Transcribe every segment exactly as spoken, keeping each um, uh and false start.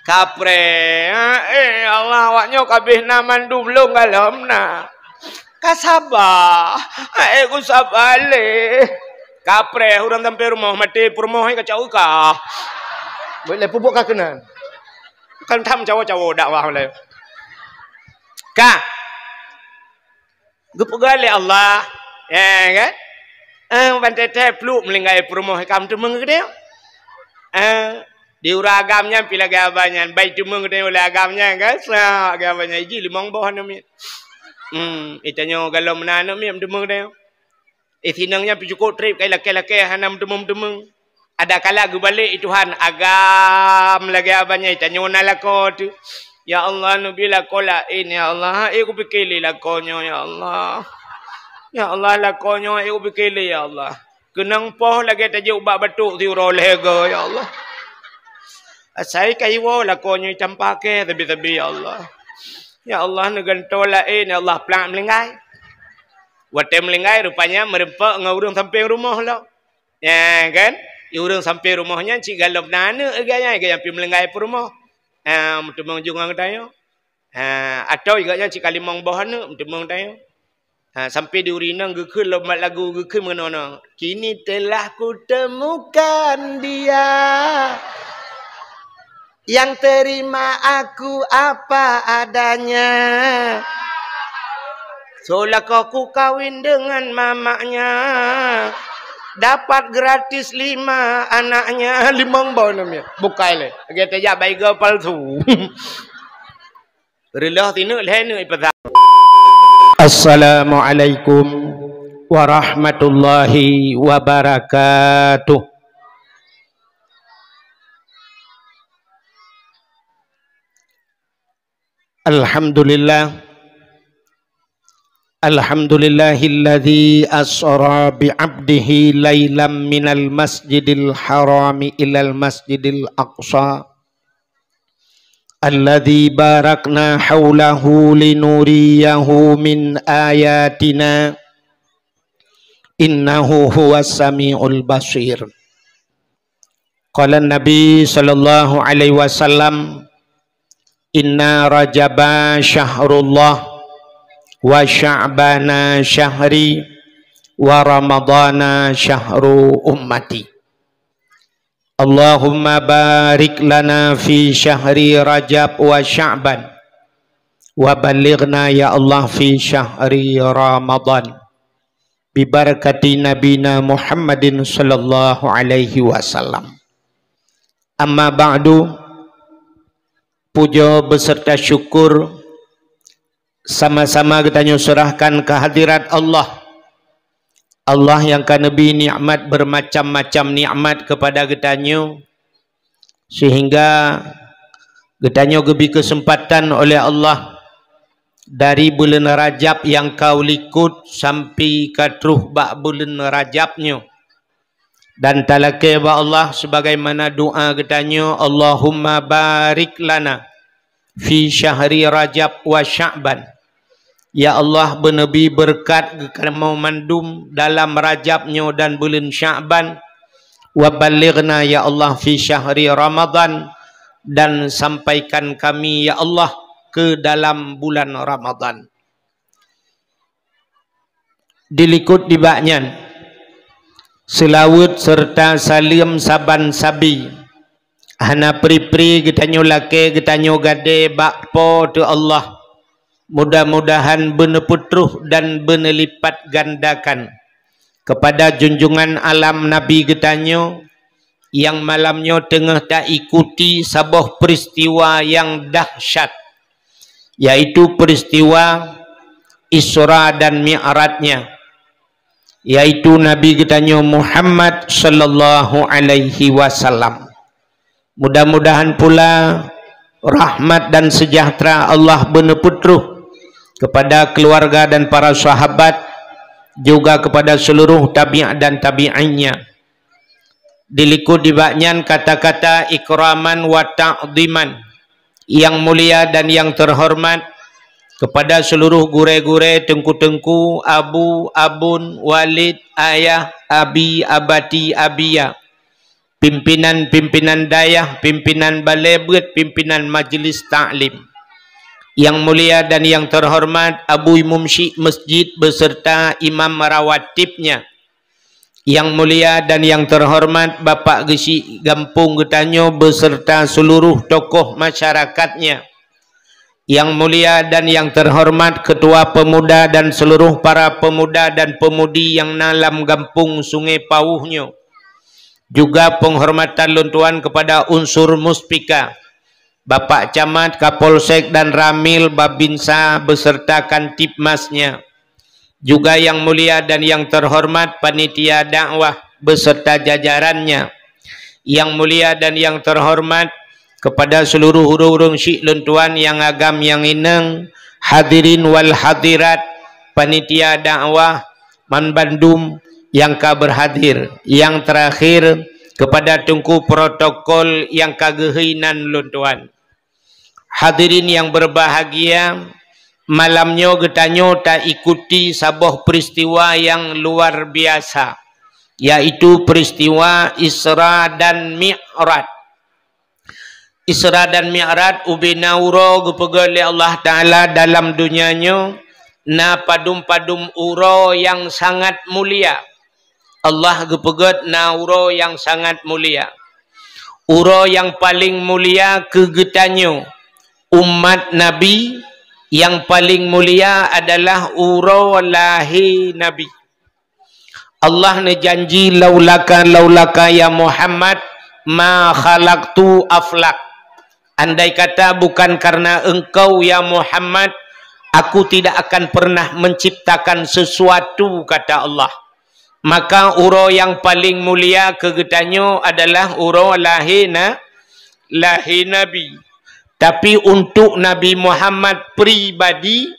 Kapreh, eh Allah, awak nyoe ka abéh na mandum lôn galom na. Ka saba, eh ku saba lé. Kapreh, ureuëng sampai rumoh maté, peurumoh ka caweuka. Boleh pubuk ka keunan. Kan tham cawo-cawo dakwah lé. Ka. Geupeugah lé Allah, ya kan? Eh, ban teuntèe pluek meulinggai peurumoh ikam teumeung keudéh. Eh, di ureueng agam nyan pi lagèe abang nyan, bai teumeung keudéh lé agam nyan kan? Sa agam nyan iji limong boh aneuk miet. Hmm, itanyoe galom meunan aneuk miet teumeung keudéh. Eh, sinong nyan pi cukôp trép kai lakèe-lakèe hana meuteumeung-teumeung. Ada kala geubalek i Tuhan, agam lagèe abang nyan, tanyoe na lakoe teuh. Ya Allah, neubi lakoe laén, ya Allah. Eh, kupike lé lakoe nyoe, ya Allah. Ya Allah, lakoe nyoe, eh, kupike lé, ya Allah. Keunong poh lagèe tajok bak batok siuroe lhèe goe, ya Allah. Asai kaiwoe lakoe nyoe campa kèe sabe-sabe, ya Allah. Ya Allah, neugantoe laén, ya Allah, plak meulinggai. Watèe meulinggai, rupanya meureumpok ngon ureueng sampéng rumoh lom. Ya kan? Di ureueng sampéng rumoh nyan cit galom na aneuk geuh nyan, geuh nyan pi meulinggai peurumoh. Ha, meuteumeung ju ngon geutanyoe. Ha, atau geuh nyan cit ka limong boh aneuk, meuteumeung tanyoe. Ha, sampai di ureueng inong geukheun lom mat lagu, geukheun meunoe-noe. Kini telah kutemukan dia yang terima aku apa adanya. Soe lakoe kukawin dengan mamaknya, dapat gratis lima anaknya. Limong boh aneuk miet. Bukai lé. Lagèe tajak baigo palsu. Reuloh sineuk lhèe neuk ipeugah. Assalamualaikum warahmatullahi wabarakatuh. Alhamdulillah. Alhamdulillahilladzi asra bi 'abdihi lailam minal masjidil harami ilal masjidil aqsa. Alladzi barakna haulahu linuriyahu min ayatina. Innahu huwas samiul basir. Qala Nabi sallallahu alaihi wasallam, "Inna Rajaba syahrullah, wa Sya'bana syahri, wa Ramadana syahru ummati." Allahumma barik lana fi syahri Rajab wa Sya'ban, wa ballighna ya Allah fi syahri Ramadan. Bibarakati Nabina Muhammadin sallallahu alaihi wasallam. Amma ba'du, puja beserta syukur sama-sama geutanyoe serahkan kehadirat Allah. Allah nyang ka neubri nikmat bermacam-macam nikmat kepada geutanyoe, sehingga geutanyoe geubri keuseumpatan oleh Allah dari buleuen Rajab nyang ka u likot sampai ka troh bak buleuen Rajab nyoe. Dan talakée bak Allah sebagaimana doa geutanyoe, "Allahumma barik lana fi syahri Rajab wa Sya'ban." Ya Allah, beuneubri beureukat keu kamoe mandum dalam Rajab nyoe dan buleuen Sya'ban. Wa ballighna, ya Allah, fi syahri Ramadan, dan sampaikan kami, ya Allah, ke dalam bulan Ramadan. Di likot nibak nyan, seulaweuet serta saleuem saban sabe hana pri-pri geutanyoe lakée geutanyoe gadée bak Po teu Allah. Mudah-mudahan beuneupeutroh dan beuneulipat gandakan kepada junjungan alam Nabi geutanyoe nyang malam nyoe teungoh taikuti saboh peuristiwa nyang dahsyat, yaitu peuristiwa Isra dan Mi'raj-Nya, yaitu Nabi geutanyoe Muhammad sallallahu alaihi wasallam. Mudah-mudahan pula rahmat dan sejahtera Allah beuneupeutroh kepada keluarga dan para sahabat, juga kepada seluruh tabi' dan tabi'innya. Di likot nibak nyan kata-kata ikraman wa ta'dhiman, yang mulia dan yang terhormat kepada seluruh gurée-gurée, teungku-teungku, abu, abon, walid, ayah, abi, abati, abiya, pimpinan-pimpinan dayah, pimpinan balé beuet, pimpinan majlis taklim. Yang mulia dan yang terhormat Abu Imum Syik Masjid beserta imam rawatibnya. Yang mulia dan yang terhormat Bapak Geuchik Gampông geutanyoe beserta seluruh tokoh masyarakatnya. Yang mulia dan yang terhormat Ketua Pemuda dan seluruh para pemuda dan pemudi yang na lam gampông Sungai Pauh nyoe. Juga penghormatan lôn tuan kepada unsur Muspika, Bapak Camat, Kapolsek dan Ramil Babinsa beserta Kantipmasnya. Juga yang mulia dan yang terhormat panitia dakwah beserta jajarannya. Yang mulia dan yang terhormat kepada seluruh ureuëng-ureuëng syik lôn tuan nyang agam nyang inong, hadirin wal hadirat, panitia dakwah, man bandum nyang ka berhadir. Yang terakhir, kepada teungku protokol nyang ka geuhei nan lôn tuan. Hadirin yang berbahagia, malam nyoe geutanyoe taikuti saboh peristiwa yang luar biasa, yaitu peristiwa Isra dan Mi'raj. Isra dan Mi'raj ubena uroe geupeugét lé Allah Ta'ala dalam dunia nyoe, na padum-padum uroe yang sangat mulia. Allah geupeugét na uroe nyang sangat mulia. Uroe nyang paleng mulia keu geutanyoe, umat Nabi, nyang paleng mulia adalah uroe lahé Nabi. Allah neujanji, "Laulaka, laulaka ya Muhammad, ma khalaqtu aflak." Andai kata bukan karena engkau ya Muhammad, aku tidak akan pernah menciptakan sesuatu, kata Allah. Maka uroe nyang paleng mulia keu geutanyoe adalah uroe lahé na, lahé Nabi. Tapi untuk Nabi Muhammad pribadi,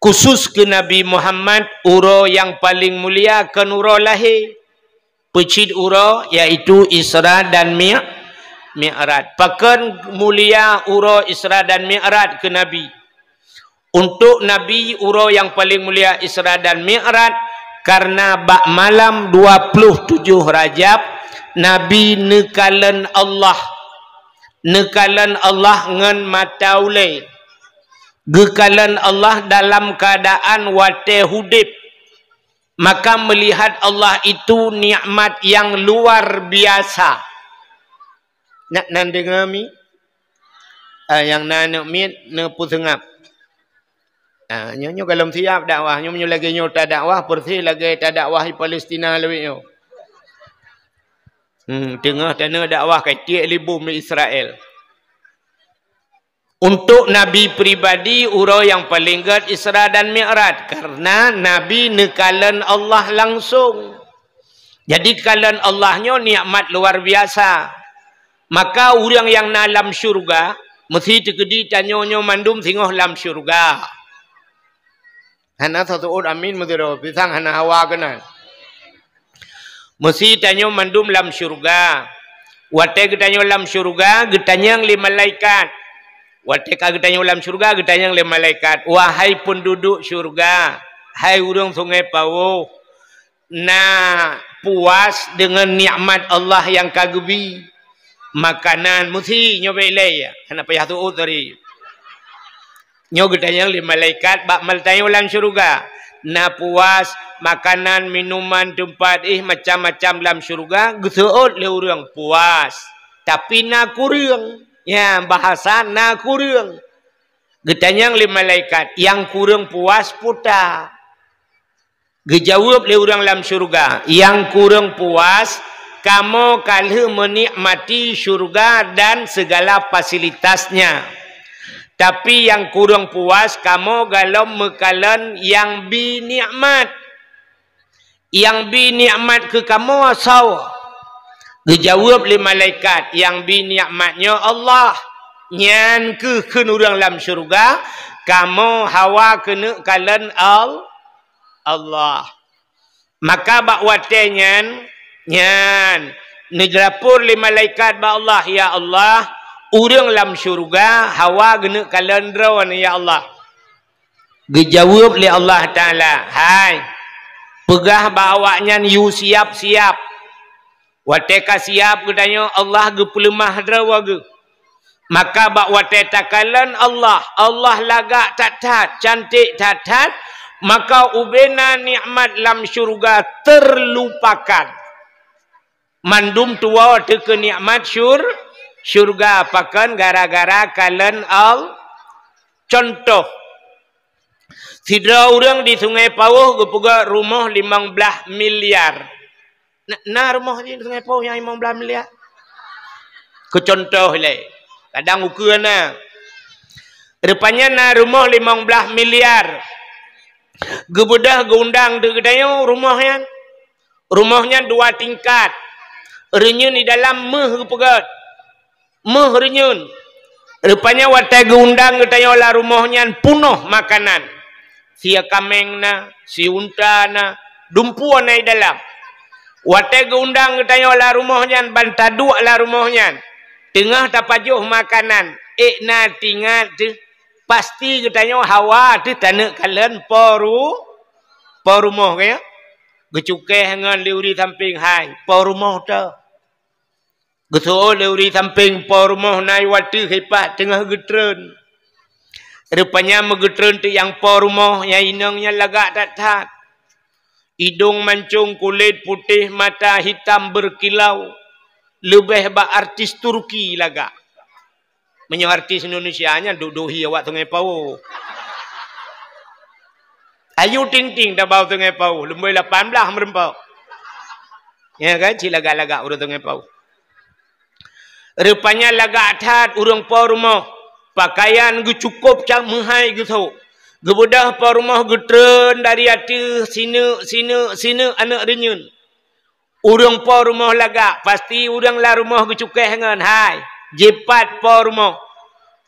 khusus keu Nabi Muhammad, uroe nyang paleng mulia kon uroe lahé. Peucit uroe, yaitu Isra dan Mi-, Mi'raj. Pakon mulia uroe Isra dan Mi'raj keu Nabi? Untuk Nabi, uroe nyang paleng mulia Isra dan Mi'raj, karena bak malam dua puluh tujoh Rajab, Nabi neukalon Allah. Neukalon Allah ngon mata ulée. Geukalon Allah dalam keuadaan watée udeb. Maka melihat Allah itu nikmat yang luar biasa. Nak nan deungoe mi? Ah, nyang na aneuk miet neupeuseungab. Ah, nyoe, nyoe gohlom siap dakwah. Nyoe meunyoe lagée nyoe tadakwah, persis lagée tadakwah di Palestina lawét nyoe. Hmm, teungoh taneuk dakwah ka tiek lé bom di Israel. Untuk Nabi pribadi, uroe nyang paleng gét Isra dan Mi'raj, karena Nabi neukalon Allah langsung. Jadi, kalon Allah nyoe nikmat luar biasa. Maka, ureuëng nyang na lam syurga, meusti teukeudi tanyoe nyoe mandum singoh lam syurga. Hana seuôt amin meudroe, pisang hana hawa keunan. Meusti tanyoe mandum lam syurga. Watée geutanyoe lam syurga, geutanyong lé malaikat. Watée ka geutanyoe lam syurga, geutanyong lé malaikat, "Wahai peunduduek syurga, hai ureuëng Sungai Pauh, na puas deungon nikmat Allah nyang ka geubi?" Makanan meusti nyoe bék lé, hana payah tuôt tadi. Nyoe geutanyong lé malaikat bak meutanyong lam syeuruga. Na puas makanan, minuman, teumpat, ih, macam-macam lam syeuruga, geuseuôt lé ureuëng puas. Tapi na kureueng. Ya, bahasa na kureueng. Geutanyong lé malaikat, nyang kureueng puas peue ta? Geujaweueb lé ureuëng lam syeuruga, "Nyang kureueng puas, kamoe ka lheueh meunikmati syeuruga dan segala fasilitasnya. Tapi nyang kureueng puas, kamoe gohlom meukalon nyang bi nikmat. Nyang bi nikmat keu kamoe soe?" Geujaweueb lé malaikat, "Nyang bi nikmat nyoe Allah." Nyan kheueh kheun ureuëng lam syeuruga, "Kamoe hawa keuneuk kalon Al-, Allah." Maka bak watée nyan, nyan, neujeulapor lé malaikat bak Allah, "Ya Allah, ureuëng lam syeuruga hawa geuneuk kalon Droeneuh, ya Allah." Geujaweueb lé Allah Taala, "Hai, peugah bak awaknyan yue siab-siab. Watée ka siab geutanyoe, Allah geupeuleumah droe geuh. Maka bak watée takalon Allah, Allah lagak that-that, cantik that-that, maka ubena nikmat lam syurga terlupakan. Mandum tuwoe teuh keu nikmat syur-, syurga pakon gara-gara kalon Allah. Contoh, sidroe ureuëng di Sungai Pauh geupeugöt rumoh limong blaih miliar. Na, na rumoh di Sungai Pauh nyang limong blaih miliar? Keu contoh lé. Kadang ukeue na. Rupanya na rumoh limong blaih miliar. Geubeudôh geuundang di geutanyoe rumoh nyan. Rumoh nyan dua tingkat. Reunyeun di dalam méuh geupeugöt. Méuh reunyeun. Rupanya watée geuundang geutanyoe lam rumoh nyan punoh makanan. Sie kaméng na, sie unta na, dumpeue na di dalam. Watée geuundang geutanyoe lam rumoh nyan, ban taduek lam rumoh nyan, teungoh tapajoh makanan, ék na tingat teuh, pasti geutanyoe hawa teuh taneuk kalon po ru-, po rumoh, ka nyo? Geucukéh ngon lé ureuëng sampéng, "Hai, po rumoh teuh." Geuseuôt lé ureuëng sampéng, po rumoh na i watée hipat teungoh geutreun. Rupanya meugeutreun teuh nyang po rumoh, nyang inong nyan lagak that-that. Idong mancong, kulét putéh, mata hitam berkilau. Leubeh bak artis Turki lagak. Meunyoe artis Indonesia nyan duek-duek hi awak Sungai Pauh. Ayu Ting Ting tabau Sungai Pauh, lumbôi lapan blaih meureumpok. Ya kan, cit lagak-lagak ureuëng Sungai Pauh. Rupanya lagak that ureuëng po rumoh, pakaian geucukôp cak meuhai geusôk. Geubeudôh po rumoh geutreun dari ateueh, sineuk, sineuk, sineuk aneuk reunyeun. Ureuëng po rumoh lagak, pasti ureuëng lam rumoh geucukéh ngon, "Hai, jipat po rumoh."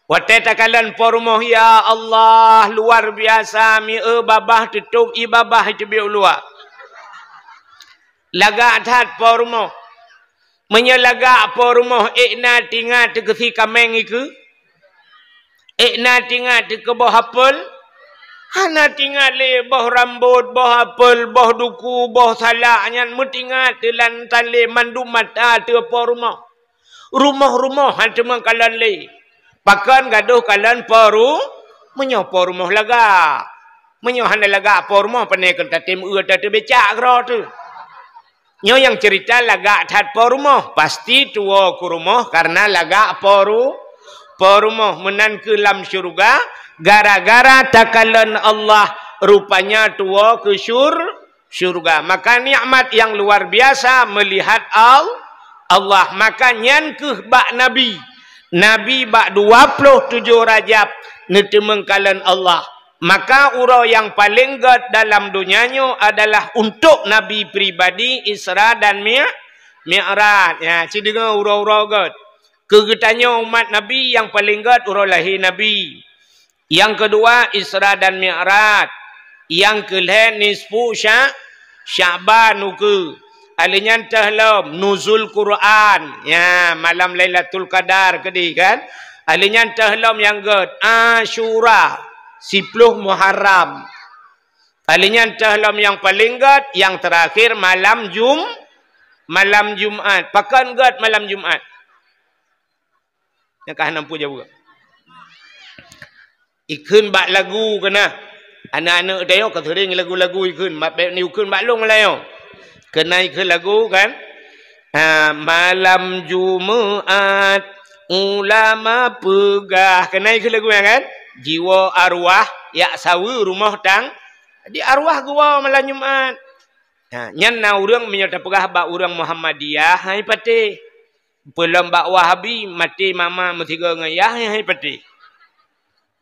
Watée takalon po rumoh, ya Allah, luar biasa, mié babah teutôb ié babah iteubiet u luwa. Lagak that po rumoh. Meunyoe lagak po rumoh, ék na tingat teuh keu sie kaméng ikeue? Ék na tingat teuh keu boh apel? Hana tingat lé boh rambôt, boh apel, boh duku, boh salak nyan meutingat teuh lam tandé mandum mata teuh po rumoh. Rumoh-rumoh han teuma kalon lé. Pakon gadôh kalon po ru-, meunyoe po rumoh lagak. Meunyoe hana lagak po rumoh, pane kon tatem eu ateueh becak keudroe teuh. Nyoe nyang cerita lagak that po rumoh, pasti tuwoe keu rumoh karena lagak po ru-, po rumoh. Meunan keuh lam syeuruga, gara-gara takalon Allah, rupanya tuwoe keu syur-, syeuruga. Maka nikmat nyang luar biasa meulihat Al-, Allah. Maka nyan keuh bak Nabi. Nabi bak dua ploh tujoh Rajab neuteumeung kalon Allah. Maka uroe nyang paleng gét dalam donya nyoe adalah untuk Nabi pribadi Isra dan Mi-, Mi'raj. Ya, ci deungoe uroe-uroe gét. Keu geutanyoe umat Nabi nyang paleng gét uroe lahé Nabi. Nyang keudua Isra dan Mi'raj. Nyang keulhée nisfu Sya-, Sya'ban ukeue. Alheuh nyan teuh lom Nuzul Quran. Ya, malam Lailatul Qadar keudeh kan. Alheuh nyan teuh lom nyang gét Asyura, siploh Muharram. Alheuh nyan teuh lom nyang paleng gét, nyang teurakhir malam Jum-, malam Jumat. Pakon gét malam Jumat? Nyang ka hana peue jaweueb. Ikheun bak lagu keuna. Aneuk-aneuk tanyoe ka seuring lagu-lagu ikheun, mak bék ni ikheun bak lôn layoe. Keuna ikheun lagu kan? Ha, malam Jumat ulama peugah. Keuna ikheun lagu nyan kan? Jiwoe arwah jak saweue rumoh tang-, di arwah geuwoe malam Jumat. Ha, nyan na ureuëng meunyoe tapeugah bak ureuëng Muhammadiyah, hai patéh. Peulom bak Wahabi, maté mama meusigoe ngon yah, hai patéh.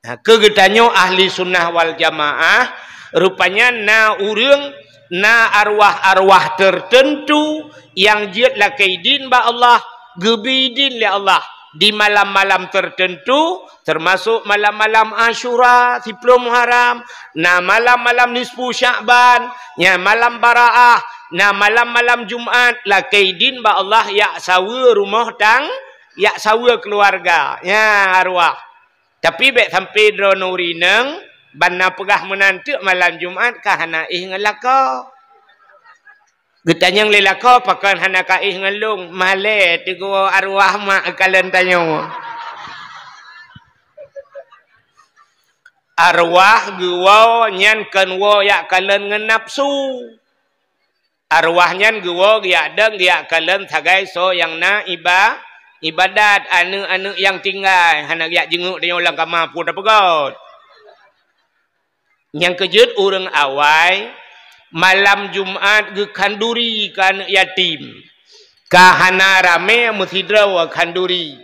Ha, keu geutanyoe ahli sunnah wal jamaah, rupanya na ureuëng, na arwah-arwah tertentu nyang jeuet lakée idin bak Allah, geubri idin lé Allah di malam-malam tertentu, termasuk malam-malam Asyura, siploh Muharram, na malam-malam nisfu Sya'ban, nya malam Baraah, na malam-malam Jumat, lakée idin bak Allah jak saweue rumoh tang-, jak saweue keuluwarga, nya arwah. Tapi bék sampoe droeneuh ureuëng inong, ban na peugah meunan teuk malam Jumat ka hana éh ngon lakoe. Geutanyong lé lakoe, "Pakon hana kaéh ngon lôn?" "Malèe teuh geuwoe arwah mak," kalon tanyoe. Arwah geuwoe nyan kon woe jak kalon ngon nafsu. Arwah nyan geuwoe geujak dong geujak kalon sagai soe nyang na iba-, ibadat, aneuk-aneuk nyang tinggai, hana geujak jeungeuk tanyoe lam kama phon tapeugöt. Nyang keujeuet ureuëng awai, malam Jumat geukhanduri keu aneuk yatim. Ka hana ramé meusidroe khanduri.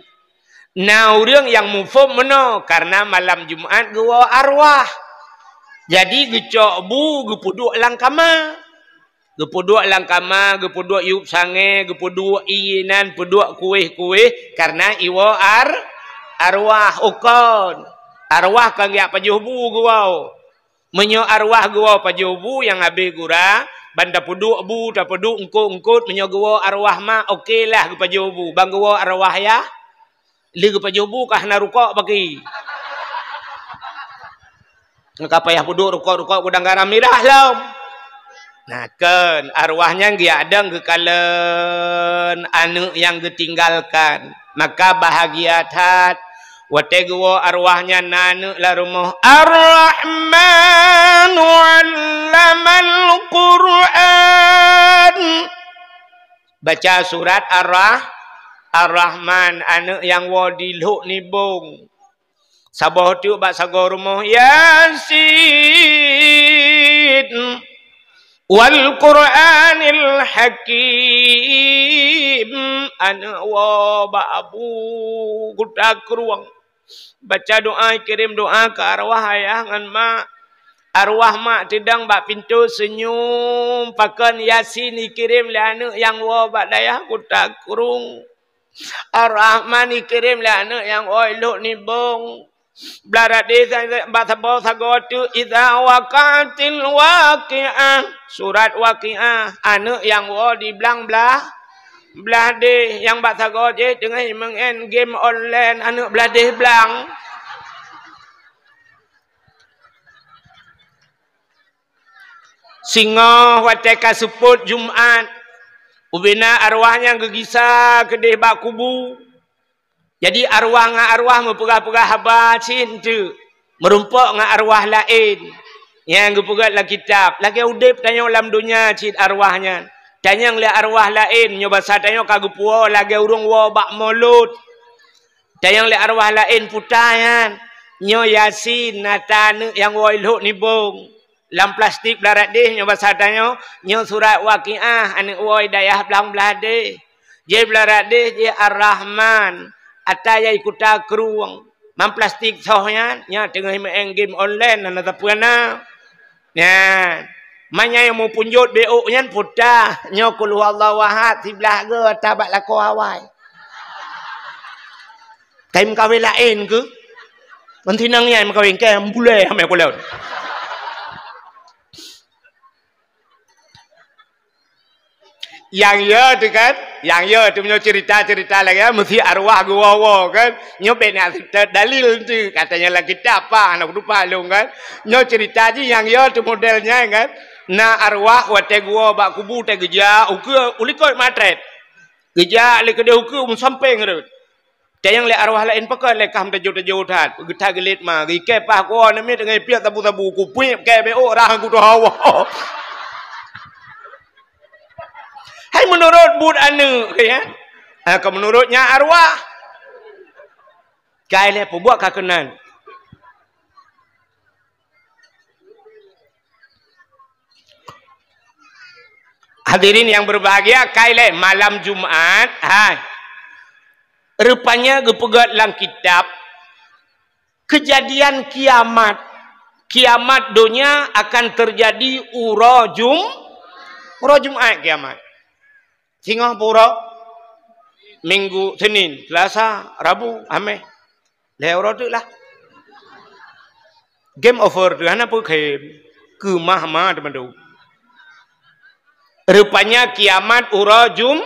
Na ureuëng nyang muphom meunoe, kareuna malam Jumat geuwoe arwah. Jadi geucok bu geupeuduek lam kama. Geupeuduek lam kama, geupeuduek yup sangée, geupeuduek ié nan, peuduek kuéh-kuéh, kareuna iwoe ar-, arwah ukon. Arwah kon geujak pajoh bu geuwoe. Meunyoe arwah geuwoe pajoh bu nyang habéh gura, ban tapeuduek bu, tapeuduek eungkot-eungkot, meunyoe geuwoe arwah mak, oke lah geupajoh bu, ban geuwoe arwah yah. Lheueh geupajoh bu ka hana rukok baki. Ka payah peuduek rukok-rukok gudang garam mirah lom. Nah, kon arwah nyan geujak dong geukalon aneuk nyang geutinggalkan. Maka bahagia that watée geuwoe arwah nyan na aneuk lam rumoh. Ar-Rahmanu 'allamal Qur'an. Baca surat Ar-Rah-, Ar-Rahman, aneuk nyang woe di lhok nibong. Saboh teuk bak sagoe rumoh, Yasin wal Qur'anil Hakim. Aneuk woe bak Abu Kuta Krueng. Baca doa, kirém doa keu arwah ayah ngon mak. Arwah mak teudong bak pintoe seunyum, pakon Yasin ikirém lé aneuk nyang woe bak dayah Kuta Krueng. Ar-Rahman ikirém lé aneuk nyang woe lhok nibong. Blah radeh sa-, bak saboh sagoe teuk, Idza waqa'atil waqi'ah. Surat Waqiah, aneuk nyang woe di blang blah, blah deh, nyang bak sagoe jih teungoh meu'en game online, aneuk blah deh blang. Singoh watée ka seupôt Jumat, ubena arwah nyan geugisa keudeh bak kubu. Jadi arwah ngon arwah meupeugah-peugah haba cit teuk, meurumpok ngon arwah laén. Nyang geupeugah lam kitab, lagée udeb tanyoe lam donya cit arwah nyan. Tanyong lé arwah laén, nyoe basa tanyoe ka geupuwoe lagée ureuëng woe bak mulod. Tanyong lé arwah laén puta nyan. Nyoe Yasin, ata aneuk nyang woe lhok nibong. Lam plastik blah radeh, nyoe basa tanyoe, nyoe surat Waqiah, aneuk woe dayah blang blah deh. Jih blah radeh, jih Ar-Rahman, ata yai Kuta Krueng. Lam plastik soh nyan, nyan teungoh meu'en game online, hana sapeue na. Nyan. Manyai meupunjot B O nyan puta, nyoe Qul Huwallahu Ahad, siblah geu ata bak lakoe awai. Kai meukawen laén keu? Ngon sinang nyan meukawen, kai bulée hamé kulon. Nyang yo tu kan, nyang yo tu meunyoe cerita-cerita lagée meusi arwah geuwoe-woe kan. Nyoe bèk na dalil tu, katanya lam kitab apa, hana kutupat lôn kan. Nyoe cerita jih nyang yo tu model nyan kan. Na arwah watée geuwoe bak kubu teuh geujak ukeue u likot matrét. Geujak lé keudeh ukeue meusampéng rot. Tanyong lé arwah laén pakon lé kah meutajô-tajô that, geutha geulet ma, geukée paih kuwoe namiet ngon piet sabu-sabu, kupiep kée bék ôk rhah kutoh hawa. Hai meunurot buet aneuk, ya. Ha, ka meunurot nyan arwah. Kai lé peubuet ka keunan. Hadirin yang berbahagia, kai lé malam Jumat, hai. Rupanya geupeugét lam kitab, keujadian kiamat. Kiamat donya akan terjadi uroe Jum-, uroe Jumat kiamat. Singoh pura Minggu, Senin, Selasa, Rabu, Hameh. Lhée uroe teuk lah. Game over tu, hana peue game. Keumah-mah teuma tu. Rupanya kiamat uroe Jum-,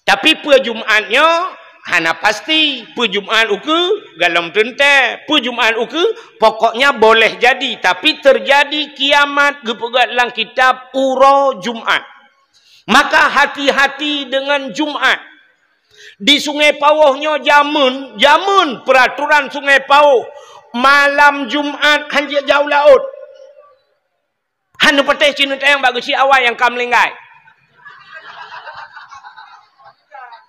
tapi peue Jumat nyoe hana pasti. Peue Jumat ukeue galom teuntée. Peue Jumat ukeue pokoknya boleh jadi, tapi terjadi kiamat geupeugét lam kitab uroe Jumat. Maka hati-hati dengan Jumat. Di Sungai Pawoh nyoe jameun, jameun peraturan Sungai Pawoh. Malam Jumat hanjeuet jak u laôt. Hana patéh cit neutanyong bak geuchik awai nyang ka meuninggai.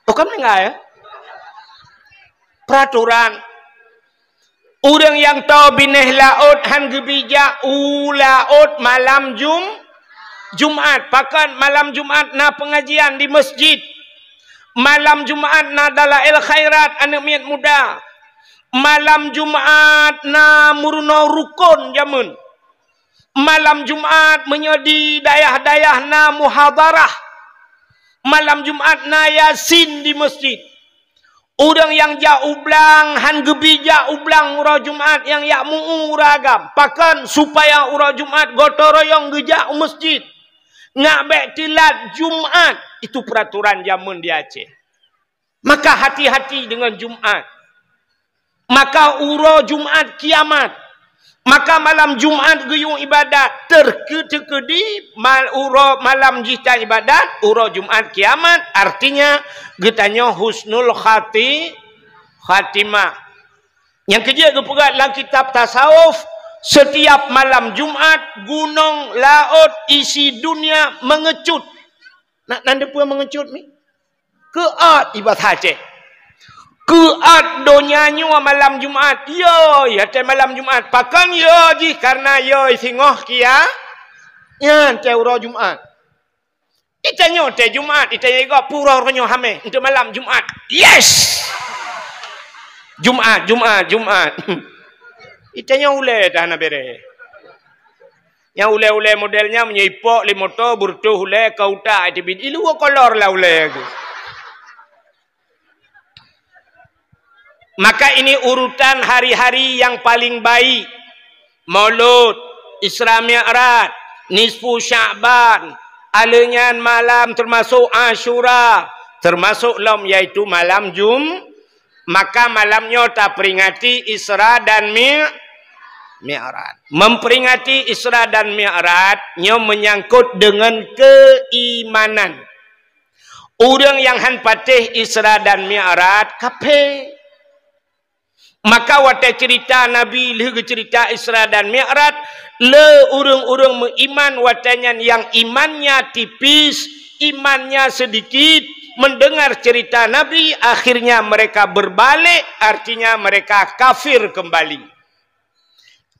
Oh, ka meuninggai, ya? Peraturan. Ureuëng nyang toe binéh laôt han geubi jak u laôt malam Jum-, Jumat. Pakon malam Jumat na pengajian di masjid. Malam Jumat na dalail khairat aneuëk miet muda. Malam Jumat na meurunoe rukon jameun. Malam Jumat meunyoe di dayah-dayah na muhadharah. Malam Jumat na Yasin di masjid. Ureuëng nyang jak u blang han geubi jak u blang uroe Jumat nyang jak meu-uroe agam. Pakon? Supaya uroe Jumat gotong royong geujak u masjid. Ngat bék teulat Jumat. Itu peraturan jameun di Aceh. Maka hati-hati dengan Jumat. Maka uroe Jumat kiamat. Maka malam Jumat geuyue iébadat, teukeudi mal-, uroe malam jih tan iébadat, uroe Jumat kiamat, artinya geutanyoe husnul khati-, khatimah. Nyang keujeuet geupeugah lam kitab tasawuf, setiap malam Jumat gunong laôt isi dunia mengecut. Nak nan depeue mengecut ni? Keuat ibadah Aceh. Keuat donya nyoe malam Jumat. Yo, ya teh malam Jumat. Pakon yo jih karena yo singoh kia. Nyan teh uroe Jumat. Itanyoe teh Jumat, itanyoe igoe pura uroe nyoe hameh untuk malam Jumat. Yes. Jumat, Jumat, Jumat. Itanyoe ulée dah na bere. Nyang ulée-ulée model nyan meunyoe ipok lé moto beureutoh ulée ka utak teubiet iluwa kolor lah ulée tu. Maka ini urutan hari-hari yang paling baik. Maulud, Isra Mi'raj, nisfu Sya'ban, aleuh nyan malam termasuk Asyura, termasuk lom yaitu malam Jum-, Maka malam nyoe taperingati Isra dan Mi-, Mi'raj. Memperingati Isra dan Mi'raj nyoe menyangkut dengan keimanan. Ureuëng nyang han patéh Isra dan Mi'raj, kaphé. Maka watée cerita Nabi lheueh geucerita Isra dan Mi'raj, le ureuëng-ureuëng meuiman watée nyan nyang imannya tipis, imannya sedikit, mendengar cerita Nabi, akhirnya mereka berbalik, artinya mereka kafir kembali.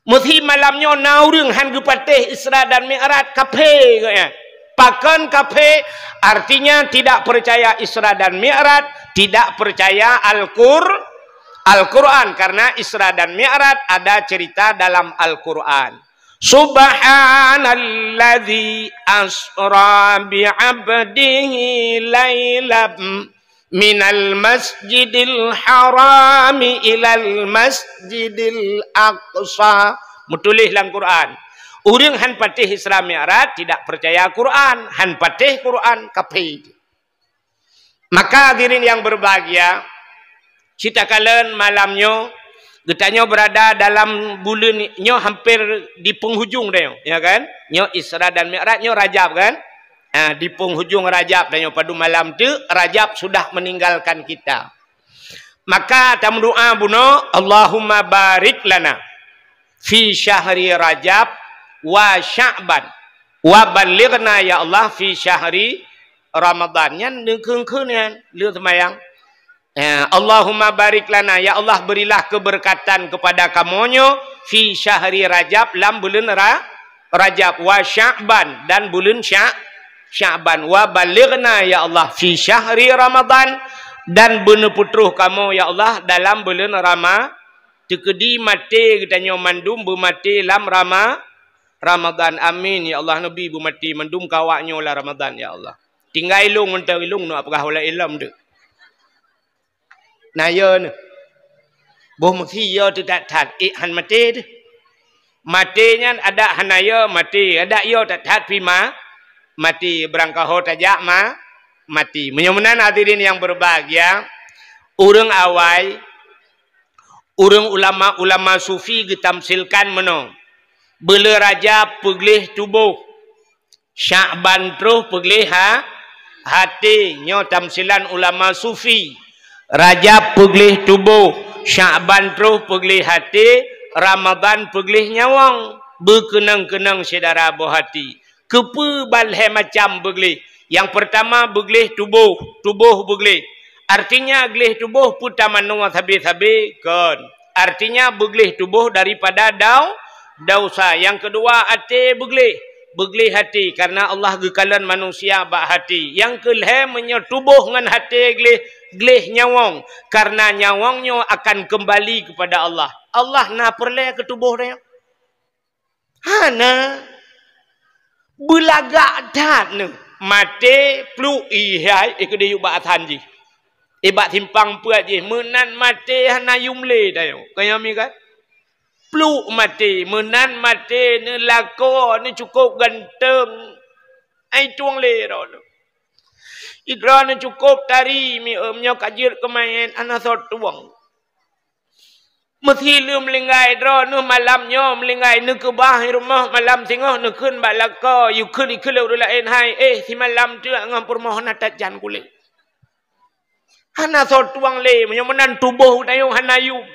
Meusi malam nyoe na ureuëng han geupatéh Isra dan Mi'raj, kaphé geuh nyan. Pakon kaphé? Artinya tidak percaya Isra dan Mi'raj, tidak percaya Al-Qur-, Al-Quran, karena Isra dan Mi'raj ada cerita dalam Al-Quran. Subhanalladzi asra bi 'abdihi lailam minal masjidil harami ilal masjidil aqsa. Meutuléh lam Quran. Ureuëng han patéh Isra Mi'raj tidak percaya Quran, han patéh Quran, kaphé. Maka hadirin yang berbahagia, citakalon malam nyoe, geutanyoe berada dalam buleuen nyoe hampir di penghujung dah nyoe, ya kan? Nyoe Isra dan Mi'raj, nyoe Rajab kan? Ha, di penghujung Rajab dah nyoe, padum malam tu Rajab sudah meninggalkan kita. Maka tameudoa bunoe, Allahumma barik lana fi syahri Rajab wa Sya'ban wa ballighna ya Allah fi syahri Ramadan. Nyan neukheun-kheun nyan, le seumayang. Ya, Allahumma barik lana, ya Allah berilah keberkatan kepada kamoe nyoe fi syahri Rajab, lam buleuen Ra-, Rajab, wa Sya'ban, dan buleuen Sya-, Sya'ban, wa ballighna ya Allah fi syahri Ramadan, dan beuneupeutroh kamoe ya Allah dalam buleuen Rama-, teukeudi maté geutanyoe mandum beumaté lam Rama-, Ramadan. Amin ya Allah, neubi beumaté mandum keu awak nyoe lam Ramadan ya Allah. Tinggai ilong ngon teu ilong nyoe peugah ulée ilom tu. Na yo neuh. Boh meusi yo teuh that-that, ék han maté deuh. Maté nyan adak hana yo maté, adak yo that-that pih ma-, maté, beurangkaho tajak ma-, maté. Meunyoe meunan hadirin yang berbahagia, ureuëng awai, ureuëng ulama-ulama sufi geutamsilkan meunoe, buleuen Rajab peugleh tuboh, Sya'ban troh peugleh ha-, Haté nyoe tamsilan ulama sufi. Rajab peugleh tuboh, Syakban troh peugleh haté, Ramadhan peugleh nyawöng. Beukeunong-keunong syedara boh haté. Keupeue ban lhée macam beugleh? Nyang peurtama beugleh tuboh, tuboh beugleh. Artinya gleh tuboh peue tamanoe sabe-sabe? Kon. Artinya beugleh tuboh daripada dau-, dausa. Nyang keudua até beugleh. Beugleh haté, karena Allah geukalon manusia bak haté. Nyang keulhée meunyoe tuboh ngon haté gleh, gleh nyawöng, karena nyawöng nyoe akan keumbali keupada Allah. Allah na peureulée keu tuboh tanyoe? Hana. Beulagak that neuh. Maté, pluek, ihai, eh, keudeh yue bak asan jih. Eh, bak simpang peuet jih. Meunan maté hana yum lé tanyoe. Kaya mi kan? Pluek maté, meunan maté neuh lakoe, neuh cukôp ganteng. Ai tueng lé droeneuh. Idroeneuh cukôp tari mi, em, nyoe ka jeuet keu manyét, hana soe tueng. Meusi lheueh meulinggai droeneuh malam nyoe, meulinggai neukeubah rumoh malam singoh, neukheun bak lakoe, yue kheun ikheun lé ureuëng laén, hai, eh, simalam teuk ngon peurumoh na tajan kulét. Hana soe tueng lé, meunyoe meunan tuboh tanyoe hana yum.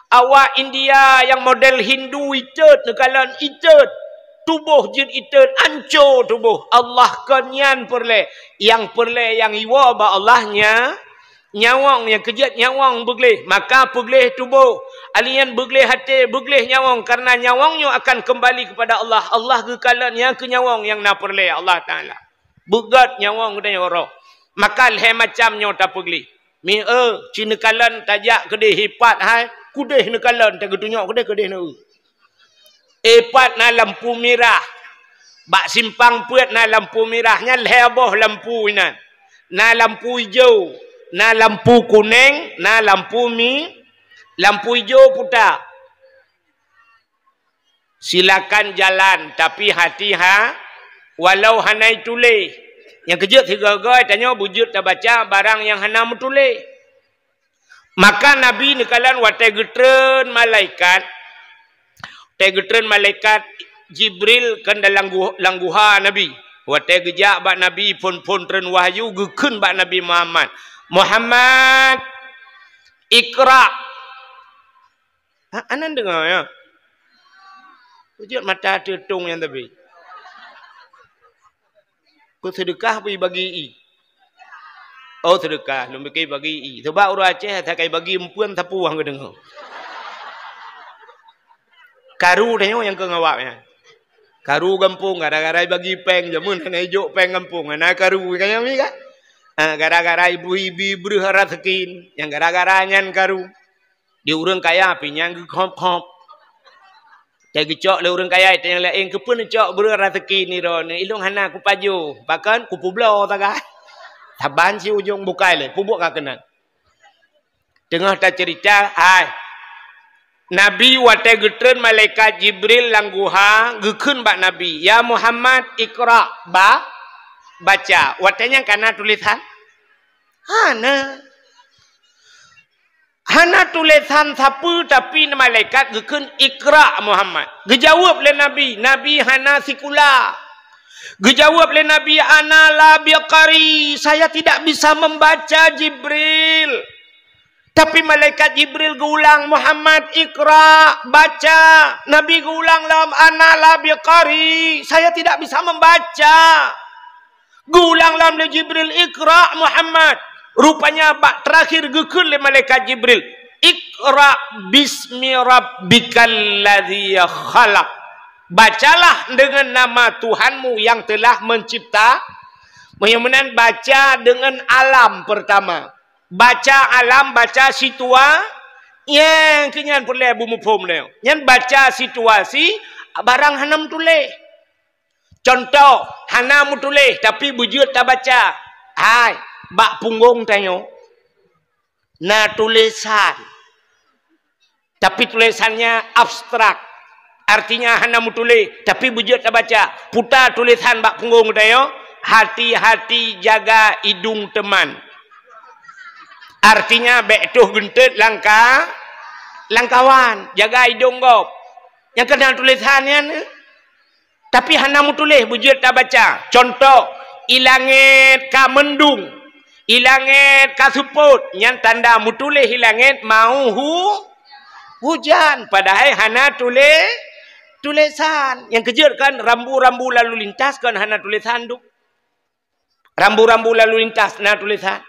Awak India nyang model Hindu itot, neukalon itot. Tuboh jeuet itot, anco tuboh. Allah kon nyan peureulée. Nyang peureulée nyang iwoe bak Allah nya, nyawöng nyang keujeuet nyawöng beugleh, maka peugleh tuboh. Alien beugleh haté, beugleh nyawöng, karena nyawöng nyoe akan keumbali keupada Allah. Allah geukalon nyang keu nyawöng nyang na peureulée Allah Taala. Beugét nyawöng geutanyoe roh. Maka lhée macam nyoe tapeugleh. Mi eu, ci neukalon tajak keudeh ipat hai, keudeh neukalon tageutunyok keudeh, keudeh neu. Ipat na lampu mirah. Bak simpang peuet na lampu mirah, nyan lhée boh lampu inan. Na lampu ijo, na lampu kuneng, na lampu mi-, lampu ijo puta. Silakan jalan, tapi hati-ha, walau hana ituléh. Nyang keujeuet sigoe-goe tanyoe beujeuet tabaca barang nyang hana meutuléh. Maka Nabi neukalon watée geutreun malaikat, watée geutreun malaikat Jibril kan dalam gu-, lam guha Nabi. Watée geujak bak Nabi phon-phon treun wahyu geukheun bak Nabi Muhammad, "Muhammad, iqra." Ha, anan deungoe, ya. Kujeuet mata teutong nyan tapi. Ku seudeukah bagi i. Oh, seudeukah, lôn pike bagi i. Sebab ureuëng Aceh asai ka bagi empuan sapu hang geudeungoe. Karu tanyoe nyang keu ngawak nyan. Karu gampông gara-gara bagi péng, jameun hana ijok péng gampông, hana karu, kan nyan mi kan? Ha, gara-gara ibu ibi breuh raseuki, nyang gara-gara nyan karu. Di ureuëng kaya pih nyang geukhop-khop. Tageucok lé ureuëng kaya, tanyong laén, "Keupeue neucok breuh raseuki nirok nyoe?" "Ilong hana kupajoh, pakon kupubloe sagai." Saban si ujong bukai lé, pubuet ka keunan. Teungoh taceurita, hai. Nabi watée geutreun malaikat Jibril lam guha, geukheun bak Nabi, "Ya Muhammad, iqra, ba-, baca." Watée nyan kana tulésan? Hana. Hana tulésan sapeue, tapi malaikat geukheun, "Iqra, Muhammad." Geujaweueb lé Nabi, Nabi hana sikula. Geujaweueb lé Nabi, "Ana la biqari, saya tidak bisa membaca, Jibril." Tapi malaikat Jibril geuulang, "Muhammad, iqra, baca." Nabi geuulang lom, "Ana la biqari, saya tidak bisa membaca." Geuulang lom lé Jibril, "Iqra, Muhammad." Rupanya bak terakhir geukheun lé malaikat Jibril, "Iqra bismi rabbikal ladzi khalaq." Bacalah dengan nama Tuhanmu yang telah mencipta. Meunyoe meunan baca dengan alam pertama. Baca alam, baca situa-, nyang keu nyan peureulée beumuphom nyoe. Nyan baca situasi barang hana meutuléh. Contoh, hana meutuléh tapi beujeuet tabaca. Hai, bak punggong tanyoe na tulésan. Tapi tulésannya abstrak. Artinya hana meutuléh, tapi beujeuet tabaca. Puta tulésan bak punggong tanyoe, "Hati-hati jaga idung teman." Artinya bék toh geunteut langka-, langkawan, jaga idong gob. Nyang keunan tulésan nyan, tapi hana meutuléh beujeuet tabaca. Contoh, I langét ka meundung, i langét ka seupôt, nyan tanda meutuléh i langét mau hu-, hujan, padahai hana tulé-, tulésan. Nyang keujeuet kan rambu-rambu lalu lintas kan hana tulésan tu. Rambu-rambu lalu lintas na tulésan.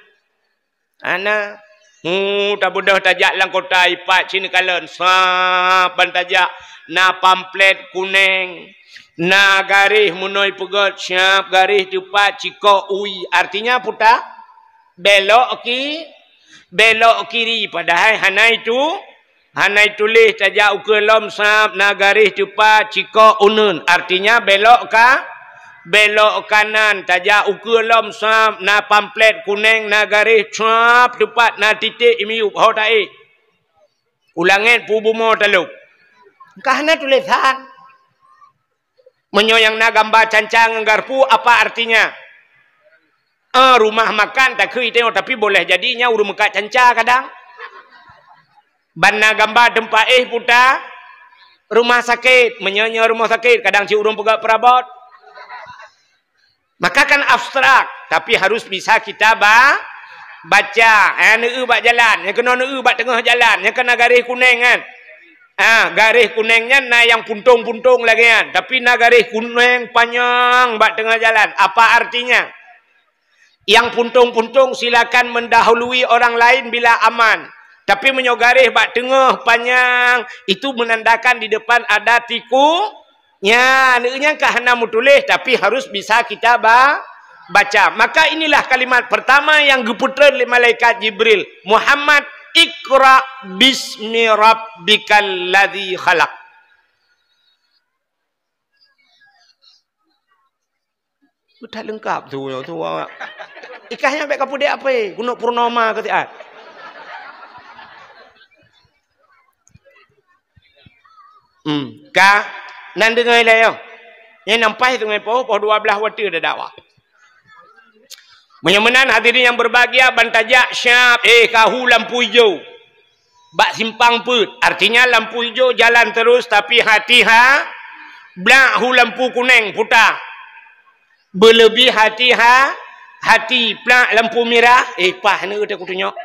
Hana. Hu, tabeudôh tajak lam kota ipat sinoe kalon, sab ban tajak na pamflet kunéng, na garéh meunoe peugét, siab garéh teupat cikok ui. Artinya puta belok ki, belok kiri, padahai hana itu. Hana ituléh tajak ukeue lom sab na garéh teupat cikok uneuen, artinya belok ka, belok kanan, tajak ukeue lom sab na pamflet kunéng na garéh sab teupat na titék i miyueb ho taéh. U langét pu bumoe talop. Ka hana tulésan. Meunyoe nyang na gamba canca ngon garpu, apa artinya? Eh, rumah makan takheun tanyoe, tapi boleh jadi nyan ureuëng meukat canca kadang. Ban na gamba teumpat éh puta rumah sakét, meunyoe nyoe rumah sakét, kadang cit ureuëng peugah peurabot. Maka kan abstrak, tapi harus bisa kita ba-, baca. Eh, neueu bak jalan, nyang keunoe neueu bak teungoh jalan, nyang keunoe garéh kunéng kan. Ah, garéh kunéng nyan na nyang puntông-puntông lagée nyan, tapi na garéh kunéng panyang bak teungoh jalan. Apa artinya? Yang puntông-puntông silakan mendahului orang lain bila aman. Tapi meunyoe garéh bak teungoh panyang, itu menandakan di depan ada tiku. Nyan, nyang ka hana meutuléh, tapi harus bisa kita ba-, baca. Maka inilah kalimat pertama yang geupeutreun lé malaikat Jibril, "Muhammad, iqra bismi rabbikal ladzi khalaq." Beuthat leungkap tu, tu awak. Ikah nyan bék ka peudeh ape, gunok purnama keu siat. Hmm, ka nan deungoe lé yo. Nyan nampai sungai poh, poh dua belas watée ada dakwah. Meunyoe meunan hadirin yang berbahagia, ban tajak siab, eh, ka hu lampu ijo. Bak simpang peuet, artinya lampu ijo jalan terus, tapi hati-ha-, blak hu lampu kunéng puta. Beuleubeh hati-ha-, hati, plak lampu mirah, eh, pah ni udah kutunyok.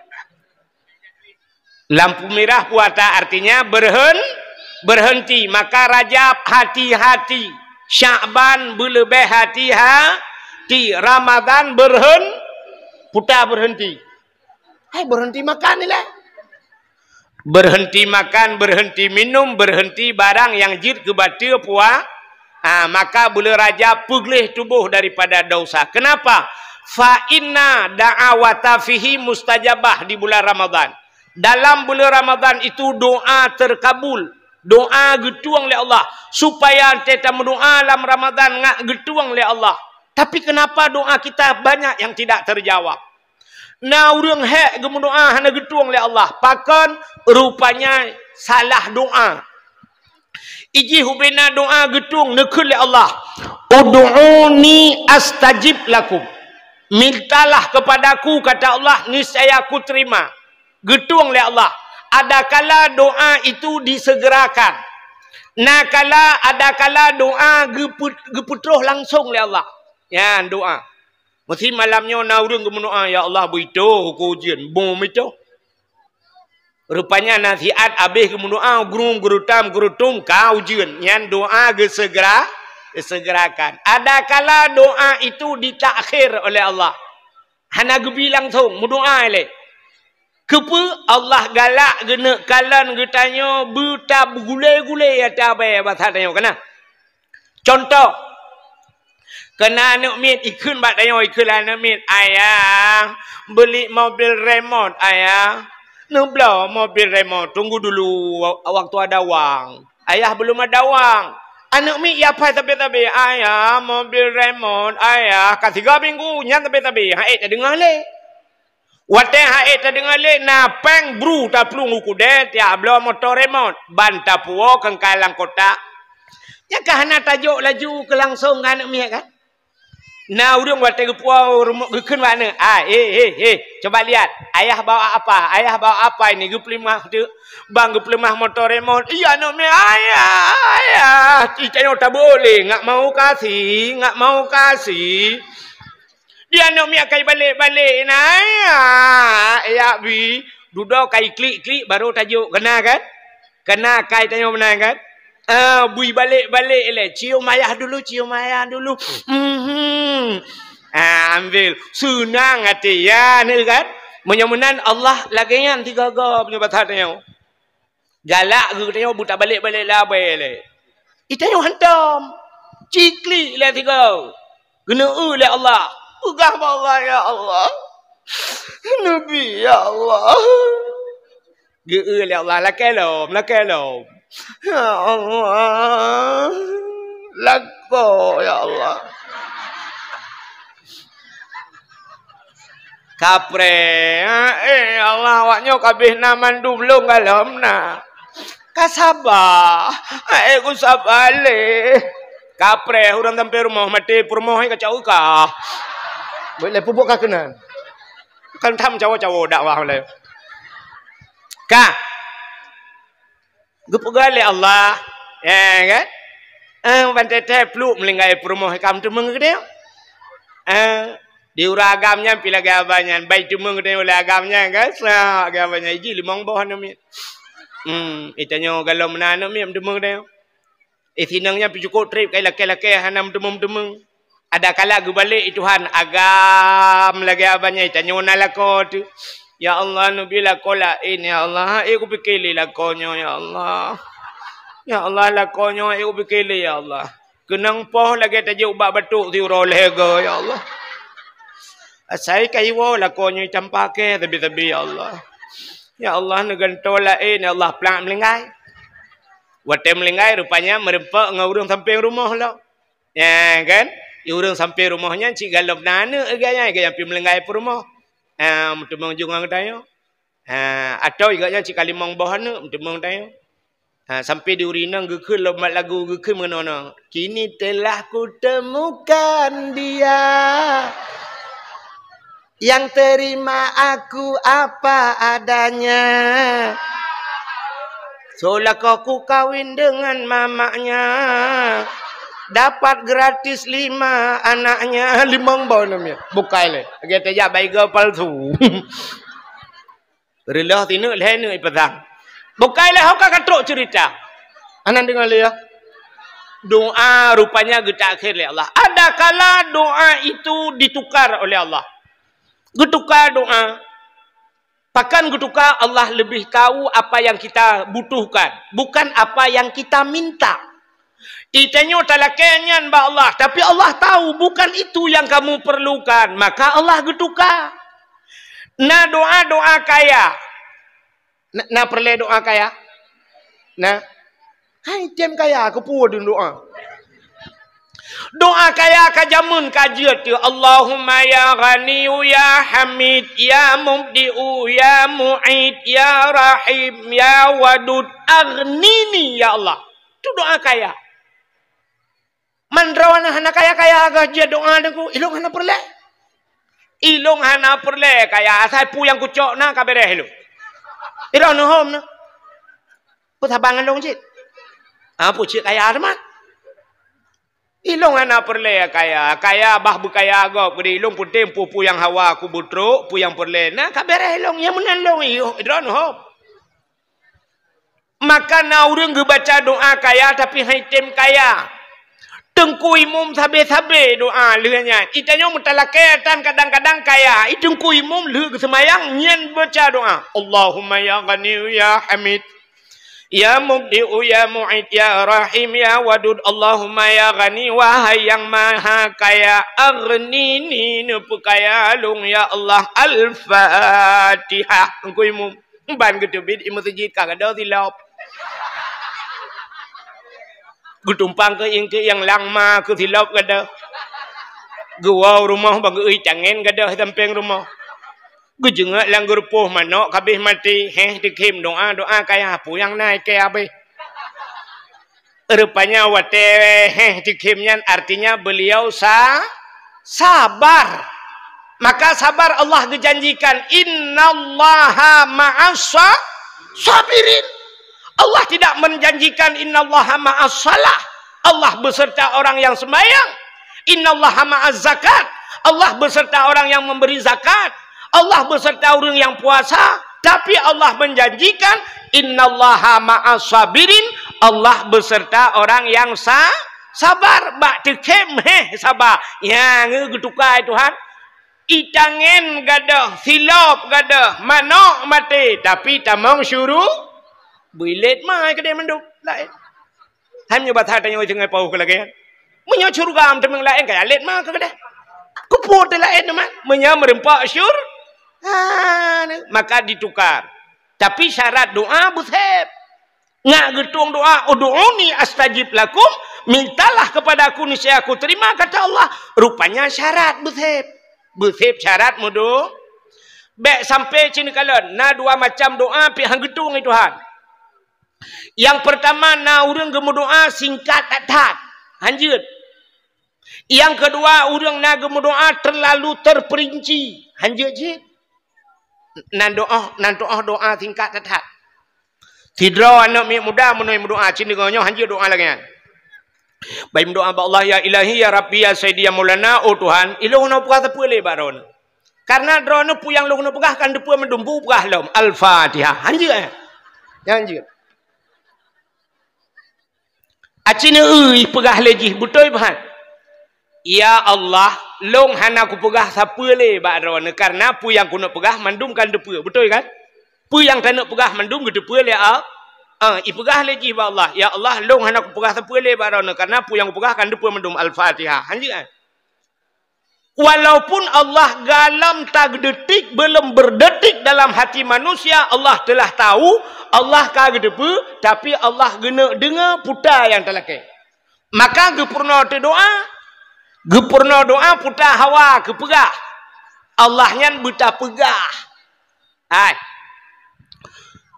Lampu mirah puasa artinya berhen-, berhenti. Maka Rajab hati-hati. Syakban beuleubeh hati-hati. Ramadhan berhen-, puta berhenti. Hai berhenti makan ni lah. Berhenti makan, berhenti minum, berhenti barang yang jeuet keu bateue puasa. Ah, maka buleuen Rajab peugleh tuboh daripada dosa. Kenapa? Fa inna da'awata fihi mustajabah di bulan Ramadan. Dalam bulan Ramadan itu doa terkabul, doa geutueng lé Allah. Supaya teuta meudoa lam Ramadan ngak geutueng lé Allah. Tapi kenapa doa kita banyak yang tidak terjawab? Na ureuëng hék geumeudoa hana geutueng lé Allah. Pakon? Rupanya salah doa. Ijih ubena doa geutueng neukheun lé Allah, "Ud'uni astajib lakum." Mintalah kepadaku, kata Allah, niscaya aku terima. Geutueng lé Allah. Adakala doa itu disegerakan. Nakala, adakala doa geupeu-, geupeutroh langsung lé Allah. Nyan doa. Meusi malam nyoe na ureuëng geumeudoa, "Ya Allah, beuitoh uku ujeuen, bom itoh." Rupanya nasihat habéh geumeudoa, gurung, geurutam, geurutum, ka ujeuen. Nyan doa geusegera, geusegerakan. Adakala doa itu ditakhir oleh Allah. Hana geubi langsung, meudoa ilée. Keupeue? Allah galak geuneuk kalon geutanyoe beuta beugulée-gulée ata bée basa tanyoe, kana? Contoh, keu na aneuëk miet ikheun bak tanyoe, ikheun lé aneuëk miet, "Ayah, beuli mobil remot, Ayah. Neubloe mobil remot, tunggu dulu wa-, waktu ada wang." Ayah belum ada wang. Aneuëk miet ya pai sabe-sabe, "Ayah, mobil remot, Ayah." Ka tiga minggu, nyan sabe-sabe, han ék tadeungoe lé. Watée han ék tadeungoe lé, na péng bru taplueng u keudée, tiak bloe moto remot, ban tapuwoe keukai lam kotak. Nyan ka hana tajok laju keu langsong ngon aneuëk miet kan? Na ureuëng watée geupuwoe rumoh geukheun bak aneuëk, "Ah, eh, eh, eh, coba lihat, ayah bawa apa? Ayah bawa apa ini?" Geupeuleumah teuk, ban geupeuleumah moto remot. Iya aneuëk miet, "Ayah, ayah, ci tanyoe tabeuet lé, ngak mau kasih, ngak mau kasih." Di aneuk miet kai balek-balek na, ya, ya bi, dudoe kai klik-klik baru tajok, kena kan? Kena kai tanyoe meunan kan? Ah, bui balek-balek lé, cium ayah dulu, cium ayah dulu. Mhm. Ah, ambil. Seunang até ya, ni kan? Meunyoe meunan Allah lagée nyan tiga-tiga meunyoe basa tanyoe. Galak geutanyoe beuta balek-balek labai lé. Itanyoe hantom. Ciklik lé tiga. Geuneu lé Allah. Peugah bak Allah, "Ya Allah. Neubi, ya Allah." Geu lé Allah, "Lakée lom, lakée lom." "Ya Allah. Lakoe, ya Allah." Kapreh, eh, ya Allah, awak nyoe kabeh na mandum lôn galom na. Ka saba, eh, ku saba lé. Kapreh, ureuëng sampai rumoh, maté peurumoh, eh, kacau ka. Boleh pubuk ka keunan. Kan tham cawo-cawo dakwah lé. Ka. Geupeugah lé Allah, ya kan? Eh, ban teuntèe pluek meulinggai peurumoh ikam teumeung geude. Eh, di ureueng agam nyan pih lagèe abang nyan, bai teumeung geude ulèe agam nyan kan? Sa agam abang nyan iji limong boh aneuk miet. Hmm, itanyoe galom meunan aneuk miet teumeung geude. Eh, sinong nyan pih cukôp trép kai lakèe-lakèe hana meuteumong-teumong. Ada kala geubalek, eh, Tuhan, agam lagèe abang nyan, tanyoe na lakoe teuh. Ya Allah, neubi lakoe laén, ya Allah. Eh, kupike lé lakoe nyoe, ya Allah. Ya Allah, lakoe nyoe, eh, kupike lé, ya Allah. Keunong poh lagèe tajok bak batok siuroe lhèe goe, ya Allah. Asai ka iwoe lakoe nyoe tampa kèe sabe-sabe, ya Allah. Ya Allah, neugantoe laén, ya Allah, plak meulinggai. Watèe meulinggai, rupanya meureumpok ngon ureueng sampéng rumoh lom. Ya kan? Di ureueng sampéng rumoh nyan cit galom na aneuk geuh nyan, geuh nyan pih meulinggai peurumoh. Ha, meuteumong ju ngon geutanyoe. Ha, atau geuh nyan cit ka limong boh aneuk meuteumong tanyoe. Ha, sampé di ureueng inong geukheun lom mat lagu geukheun meunoe. Kini telah kutemukan dia yang terima aku apa adanya. Soe lakoe kukawin dengan mamaknya, dapat gratis lima anaknya. Limong boh aneuk miet. Bukai lé. Lagèe tajak bak igoe palsu. Reuloh sineuk lhèe neuk ipeusang. Bukai lé ho ka katrok ceurita. Anan deungoe lé ya. Doa rupanya geutakhir lé Allah. Ada kala doa itu ditukar oleh Allah. Geutuka doa. Pakon geutuka? Allah lebih tahu apa yang kita butuhkan, bukan apa yang kita minta. Itanyoe talakèe nyan bak Allah, tapi Allah tahu bukan itu yang kamu perlukan, maka Allah geutuka. Na doa-doa kaya. Na, na peureulèe doa kaya? Na. Hai tem kaya, keupeue dun doa? Doa kaya ka jameun ka jeuet teuh. Allahumma ya Ghaniyu ya Hamid ya Mubdi'u ya Mu'id ya Rahim ya Wadud aghnini ya Allah. Tu doa kaya. Man droeneuh hana kaya-kaya geuh jeuet doa Teungku, ilông hana peureulèe. Ilông hana peureulèe kaya, asai peue nyang kucok na ka bèrèh ilông. Droeneuh hom na. Peue saban ngon lông cit? Ah, peue cit kaya teuma. Ilông hana peureulèe kaya, kaya bah beukaya gob. Jadi ilông peunteng peue-peue nyang hawa kubeutrok, peue nyang peureulèe na ka bèrèh ilông, nyang meunan lông, iyo, droeneuh hom. Maka na ureueng geubaca doa kaya tapi hai tem kaya. Teungku imum sabe-sabe doa lheueh nyan. Itanyoe meutalakèe tan kadang-kadang kaya. I teungku imum lheueh geuseumayang nyan baca doa. Allahumma ya Ghaniyu ya Hamid. Ya Mubdi'u ya Mu'id ya Rahim ya Wadud. Allahumma ya Ghani, wahai nyang maha kaya, aghnini, neupeukaya lôn ya Allah. Al-Fatihah. Teungku imum. Ban geuteubiet i meuseujid ka gadôh silop. Geutumpang keu ieng-keu ieng lam ma keu silop gadôh. Geuwoe u rumoh ban geuéh cangén gadôh sampéng rumoh. Geujeungok lam geurupoh manok kabéh maté, héh, teukhém doa, doa kaya peue nyang na ikèe abéh. Rupanya watèe héh teukhém nyan artinya beliau sa-, sabar. Maka sabar Allah geujanjikan, "Innallaha ma'as sa-, sabirin." Allah tidak menjanjikan, "Innallaha ma'as salah." Allah beserta orang yang sembahyang. "Innallaha ma'az zakat." Allah beserta orang yang memberi zakat. Allah beserta orang yang puasa. Tapi Allah menjanjikan, "Innallaha ma'as sabirin." Allah beserta orang yang sa-, sabar. Bak teukhém, heh, sabar. Nyang geutukai Tuhan. Itangen gadoh, silop gadoh, manok maté, tapi tamong syuru-, beuilet ma keudeh mandum laén. Hai meunyoe basa tanyoe singoh paoh keu lagée nyan. Meunyoe syeuruga meuteumeng laén, ka lét ma keu keudeh. Keupeue teu laén teuma? Meunyoe meureumpok syur-, ha, maka ditukar. Tapi syarat doa beusép. Nyak geutueng doa, "Ud'uni astajib lakum," mintalah kepada Aku, niscaya Aku terima, kata Allah. Rupanya syarat beusép. Beusép syarat meudo-, bék sampai cit neukalon, na dua macam doa pih han geutueng lé Tuhan. Yang pertama, na ureuëng geumeudoa singkat that-that, hanjeuet. Yang kedua, ureuëng na geumeudoa terlalu terperinci, hanjeuet jih. Nan doa, nan doa, doa singkat that-that. Sidroe aneuëk miet muda meunyoe meudoa, cit deungoe nyoe hanjeuet doa lagée nyan. Bai meudoa bak Allah, "Ya Ilahi, ya Rabbi, ya Sayyidi, ya Maulana, oh Tuhan, ilôn hana peugah sapeue lé bak droeneuh. Karena droeneuh peue nyang lôn hana peugah kan teupeue mandum, peugah lom. Al-Fatihah." Hanjeuet, eh? Hanjeuet. Aci neueu peugah lé jih, beutôi bah. "Ya Allah, lôn hana kupeugah sapeue lé bak droeneuh, karena peue nyang keuneuk peugah mandum kan teupeue." Beutôi kan? Peue nyang taneuk peugah mandum geuteupeue lé Al-, ah, ipeugah lé jih bak Allah, "Ya Allah, lôn hana kupeugah sapeue lé bak droeneuh, karena peue nyang kupeugah kan teupeue mandum." Al-Fatihah. Hanjeuet, eh? Walaupun Allah galom tageudetik, belum berdetik dalam hati manusia, Allah telah tahu, Allah ka geuteupeue, tapi Allah geuneuk deungoe peue nyang talakée. Maka geupeurunoe teuh doa, geupeurunoe doa peue hawa geupeugah. Allah nyan beutapeugah. Hai.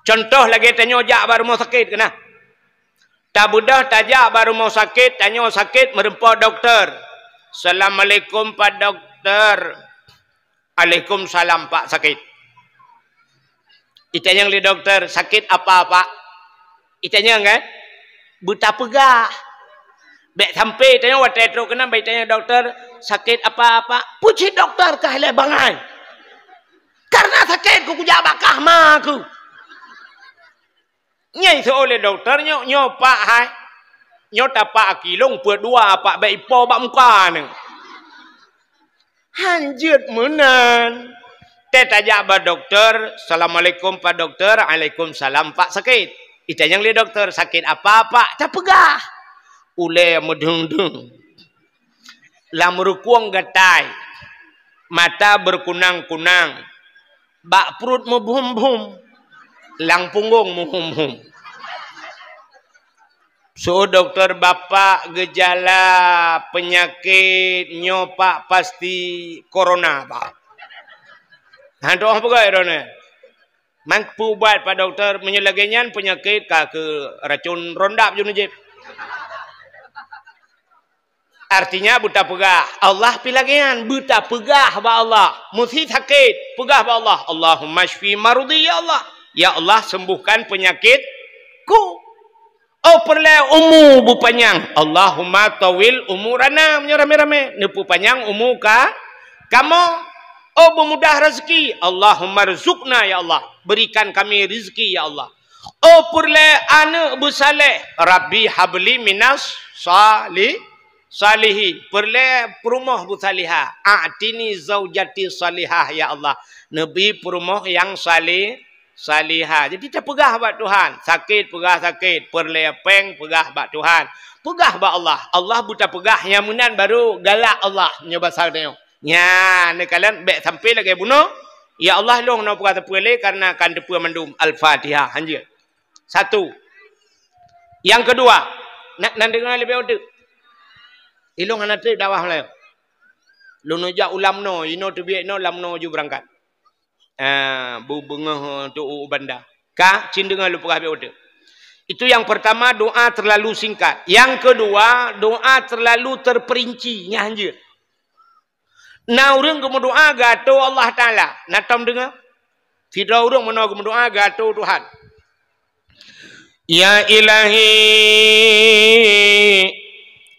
Contoh lagée tanyoe jak bak rumoh sakét keunan. Tabeudôh tajak bak rumoh sakét, tanyoe sakét, meureumpok dokto. "Assalamualaikum, Pak Dokto." "Alaikumsalam, Pak, sakét." Itanyong lé dokto, "Sakét apa, Pak?" Itanyong kan? Beutapeugah. Bék sampai tanyoe watée trok keunan, bék itanyong dokto, "Sakét apa, Pak?" Peue cit dokto ka ilée bangai. Karena sakét ku kujak bak kah ma ku. Nyai seuôt lé dokto, "Nyoe, nyoe Pak hai. Nyoe tapak aki lôn peuet dua Pak, bék ipo bak muka neuh." Hanjeuet meunan. Teuh tajak bak dokto, "Assalamualaikum Pak Dokto." "Alaikumsalam Pak, sakét." Itanyong lé dokto, "Sakét apa Pak?" Tapeugah. Ulée meudeueng-deueng. Lam rukueng gatai, mata beukunang-kunang, bak pruet meubuem-buem, lam punggong meuhum-hum. Seuôt dokto, "Bapak, geujala peunyakét nyoe Pak pasti corona Pak." Hantom peugah droeneuh. "Man peue ubat Pak Dokto?" "Meunyoe lagée nyan peunyakét ka keu racon rondap jeuet neujieb." Artinya beutapeugah, Allah pih lagée nyan, beutapeugah bak Allah. Meusé sakét, peugah bak Allah, "Allahumma syfi maradhi ya Allah." "Ya Allah, sembuhkan penyakitku." Oh peureulée umu beupanyang, "Allahumma tawil umurana." Meunyoe ramé-ramé, neupeupanyang umu ka kamoe. Oh beumudah rezeki, "Allahumma rzuqna ya Allah, berikan kami rezeki ya Allah." Oh peureulée aneuëk beusaléh, "Rabbi habli minas sali-, salihin." Peureulée peurumoh beusalihah, "A'tini zaujati salihah ya Allah." Neubi peurumoh nyang sali-, salihah. Jadi tapeugah bak Tuhan, sakét peugah sakét, peureulée péng peugah bak Tuhan. Peugah bak Allah, Allah beutapeugah nyang meunan baru galak Allah nyoe basa tanyoe. Nyan, neukalon bék sampai lagée bunoe, "Ya Allah, lôn hana peugah sapeue lé karena kan teupeue mandum." Al-Fatihah, hanjeuet. Satu. Nyang keudua, na-, nan deungoe leubeh uteuk. Ilôn hana treb dakwah Meulayu. Lôn jak u Lamno, inoe teubiet inoe Lamno ju beurangkat. Ah, bu-, beungoh tu u Banda. Ka, cit deungoe lôn peugah bék uteuk. Itu yang pertama, doa terlalu singkat. Yang kedua, doa terlalu terperinci. Nyan hanjeuet. Na ureuëng geumeudoa geuatô Allah Taala. Na tom deungoe? Sidroe ureuëng meunoe geumeudoa geuatô Tuhan. "Ya Ilahi,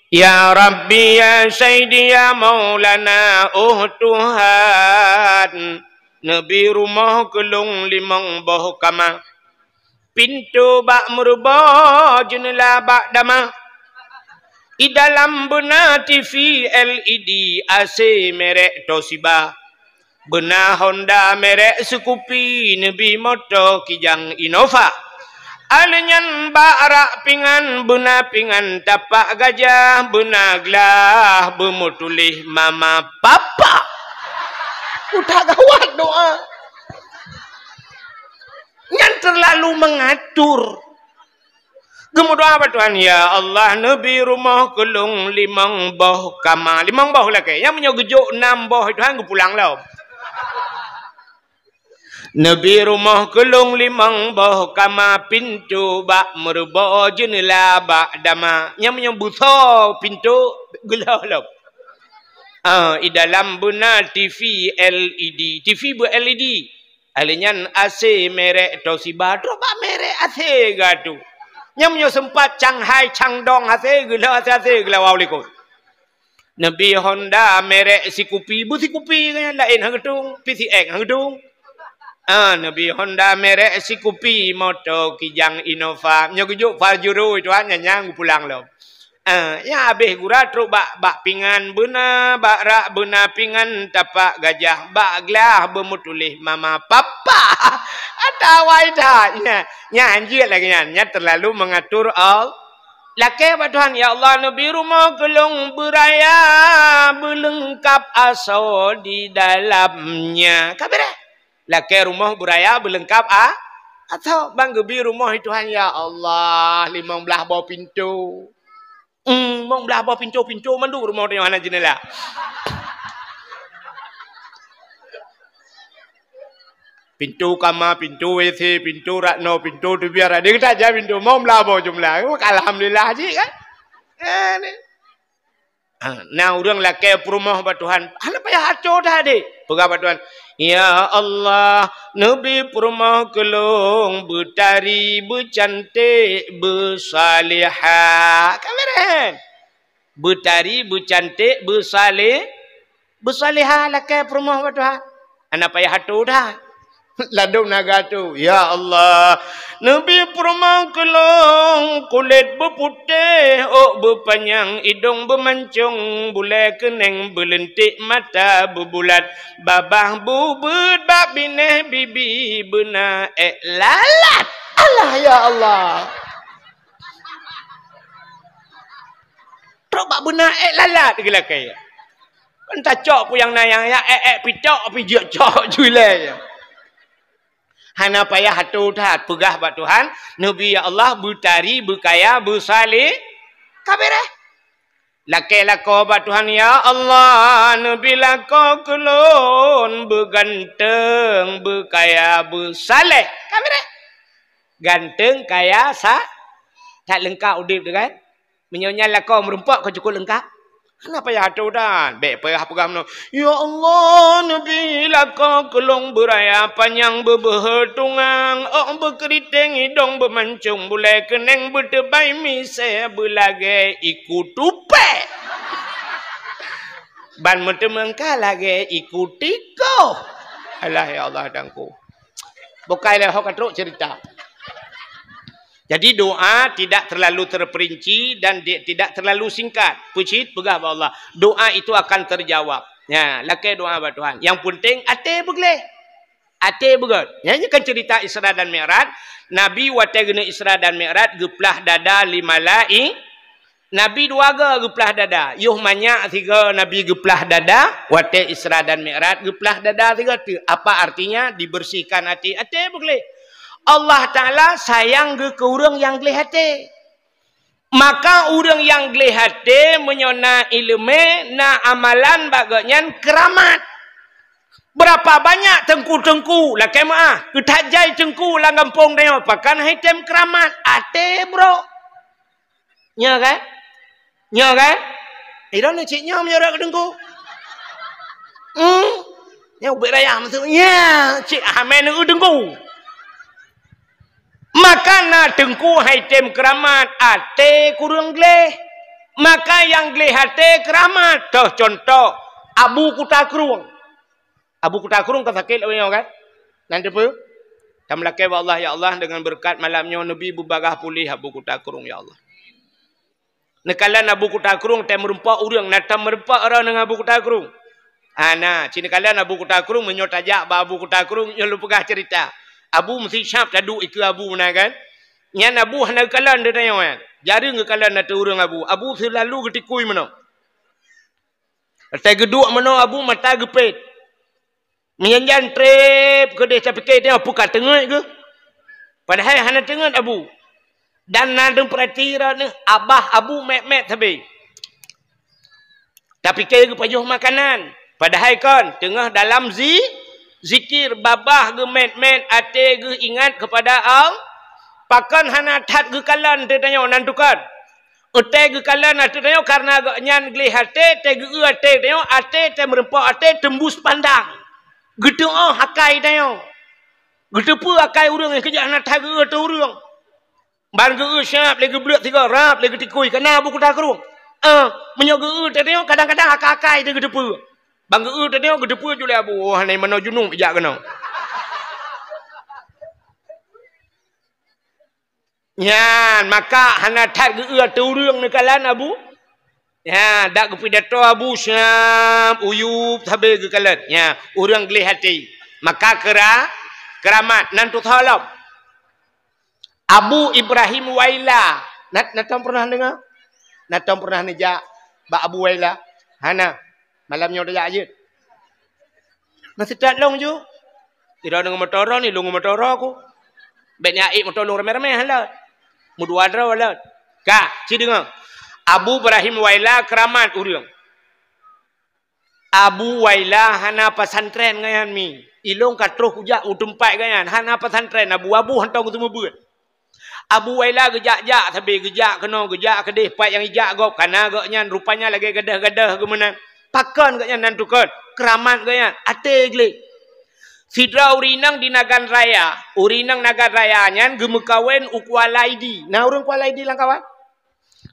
Ya Rabbi, ya Sayyidi, ya Maulana, oh Tuhan, neubi rumoh keu lôn limong boh kama. Pintoe bak meureuboh, jeuneula bak dama. I dalam beuna T V L E D, A C merek Toshiba. Beuna Honda merek Scoopy, neubi moto Kijang Innova. Alèh nyan bak rak pingan, beuna pingan tapak gajah, beuna glah beumeutuléh mama papa. Udah gawat doa. Nyan terlalu mengatur. Geumeudoa bak Tuhan, "Ya Allah, neubi rumoh keu lôn limong boh kama." Limong boh lakèe. Nyang meunyoe geujok nam boh, Tuhan geupulang lom. "Neubi rumoh keu lôn limong boh kama, pintoe bak meureuboh, jeuneula bak dama." Nyang meunyoe beusoe pintoe, geulhôh lom. Ah, i dalam beuna T V L E D. T V beu-L E D. Alèh nyan A C merek Toshiba, trok bak merek A C geuatu. Nyang meunyoe seumpat Shanghai, Shandong A C, geulhôh A C, A C geulawa u likot. Neubi Honda merek Scoopy, beu Scoopy nyan, laén han geutung, P C X han geutung. Ah, neubi Honda merek Scoopy, moto Kijang Innova. Meunyoe geujok Pajero, Tuhan, nyan, nyan geupulang lom. Ah, nyang habéh gura trok bak, bak pingan beuna, bak rak beuna pingan tapak gajah, bak glah beumeutuléh mama papa. Ata awai that. Nyan, nyan hanjeuet lagèe nyan. Nyan terlalu mengatur Allah. Lakèe bak Tuhan, "Ya Allah, neubi rumoh keu lôn beuraya, beuleungkap asoe di dalamnya." Ka beureh. Lakèe rumoh beuraya beuleungkap a-, asoe. Ban geubi rumoh i Tuhan, "Ya Allah, limong blah boh pintoe. Hmm, limong blah boh pintoe, pintoe mandum rumoh tanyoe hana jeuneula. Pintoe kama, pintoe W C, pintoe rakno, pintoe teubiet, ada kita aja pintoe, limong blah boh jumlah." Alhamdulillah jih kan? Eh, ni. Ha, na ureueng lakèe peurumoh bak Tuhan, hana payah atoe that deh. Peugah bak Tuhan, "Ya Allah, neubi peurumoh keu lôn beutari, beucanték, beusalihah." Ka beureh. Beutari, beucanték, beusalih-, beusalihah lakèe peurumoh bak Tuhan. Hana payah atoe that. Ladôm na geuatoe, "Ya Allah, neubi peurumoh keu lôn kulét beuputéh, ôk beupanyang, idông beumancông, bulèe keunèng beuleunték, mata beubulat, babah bubeuet, bak binéh bibi beuna èk lalat." Allah, ya Allah. Trok bak beuna èk lalat geulakèe. Kan tacok peue nyang na nyang ya, èk-èk pitok pih jeuet cok ju ilèe. Hana payah atoe that, peugah bak Tuhan, "Neubi ya Allah, beutari, beukaya, beusaleh." Ka beureh. Lakèe lakoe bak Tuhan, "Ya Allah, neubi lakoe keu lôn, beuganteung, beukaya, beusaleh." Ka beureh. Ganteung, kaya, sa-, that leungkap udép tu kan? Meunyoe nyan lakoe meurumpok ka cukôp leungkap. Hana payah atoe that. Bèk payah peugah meunoe, "Ya Allah, neubi lakoe keu lôn beuraya panyang, beubeuhe tungang, ôk beukeuriteng, idông beumancông, bulèe keunèng beuteubai misèe, beulagèe iku tupèe." Ban meuteumèe ka lagèe iku tikoh. Alah, ya Allah, Tuhanku. Bukai lé ho ka trok cerita. Jadi, doa tidak terlalu terperinci dan di-, tidak terlalu singkat. Peucit peugah bak Allah, doa itu akan terjawab. Ya, lakèe doa bak Tuhan. Yang penting até beugleh. Até beugöt. Ya, ini kan cerita Isra dan Mi'raj. Nabi watèe geuneuk Isra dan Mi'raj geuplah dada lé malai-, Nabi dua go geuplah dada. Yoh manyak sigo Nabi geuplah dada, watèe Isra dan Mi'raj geuplah dada sigo teuk. Apa artinya? Dibersihkan até, até beugleh. Allah Taala sayang geuh keu ureueng nyang gleh até. Maka ureueng nyang gleh até meunyoe na ileumèe, na amalan bak gobnyan keuramat. Beurapa banyak teungku-teungku, lakèe meu'ah, geuthat jai teungku lam gampông tanyoe, pakon han item keuramat, até brok. Nyo kan? Nyo kan? Eh, droeneuh cit nyoe meunyoe rot keu teungku. Hmm? Nyoe ubit raya maksud. Nya, cit hamé neu teungku. Maka na teungku han item keuramat, até kureueng gleh. Maka nyang gleh até keuramat, toh contoh Abu Kuta Krueng. Abu Kuta Krueng ka sakét lagèe nyoe kan? Nan teupeu? Tameulakèe bak Allah, "Ya Allah, deungon beureukat malam nyoe neubi beubagaih puléh Abu Kuta Krueng, ya Allah." Neukalon Abu Kuta Krueng, tém meureumpok ureueng, na tém meureumpok droe ngon Abu Kuta Krueng. Ah, na, ci neukalon Abu Kuta Krueng, meunyoe tajak bak Abu Kuta Krueng, nyoe lôn peugah ceurita. Abu meusti sab taduek ikeue Abu na kan? Nyan Abu hana geukalon teuh tanyoe nyan. Jareueng geukalon ateueh ureueng Abu. Abu seulalu geutikui meunoe. Watèe geuduek meunoe Abu mata geupet. Meujan-jan trép keudeh tapike tanyoe peue ka teungeut geuh. Padahai hana teungeut Abu. Dan na deuh peurati droeneuh, babah Abu mèt-mèt sabe. Tapike geupajoh makanan. Padahai kon teungoh dalam zi-, zikir, babah geumèt-mèt, até geuh ingat keupada Allah. Pakon hana that geukalon teuh tanyoe nan tukon? Watèe geukalon ateueh tanyoe kareuna gobnyan gleh até, tée geu-eu até tanyoe, até tée meureumpok até teumbus pandang. Geuteuôh akai tanyoe. Geuteupeue akai ureueng nyang keujak hana that geu-eu ateueh ureueng. Ban geu-eu siab lé geubleuet sigoe rab lé geutikui kana Abu Kuta Krueng. Eh, meunyoe geu-eu teuh tanyoe kadang-kadang akai-akai teuh geuteupeue. Ban geu-eu teuh tanyoe geuteupeue ju lé Abu, "Oh, hana manoe junub jak keunoe." Nyan, maka hana that geu-eu ateueh ureueng neukalon Abu. Nyan, dak geupidato Abu siab uyub sabe geukalon. Nyan, ureueng gleh até. Maka keura-, keuramat nan tutoe lom. Abu Ibrahim Waila. Na, na tom pernah deungoe? Na tom pernah neujak bak Abu Waila? Hana. Malam nyoe tajak jeuet. Meuseutôt lôn ju. Sidroe ngon moto droe ni, lôn ngon moto droe ku. Bèk nyan ék moto lôn ramé-ramé lôn. Meudua droe lôn. Ka, ci deungoe. Abu Ibrahim Waila keuramat ureueng. Abu Waila hana pesantren gobnyan mi. Ilôn ka troh kujak u teumpat gobnyan. Hana pesantren Abu, Abu hantom geuseumeubeuet. Abu Waila geujak-jak sabe, geujak keunoe, geujak keudeh, pat nyang ijak gob, kana gobnyan rupanya lagèe gadôh-gadôh geumeunan. Pakon gobnyan nan tukon? Keuramat gobnyan, até gleh. Sidroe ureueng inong di Nagan Raya, ureueng inong Nagan Raya nyan geumeukawen u Kuala Idi. Na ureueng Kuala Idi lam kawan?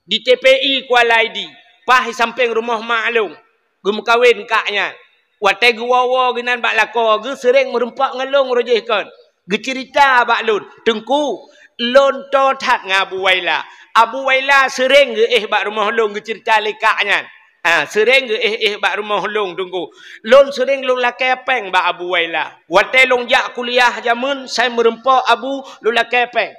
Di T P I Kuala Idi, paih sampéng rumoh mak lôn, geumeukawen kak nyan. Watèe geuwoe-woe geunan bak lakoe, geuh seuréng meureumpok ngon lôn uroe jéh kon. Geuceurita bak lôn, "Teungku, lôn toe that ngon Abu Waila. Abu Waila seuréng geuéh bak rumoh lôn geuceurita lé kak nyan. Ha, seuréng geuéh-éh bak rumoh lôn, Teungku. Lôn seuréng lôn lakèe péng bak Abu Waila. Watèe lôn jak kuliah jameun, sai meureumpok Abu, lôn lakèe péng."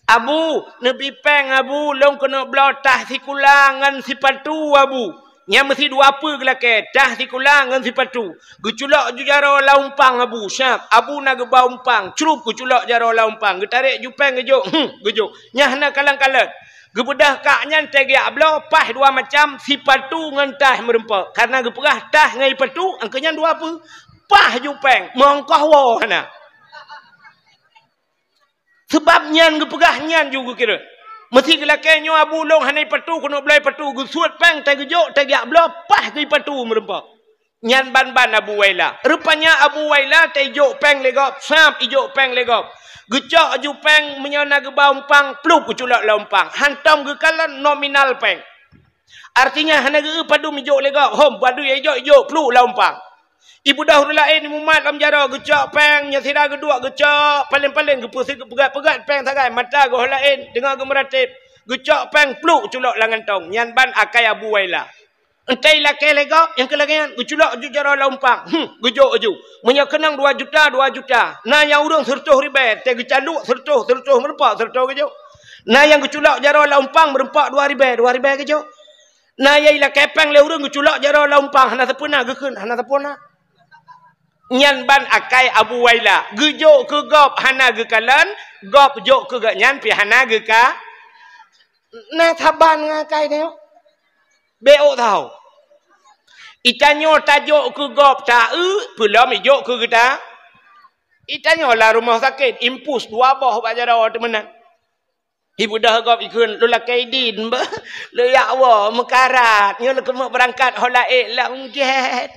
"Abu, neubi péng, Abu, lôn keuneuk bloe tah sikula ngon sipatu, Abu." Nyan meusi dua peue geulakèe, tah sikula ngon sipatu. Geuculok ju jaroe lam umpang Abu, siab. Abu na geuba umpang, crup geuculok jaroe lam umpang. Geutarek ju péng geujok, hmm, geujok. Nyan hana kalon-kalon. Geubeudôh kak nyan teugiak bloe, paih dua macam, sipatu ngon tah meureumpok. Kareuna geupeugah tah ngon sipatu, angkeu nyan dua peue. Paih ju péng, meuongkoh woe hana. Seubab nyan geupeugah nyan ju geukira. Meusi geulakèe nyoe Abu lôn hana patu keuneuk bloe patu, geusuet péng teugeujok teugiak bloe paih geuh patu meureumpok. Nyan ban-ban Abu Waila. Rupanya Abu Waila teujok péng lé gob, sab ijok péng lé gob. Geucok ju péng meunyoe na geuba umpang, pluek geuculok lam umpang. Hantom geukalon nominal péng. Artinya hana geu padum ijok lé gob, hom padum ijok, ijok pluek lam umpang. Ibeudôh ureueng laén imumat lam jaroe geucok péng, nyoe sira geuduek geucok, paleng-paleng geupeusi geupeugét-peugét péng sagai, mata geuh laén deungon geumeuratéb, geucok péng pluek culok lam gantong, nyan ban akai Abu Waila. Entée ilakée lé gob, nyang keu lagée nyan geuculok ju jaroe lam umpang, hmm, geujok ju. Meunyoe keunong dua juta, dua juta, na nyang ureueng sireutôh ribée, tée geucaluk sireutôh, sireutôh meureumpok, sireutôh geujok. Na nyang geuculok jaroe lam umpang meureumpok dua ribée, dua ribée geujok. Na nyang ilakée péng lé ureueng geuculok jaroe lam umpang hana sapeue na geukheun, hana sapeue na. Nyan ban akai Abu Waila, geujok keu gob hana geukalon, gob jok keu gobnyan pih hana geuka. Na saban ngon akai nyoe. Bék ôk tau. Itanyoe tajok keu gob ta-eu, peulom ijok keu geuta. Itanyoe lam rumoh sakét, impus dua boh bak jaroe teumeunan. Ibeudôh gob ikheun, "Lôn lakée idin, beuh. Lôn jak woe meukarat. Nyoe lôn keumeuk beurangkat ho laén lam gét."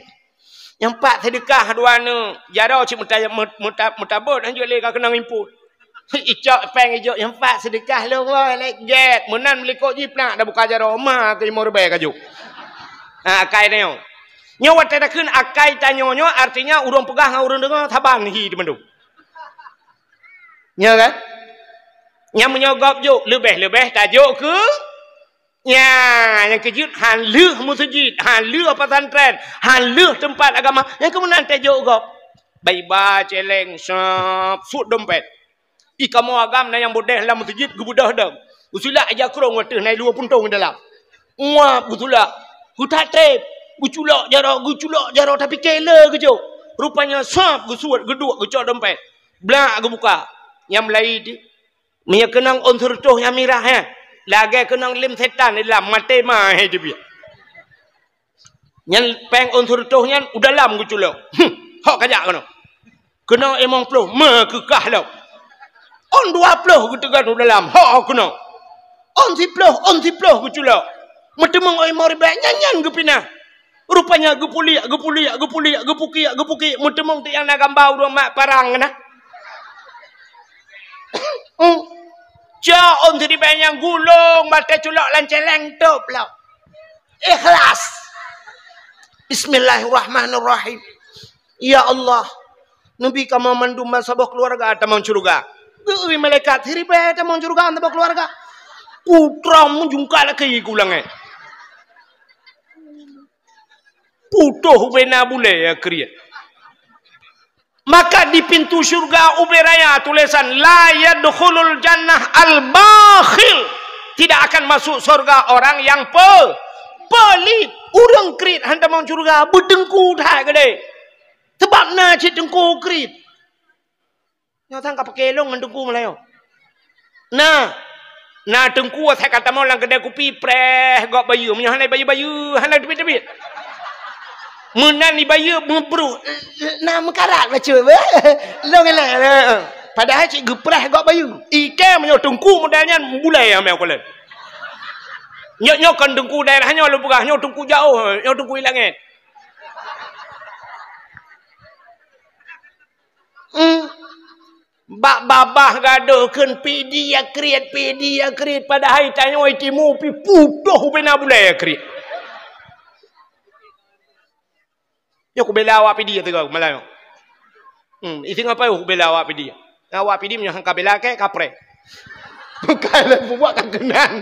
Nyang pat seudeukah dua neuk, jaroe cit meuta-, meuta-, meutabot, hanjeuet lé ka keunong impot. Icok péng ijok nyang pat seudeukah lôn woe lé gét. Meunan meulikot jiplak dah buka jaroe ma keu limong ribèe kajok. Ha, akai tanyoe. Nyoe watèe takheun akai tanyoe nyoe artinya ureueng peugah ngon ureueng deungö saban hi teumandum. Nyo kan? Nyang meunyoe gob jok leubeh-leubeh tajok keu Nya, nyang keujeuet han lheueh meuseujid, han lheueh pesantren, han lheueh teumpat agama, nyang keumeunang tajok gob. Baiba, céléng, sab, suet dompet. Ih, kamoe agam na nyang beudeh lam meuseujid geubeudôh dong. Geusulak ija krong ateueh na i luwa puntông dalam. Nguap geusulak. Geutat trép. Geuculok jaroe, geuculok jaroe, tapi keu le geujok. Rupanya sab geusuet, geuduek, geucok dompet. Blak geubuka. Nyang meulayi di Meunyoe keunong ôn sireutôh nyang mirah, eh, lagèe keunong lem setan di dalam, maté ma, eh, teubiet. Nyan péng ôn sireutôh nyan u dalam geuculok. Huh, hok kajak keunoe. Keunong limong ploh, meukeukah lom. Ôn dua ploh geuteugon u dalam, hok keunoe. Ôn siploh, ôn siploh geuculok. Meuteumong limong ribèe, nyan-nyan geupinah. Rupanya geupuliek, geupuliek, geupuliek, geupukiek, geupukiek, meuteumong teuk nyang na gamba ureueng mat parang na. Hmm. Cok ôn siribèe nyang gulong, batèe culok lam céléng, tôp lom. Ikhlas. Bismillahirrahmanirrahim. Ya Allah, neubi kamoe mandum bansaboh keuluwarga tamong syeuruga. Geu-ui malaikat, siribèe tamong syeuruga bansaboh keuluwarga. Putroe meujungkat lakèe ku langèt. Putôh ubena bulèe kriet. Maka di pintu syurga ubé raya tulésan, "La yadkhulul jannah al-bakhil." Tidak akan masuk surga orang yang pe-, pelit. Ureueng kriet han tamong syurga, beuteungku that keudéh. Sebab na cit teungku kriet. Nyoe sang ka paké lôn ngon teungku meulayeue. Na, na teungku asai ka tamong lam keudè kupi, preh gob bayeue. Meunyoe hana bayeue-bayeue, hana teubiet-teubiet. Meunan ibayeue meubruh, na meukarat bacut. Lôn ilèe. Padahai cit geupreh gob bayeue. Ikèe meunyoe teungku model nyan bulèe amé ukalon. Nyoe, nyoe kon teungku daerah nyoe lôn peugah, nyoe teungku jaoh, nyoe teungku i langèt. Hmm. Bak babah gadôh kheun pidi ya kriet, pidi ya kriet, padahai tanyoe timu pi putôh ubena bulèe ya kriet. Nyoe kubela awak pidi ya teuga malam nyoe. Hmm, isi ngapai kubela awak pidi. Awak pidi meunyoe han kabela kèe kapreh. Bukan lah bubuak ka keunan.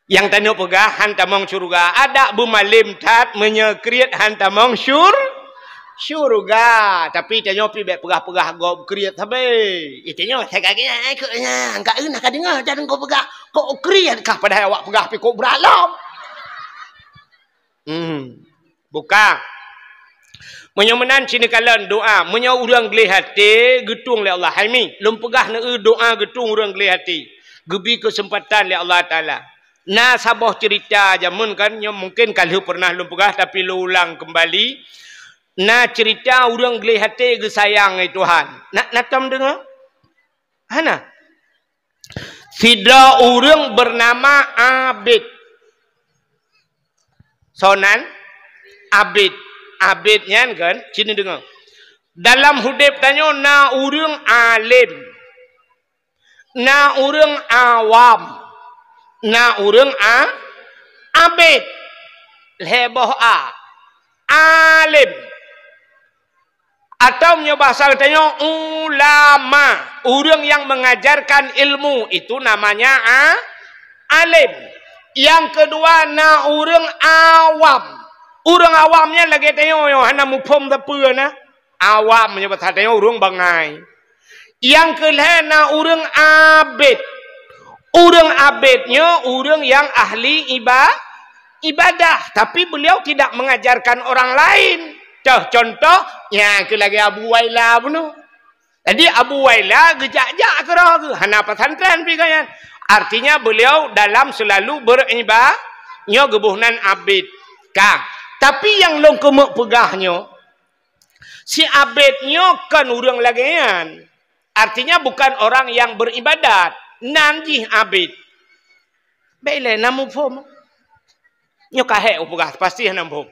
Nyang tanyoe peugah han tamong syurga. Adak beumalém that meunyoe kriet han tamong syur-, syurga. Tapi tanyoe pi bèk peugah-peugah gob kriet sabe. Eh, tanyoe sagai nyan, eh, keu nyan. Ka eunah ka deungoe, jangan kau peugah. Kok kriet kah padahai awak peugah pi kok brat lom. Hmm. Buka. Meunyoe meunan cit neukalon doa. Meunyoe ureueng gleh até geutueng lé Allah. Hai mi, lôn peugah neueu doa geutueng ureueng gleh até. Geubi keuseumpatan lé Allah Taala. Na saboh ceurita jameun kan, nyoe mungken ka lheueh peureunah lôn peugah, tapi lôn ulang keumbali. Na ceurita ureueng gleh até geusayang lé Tuhan. Na, na tom deungoe? Hana. Sidroe ureueng beunama Abid. Soe nan? Abid. Abid nyan kan, cit neudeungoe. Dalam udép tanyoe na ureueng além, na ureueng awam, na ureueng a-, abid. Lhèe boh a. Além. Atau meunyoe bahasa geutanyoe, ulama, ureueng nyang mengajarkan ilmu, itu namanya a-, alim. Nyang keudua na ureueng awam. Ureueng awam nyan lagèe tanyoe nyoe hana muphom sapeue na. Awam meunyoe bahasa tanyoe ureueng bangai. Nyang keulhèe na ureueng abid. Ureueng abid nyoe ureueng nyang ahli iba-, ibadah, tapi beliau tidak mengajarkan orang lain. Toh contoh, nyan keuh lagèe Abu Waila bunoe. Jadi Abu Waila geujak-jak keudroe geuh, hana pesantren pi gobnyan. Artinya beliau dalam selalu beriba-, nyoe geuboh nan abid. Ka. Tapi nyang lôn keumeuk peugah nyoe, si abid nyoe kon ureueng lagèe nyan. Artinya bukan orang yang beribadat. Nan jih abid. Bèk ilèe na muphom. Nyoe ka hék kupeugah, pasti hana muphom.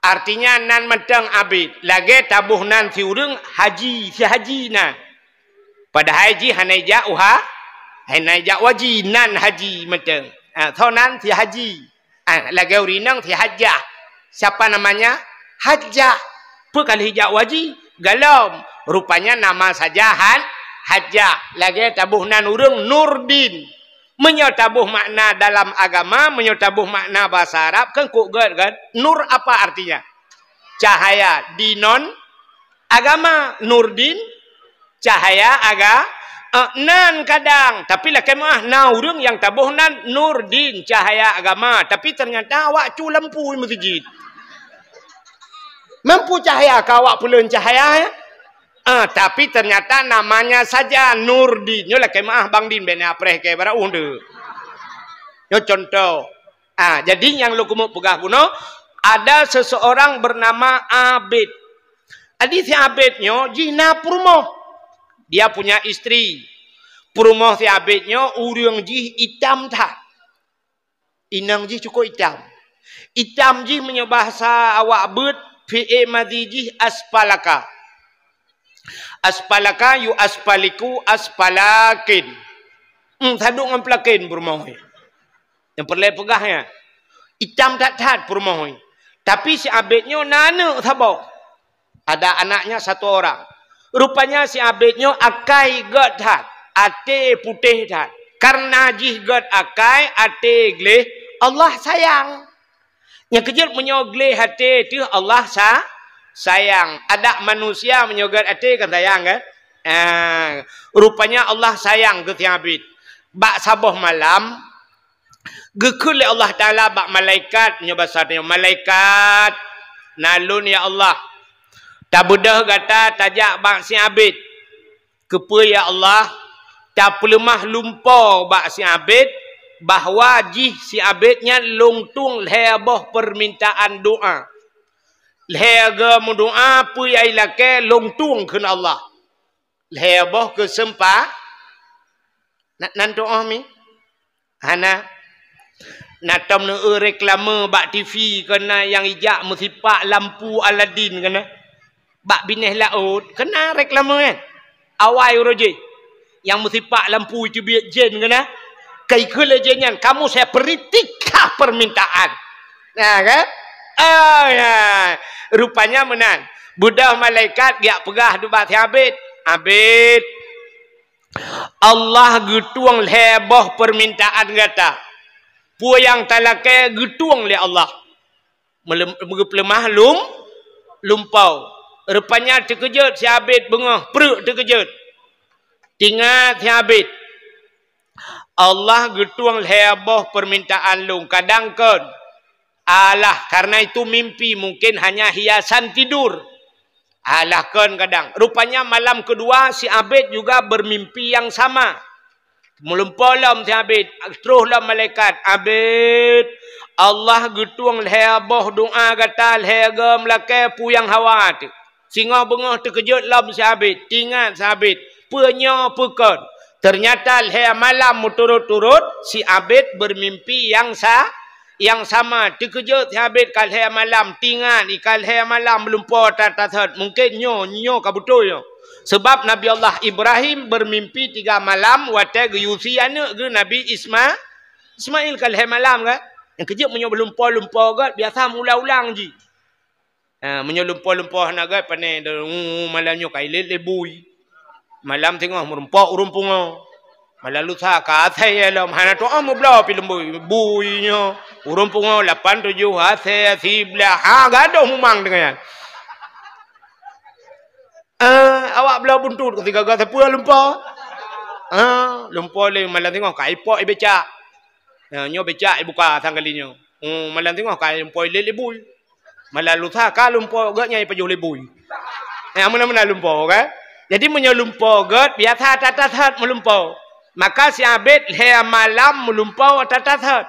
Artinya nan mantong abid. Lagèe taboh nan si ureueng haji, si haji nan. Padahai jih hana ijak uha, hana ijak u haji, nan haji mantong. Ha, soe nan? Si Haji. Ha, lagèe ureueng inong si Hajah. Siapa namanya? Hajah. Peue ka lheueh ijak u haji? Gohlom. Rupanya nama saja Han-, Hajah. Lagèe taboh nan ureueng Nurdin. Meunyoe taboh makna dalam agama, meunyoe taboh makna bahasa Arab, kan kok gèt kan? Nur apa artinya? Cahaya. Dinon agama. Nurdin, cahaya aga-, eh, nan kadang. Tapi lakèe meu'ah na ureueng nyang taboh nan Nurdin, cahaya agama. Tapi ternyata awak cu lampu meuseujid. Mampu cahaya ka awak peuleuen cahaya, ya? Ah, tapi ternyata namanya saja Nurdin. Nyoe lakèe meu'ah Bang Din, bèk na preh keu barô deuh. Nyoe contoh. Ah, jadi nyang lôn keumeung peugah bunoe, ada seseorang bernama Abid. Jadi si Abid nyoe jih na peurumoh. Dia punya istri. Peurumoh si Abid nyoe ureueng jih itam that. Inong jih cukôp itam. Itam jih meunyoe bahasa awak beuet, fi'il madhi jih aspalaka. Aspalaka yu aspaliku aspalakin. Hmm, saduek ngon pelakin peurumoh. Nyang peureulèe peugah nyan. Itam that-that peurumoh. Tapi si Abid nyoe na aneuk saboh. Ada anaknya satu orang. Rupanya si Abid nyoe akai gèt that, até putéh that. Karena jih gèt akai, até gleh, Allah sayang. Nyang keujeuet meunyoe gleh até teuh Allah sa-, sayang. Adak manusia meunyoe gèt até kan sayang kan? Ah, rupanya Allah sayang keu si Abid. Bak saboh malam, geukheun lé Allah Taala bak malaikat, nyoe basa tanyoe, "Malaikat, na lôn ya Allah, tabeudôh gata tajak bak si Abid. Keupeue ya Allah? Tapeuleumah lumpoe bak si Abid, bahwa jih si Abid nyan lôn tueng lhèe boh peumintaan doa. Lhèe goe meudoa peue nyang ilakèe lôn tueng kheun Allah." Lhèe boh keuseumpa-, na-, nan tuoh mi? Hana. Na tom neueu reklame bak T V keunan nyang ijak meusipak lampu Aladin keunan. Bak binéh laôt keunan reklame kan. Awai uroe jih. Nyang meusipak lampu teubiet jén keunan. Kai keu lé jén nyan, "Kamu saya perintahkah permintaan." Nah kan? Oh ya. Rupanya meunan. Beudôh malaikat geujak peugah bak si Abid. "Abid, Allah geutueng lhèe boh peumintaan gata. Peue nyang talakèe geutueng lé Allah." Meulem-, geupeuleumah lum-, lumpoe. Rupanya teukeujot si Abid beungoh, preuk teukeujot. Teuingat si Abid, "Allah geutueng lhèe boh peumintaan lôn, kadang kon." Alah, karena itu mimpi, mungkin hanya hiasan tidur. Alah kon kadang. Rupanya malam kedua si Abid juga bermimpi yang sama. Meulumpoe lom si Abid, troh lom malaikat, "Abid, Allah geutueng lhèe boh doa gata lhèe goe meulakèe peue nyang hawa teuh." Singoh beungoh teukeujot lom si Abid, teuingat si Abid, "Peue nyoe peue kon?" Ternyata lhèe malam meuturot-turot si Abid bermimpi yang sa-, yang sama. Teukeujot si Abid ka lhèe malam, teuingat i ka lhèe malam meulumpoe that-that. Mungkin nyoe, nyoe ka beutôi nyoe. Sebab Nabi Allah Ibrahim bermimpi tiga malam watèe geuyue sie aneuk geuh Nabi Isma-, Ismail ka lhèe malam kan. Nyang keujeuet meunyoe lumpoe-lumpoe gèt biasa meuulang-ulang jih. Ha, meunyoe lumpoe-lumpoe hana gèt, pane, "Uh, malam nyoe ka ilét lé bui. Malam singoh meurumpok ureueng pungo. Malam lusa ka asèe lom." Hana tu'oh meubloe pi leumbui. Bui nyoe, ureueng pungo lapan tujoh asèe, siblaih. Ha, gadôh mumang deungon nyan. Ah, awak bloe buntut, sigaga sapeue lumpoe. Ah, lumpoe lé malam singoh ka ipok i becak. Ha, nyoe becak ibuka sang kali nyoe. Oh, malam singoh ka lumpoe ilét lé bui. Malam lusa ka lumpoe gèt nyan ipajoh lé bui. Eh, meunan-meunan lumpoe, kan? Jadi, meunyoe lumpoe gèt, biasa that-that meulumpoe. Maka si Abid lhèe malam meulumpoe that-that.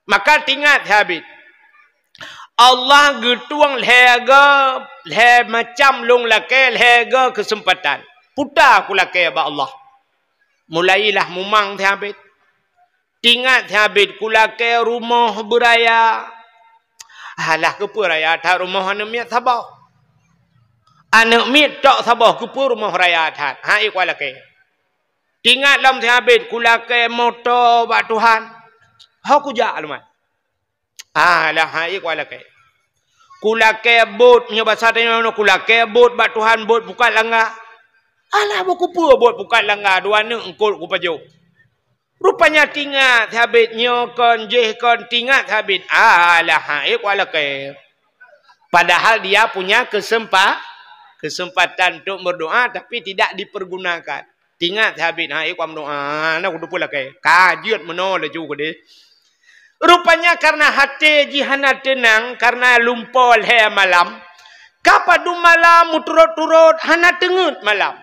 Maka teuingat si Abid, Allah geutueng lhèe goe, lhèe macam lôn lakèe, lhèe goe keuseumpatan. Puta kulakèe bak Allah. Mulailah mumang si Abid. Teuingat si Abid, kulakèe rumoh beuraya. Alah, keupeue raya that rumoh aneuk miet saboh? Aneuk miet tok saboh keupeue rumoh raya that. Ha, ék kuat lakée. Tingat lom sihabéh, kulakée moto bak Tuhan. Ho kujak lumat. Alah, ha, ék kuat lakée. Kulakée bot, nyoe basa tanyoe, kulakée bot bak Tuhan, bot pukat langga. Alah, bot keupeue bot pukat langga, dua aneuk eungkot kupajoh. Rupanya tingat sihabéh nyoe kon, jéh kon, tingat sihabéh. Alah, ha, ék kuat lakée. Padahal dia punya kesempa-, kesempatan untuk berdoa, tapi tidak dipergunakan. Tingat sihabéh, ha, ék kuat meudoa, na kuteupeu lakée. Ka jeuet meunoe laju keudeh. Rupanya karena até jih hana teunang, karena lumpoe lhée malam, ka padum malam meuturot-turot hana teungeut malam.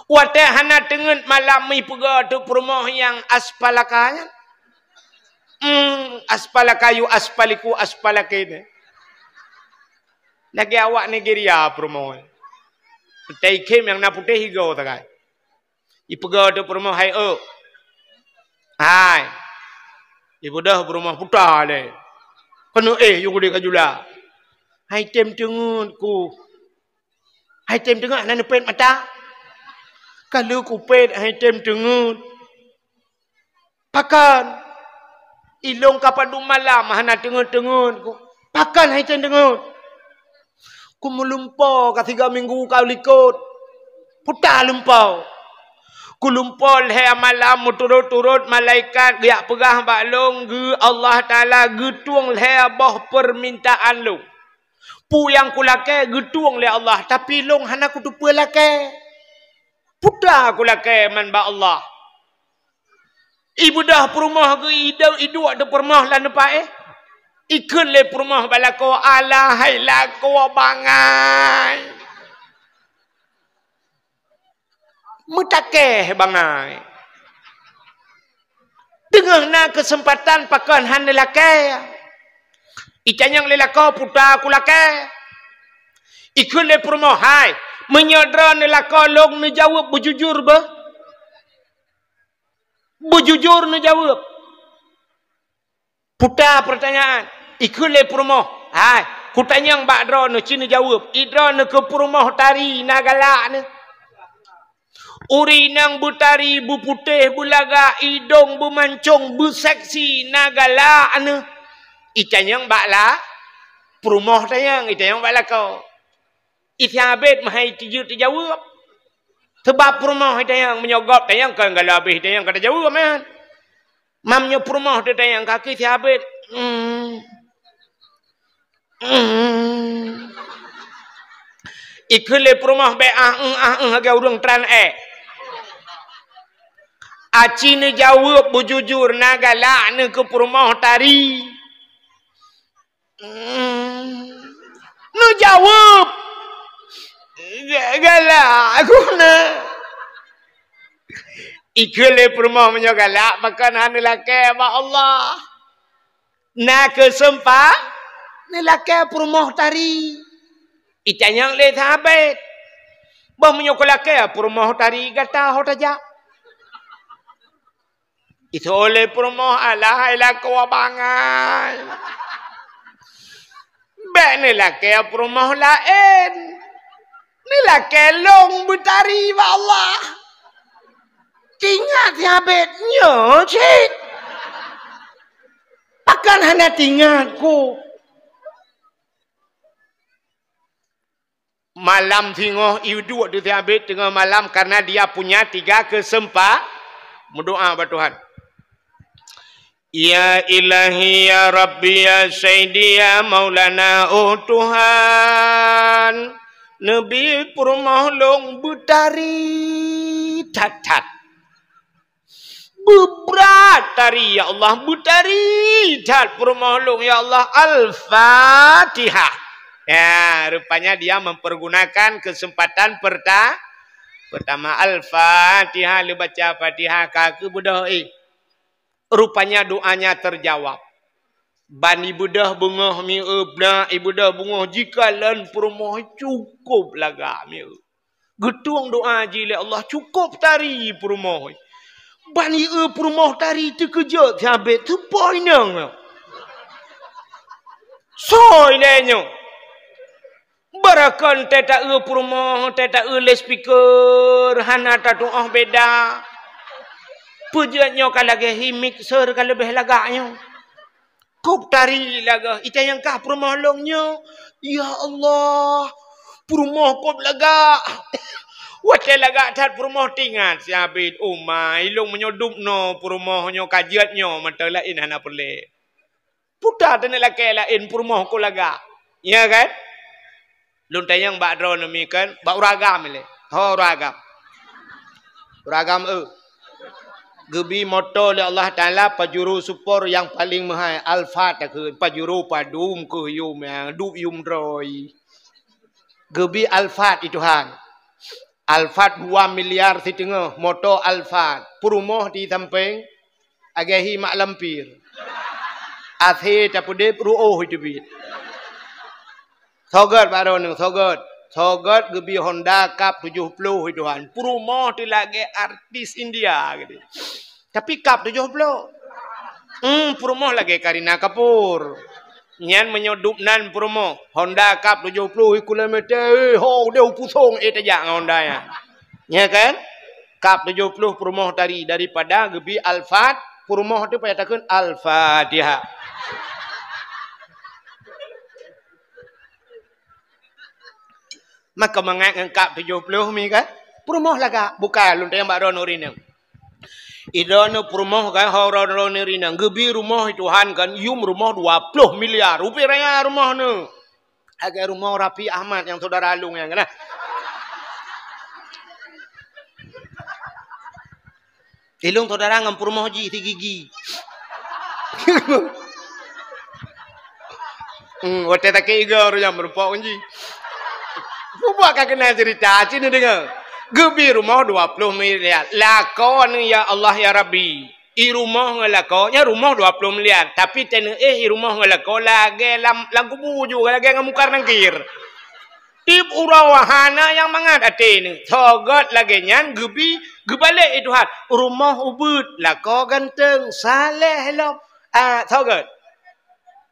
Watée hana teungeut malam, ipeugah teuk peurumoh nyang aspalaka nyan. Hmm, aspalaka yu aspaliku aspalake nyan. Lagée awak Nigeria peurumoh. Taikhém nyang na putéh igoe sagai. Ipeugah teuk peurumoh, "Hai, eu." "Hai." Ibeudôh peurumoh, "Puta lé." "Keuneuk éh yue gudée ka jula." "Hai tem teungeut ku." "Hai tem teungeut, hana neupét mata?" "Ka lheueh kupét, hai tem teungeut." "Pakon?" "Ilôn ka padum malam hana teungeut-teungeut ku." "Pakon hai tem teungeut?" "Kumeulumpoe ka sigoe minggu ka likot." "Puta lumpoe." "Kulumpoe lhée malam meuturot-turot, malaikat geujak peugah bak lôn, geu Allah Taala geutueng lhée boh peumintaan lôn. Peue nyang kulakée geutueng lé Allah, tapi lôn hana kuteupeu lakée. Puta kulakée man bak Allah." Ibeudôh peurumoh geu idôk, iduek teuk peurumoh lam teumpat éh. Ikheun lé peurumoh bak lakoe, "Alah hai lakoe bangai. Meutakée bangai. Teungoh na keuseumpatan pakon hana lakée." Itanyong lé lakoe, "Puta kulakée?" Ikheun lé peurumoh, "Hai, meunyoe droeneuh lakoe lôn neujaweueb beujujur beuh?" Beujujur neujaweueb. Puta peurtanyaan. Ikheun lé peurumoh, "Hai, kutanyong bak droeneuh, ci neujaweueb. I droeneuh keu peurumoh tari na galak neuh? Ureueng inong beutari, beuputéh, beulagak, idong beumancong, beuseksi, na galak neuh?" Itanyong bak la-, peurumoh tanyong, itanyong bak lakoe. Isi abét meuhai tijeuet teujaweueb. Seubab peurumoh itanyong, meunyoe gob tanyong, kon galak abéh itanyong ka teujaweueb, man. Mam nyoe peurumoh teutanyong, ka keuh isi abét. Hmm. Hmm. Ikheun lé peurumoh, "Bék ah, eung, ah, eung, lagée ureueng tran ék. Aci neujaweueb beujujur, na galak neuh keu peurumoh tari." Hmm. Neujaweueb. Ga-, galak guna. Ikheun lé peurumoh, "Meunyoe galak, pakon hana neulakée bak Allah? Na keuseumpa-, neulakée peurumoh tari." Itanyong lé sahabat, "Bah meunyoe kulakée peurumoh tari gata ho tajak?" Isi olé peurumoh, "Alah hai lakoe bangai. Bék neulakée peurumoh laén. Neulakée lôn beutari bak Allah." Tingat sahabat nyoe cit. Pakon hana tingat ku. Malam singoh iduek di siabit teungoh malam, karena dia punya tiga keuseumpa-, meudoa bak Tuhan. Ya Ilahi, ya Rabbi, ya Sayyidi, ya Maulana, oh Tuhan, neubi peurumoh lôn beutari that-that. Beubrat tari, ya Allah, beutari that peurumoh lôn, ya Allah. Al-Fatihah. Ya, rupanya dia mempergunakan kesempatan perta-, pertama. Al-Fatihah, lheueh baca Fatihah, ka keuh beudôh, eh. Rupanya doanya terjawab. Ban ibeudôh beungoh mieu, brat ibeudôh beungoh, jikalon peurumoh cukôp lagak mieu. Geutueng doa jih lé Allah, cukôp tari peurumoh. Ban ié peurumoh tari teukeujot sabe, teupo inong. Soe ilée nyoe? Ba Rakan teuta-eu peurumoh, teuta-eu loudspeaker, hana tatu'oh beda. Peujeuet nyoe ka lagée hi mixer ka leubeh lagak nyoe. Kop tari lagak, ita nyang kah peurumoh lôn nyoe. Ya Allah, peurumoh kop lagak. Watée lagak that peurumoh tingat si Abid, "Uma, ilong meunyoe dub no peurumoh nyoe ka jeuet nyoe mantong laén hana peureulée." Puta teuneuk lakée laén peurumoh kop lagak. Ya kan? Lôn tanyong bak droeneuh mi kan, bak uragam ilée. Ho uragam. Uragam eu. Geubi moto lé Allah Taala Pajero Sport nyang paleng meuhai, Alphard takheun, Pajero padum keuh yum nyang duek yum droe. Geubi Alphard i Tuhan. Alphard dua miliar siteungoh, moto Alphard. Peurumoh di sampéng, agée hi mak lampir. Asé tapeudeb, ruoh iteubiet. Sogot bak droeneuh, sogot. Sogot geubi Honda Cup tujoh ploh i Tuhan. Peurumoh teuh lagée artis India geude. Tapi Cup tujoh ploh. Hmm, peurumoh lagée Kareena Kapoor. Nyan meunyoe dub nan peurumoh, Honda Cup tujoh ploh kilometer, eh, ho, udeh u pusong, eh, tajak ngon Honda nyan. Ya kan? Cup tujoh ploh peurumoh tari daripada geubi Alphard, peurumoh teuh payah takheun Al-Fatihah. Maka mangat ngon Cup tujoh ploh mi kan? Peurumoh lagak, bukan lôn tanyong bak droeneuh rineueng. I droeneuh peurumoh kan, ho droeneuh rineueng. Geubi rumoh i Tuhan kan, yum rumoh dua ploh miliar. Rupia raya rumoh neuh. Agak rumoh Raffi Ahmad nyang saudara lôn nyan kan. Ilong saudara ngon peurumoh jih si gigi. Hmm, watée sakét iga ureueng nyan meureumpok ngon jih. Bubuet ka keunan cerita, ci neudeungoe. Geubi rumoh dua ploh miliar. Lakoe neuh, ya Allah, ya Rabbi. I rumoh ngon lakoe, nyan rumoh dua ploh miliar. Tapi teuneuk éh i rumoh ngon lakoe lagée lam, lam kubu ju, lagée ngon Mungkar Nangkir. Tieb uroe hana nyang mangat até neuh. Sogot lagée nyan geubi, geubalek i Tuhan. Rumoh ubeuet, lakoe ganteng, saleh lom. Ah, sogot.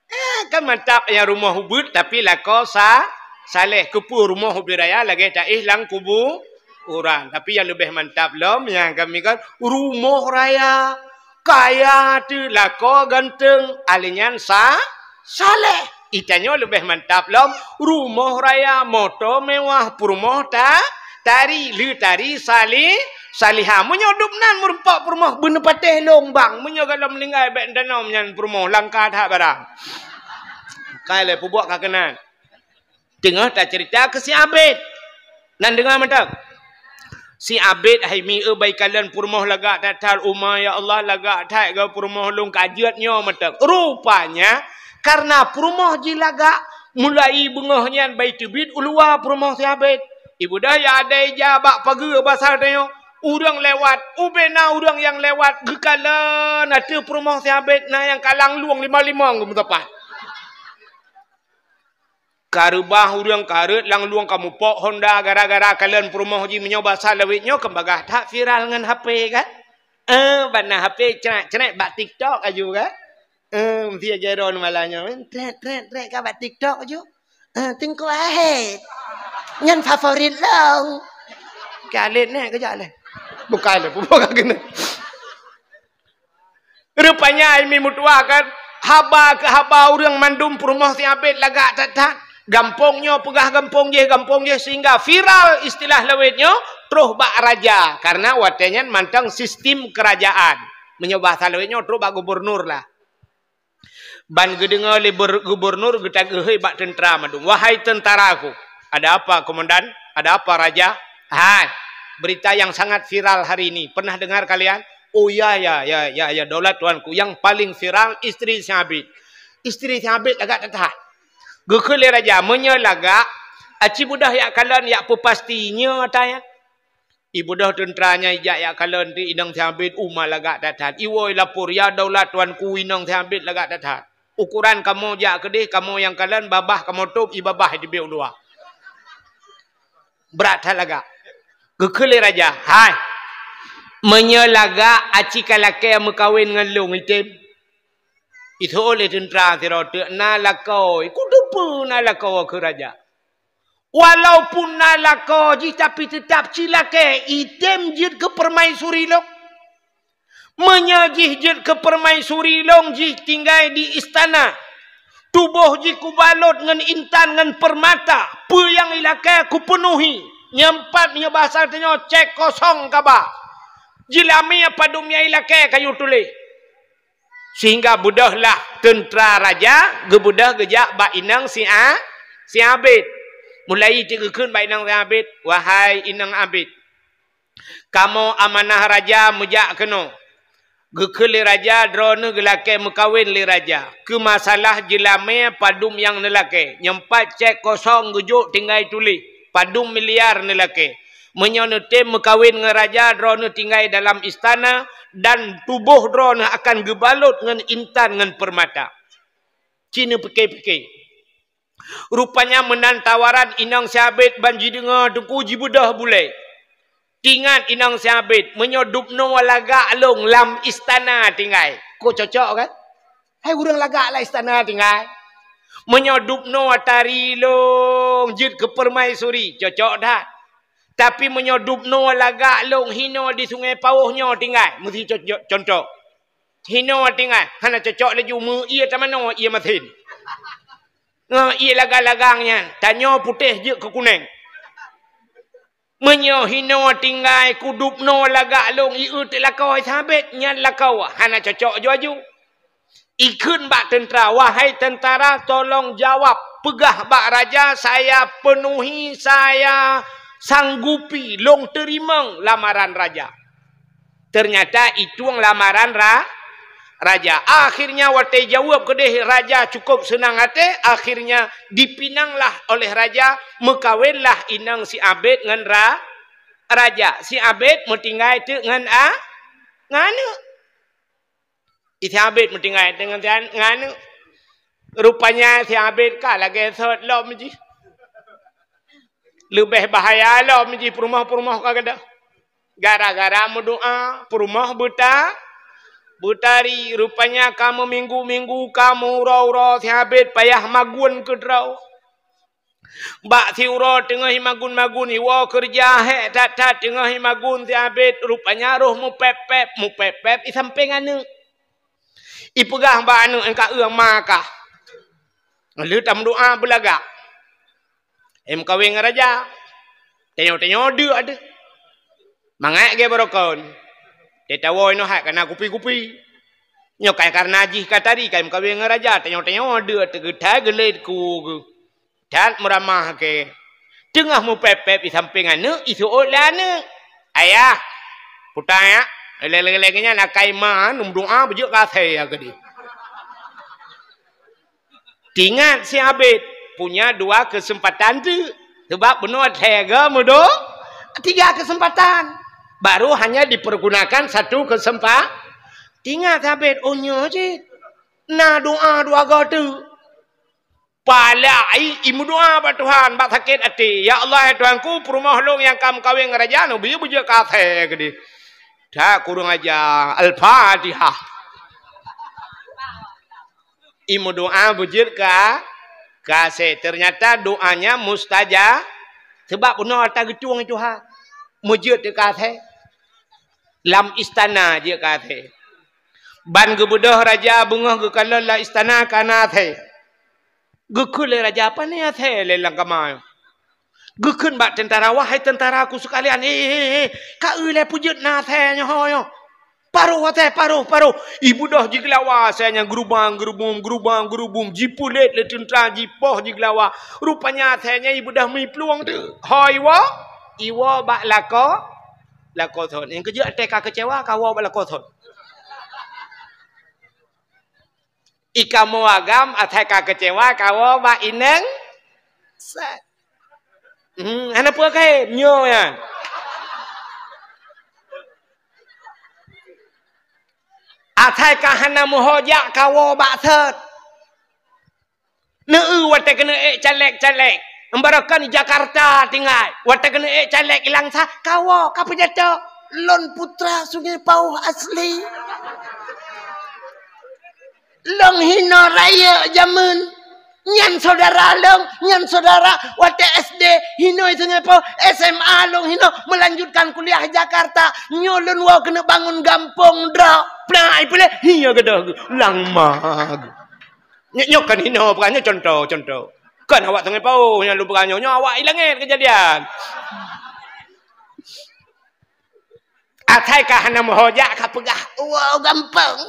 Eh, kan mantap nyang rumoh ubeuet, tapi lakoe sa-, saleh. Keupeue rumoh ubit raya lagée taéh lam kubu urang. Tapi nyang leubeh mantap lom, nyang kami kan rumoh raya, kaya teuh, lakoe ganteng, alinyan sa-, saleh. Itanyoe leubeh mantap lom, rumoh raya, moto mewah, peurumoh ta-, tari, le tari, sali-, salihah. Meunyoe dub nan meureumpok peurumoh, beuneupatéh lôn bang. Meunyoe gohlom meuninggai bék tanom nyan peurumoh, langka that barang. Kai lé peubuet ka keunan. Teungoh tacerita keu si Abed. Nan deungoe mantong. Si Abed hai mi eu bai kalon peurumoh lagak that-that uma, ya Allah, lagak that geu peurumoh lôn ka jeuet nyoe mantong. Rupanya, karena peurumoh jih lagak, mulai beungoh nyan bai teubiet u luwa peurumoh si Abed. Ibudah ya adai ja bak pageue basa tanyoe, ureuëng lewat, ubena ureuëng nyang lewat geukalon ateueh peurumoh si Abed na nyang kalang lueng lima-lima geumeusapat. Ka reubah ureuëng ka rhot lam lueng ka mupok honda gara-gara kalon peurumoh jih meunyoe basa lawét nyoe kan bagah that viral ngon H P kan? Eh, bak na H P cret-cret bak TikTok aju kan? Eh, mesti agi droe malam nyoe kan? Tret, tret, tret ka bak TikTok aju. Eh, Teungku Ahet. Nyan favorit lôn. Ka lét neh kejak leh. Bukan leh, bukan kena. Rupanya ai mi meutuah kan, haba keu haba ureuëng mandum peurumoh si Abed lagak that-that. Gampông nyoe peugah gampông jih, gampông jih, sehingga viral istilah lawét nyoe troh bak raja. Karena watée nyan mantong sistem kerajaan. Meunyoe bahasa lawét nyoe troh bak gubernur lah. Ban geudeungoe lé ber-, gubernur geutageuhôi bak teuntara mandum, "Wahai teuntaraku!" "Ada apa, komandan? Ada apa, raja?" "Hai, berita yang sangat viral hari ini. Pernah dengar kalian?" "Oh ya, ya, ya, ya, ya, daulat tuanku, yang paling viral istri si Abed." Istri si Abed lagak that-that. Geukheun lé raja, "Meunyoe lagak, aci beudôh jak kalon jak peupasti nyoe ata nyan." Ibeudôh teuntara nyan ijak jak kalon teuk inong si Abed uma lagak that-that. Iwoe lapor, "Ya daulat tuanku, inong si Abed lagak that-that. Ukoran kamoe jak keudeh, kamoe nyang kalon, babah kamoe tôb, i babah iteubiet u luwa." Brat that lagak. Geukheun lé raja, "Hai, meunyoe lagak aci ka lakée meukawen ngon lôn item?" Iseuôt lé teuntara sidroe teuk, "Na lakoe." "Kuteupeue na lakoe," kheun raja. Walaupun na lakoe jih, tapi teutap cilakée item jeuet keu permaisuri lôn. Meunyoe jih jeuet keu permaisuri lôn, jih tinggai di istana. Tuboh jih kubalot ngon intan ngon peurmata. Peue nyang ilakée kupeunuhi. Nyang pat meunyoe basa tanyoe cek kosong kaba. Jeulamé padum nyang ilakée kayue tuléh. Sehingga beudôhlah teuntra raja geubeudôh geujak bak inong si A-, si Abid. Mulai teuk geukheun bak inong si Abid, "Wahai inong Abid, kamoe amanah raja meujak keunoe." Geukheun lé raja, droeneuh geulakée meukawen lé raja. Keu masalah jeulamé padum nyang neulakée, nyang pat cek kosong geujok tinggai tuléh, padum miliar neulakée. Meunyoe neutem meukawen ngon raja, droeneuh tinggai dalam istana, dan tuboh droeneuh akan geubalot ngon intan ngon peurmata. Ci neupike-pike. Rupanya meunan tawaran inong si Abid ban jideungoe teungku jibeudôh bulée. Tingat inong si Abid, meunyoe dubnoe lagak lôn lam istana tinggai. Ko cocok kan? Hai ureuëng lagak lam istana tinggai. Meunyoe dubnoe tari lôn jeuet keu permaisuri, cocok that. Tapi meunyoe dubnoe lagak lôn hinoe di Sungai Pawôh nyoe tinggai, meusti cocok, contoh. Hinoe tinggai, hana cocok laju meu ié tamanoe ié masin. Ngon ié lagang-lagang nyan, tanyoe putéh jeuet keu kuneng. Meunyoe hinoe tinggai kudubnoe lagak lôn ié teuk lakoe si Abid nyan lakoe hana cocok aju-aju. Ikheun bak teuntra, "Wahai tentara, tolong jawab, peugah bak raja saya penuhi, saya sanggupi, lôn teurimong lamaran raja." Ternyata itueng lamaran ra-, raja. Akhirnya watée jaweueb keudeh raja cukup seunang até, akhirnya dipinanglah oleh raja meukawenlah inong si Abid ngon ra-, raja. Si Abid meutinggai teuk ngon a-, ngon aneuk. Si Abid meutinggai teuk ngon si an-, ngon aneuk. Rupanya si Abid ka lagée sot lom jih. Leubeh bahaya lom jih peurumoh-peurumoh ka gadôh. Gara-gara meudoá, peurumoh beuta-, beutari. Rupanya ka meuminggu-minggu, ka meuuroe-uroe si Abid payah magun keudroe. Bak siuroe teungoh imagun-magun, iwoe keureuja hék that-that teungoh imagun si Abid, rupanya roh meupép-pép, meupép-pép i sampéng aneuk. Ipeugah bak aneuk, "Engka eu ma kah. Lheueh tameudoá beulagak. Em kawén ngon raja. Tanyoe-tanyoe deuk ateueh. Mangat gée barokon. Teuh tawoe inoe hat kana kupi-kupi. Nyoe kan karna jih ka tari, kan meukawen ngon raja, tanyoe-tanyoe deuk ateueh geutai geulét ku geuh." That meuramah ke. Teungoh meupép-pép i sampéng aneuk, iseuôt lé aneuk. "Ayah, puta ya, lé-lé nyan akai ma, neumeudoá beujeuet keu asèe ya keudeh." Tingat si Abid punya dua keuseumpatan teuk. Sabab bunoe lhèe go meudo-, tiga keuseumpatan. Baru hanya dipergunakan satu keuseumpatan. Tingat si Abid, oh nyoe cit. Na doa dua go teuk. Palai imeudoa bak Tuhan, bak sakét até. "Ya Allah, ya Tuhanku, peurumoh lôn nyang ka meukawen ngon raja nyoe, beujeuet keu asèe keudeh." That kurang aja. Al-Fatihah. Imeudoa beujeuet keu, keu asèe. Ternyata doanya mustajab. Sabab bunoe ata geutueng Tuhan. Meujeuet keu asèe. Lam istana jeuet keu asèe. Ban geubeudôh raja beungoh geukalon lam istana kana asèe. Geukheun lé raja, "Pane asèe lé lam kama nyoe?" Geukheun bak tentara, "Wahai tentaraku sekalian, he, he, he, ka eu lé peujeuet na asèe nyoe ho nyoe. Paroh asèe, paroh, paroh." Ibeudôh jigeulawa asèe nyan geurubang-geurubum, geurubang-geurubum, jipulet lé tentara, jipoh jigeulawa. Rupanya asèe nyan ibeudôh miplueng teuk. Ho iwoe, iwoe bak lakoe, lakoe thon. Nyang keujeuet asèe ka keucewa, kawoe bak lakoe thon. Ikamoe agam asèe ka keucewa kawoe bak inong sèt. Hmm, hana peue kayém nyoe nyan. Asèe ka hana meuhojak kawoe bak sèt. Neu watèe keuneuk ék caleg-caleg. Barokon di Jakarta tinggai. Watèe keuneuk ék caleg i Langsa, kawoe ka peujato. Lôn putra Sungai Pauh asli. Lôn hinoe rayeuk jameun. Nyan saudara lôn, nyan saudara watée S D hinoe Sungai Pao, S M A lôn hinoe, melanjutkan kuliah Jakarta. Nyoe lôn woe keuneuk bangun gampông droe. Plak, ipeulét, hi ya gadoh geuh, lang ma geuh. Nyoe, nyoe kan hinoe, bukan nyoe contoh, contoh. Kan awak Sungai Pao nyang lôn peugah nyoe, nyoe awak i langét keujadian. Asai ka hana meuho jak ka peugah, "Woe gampông.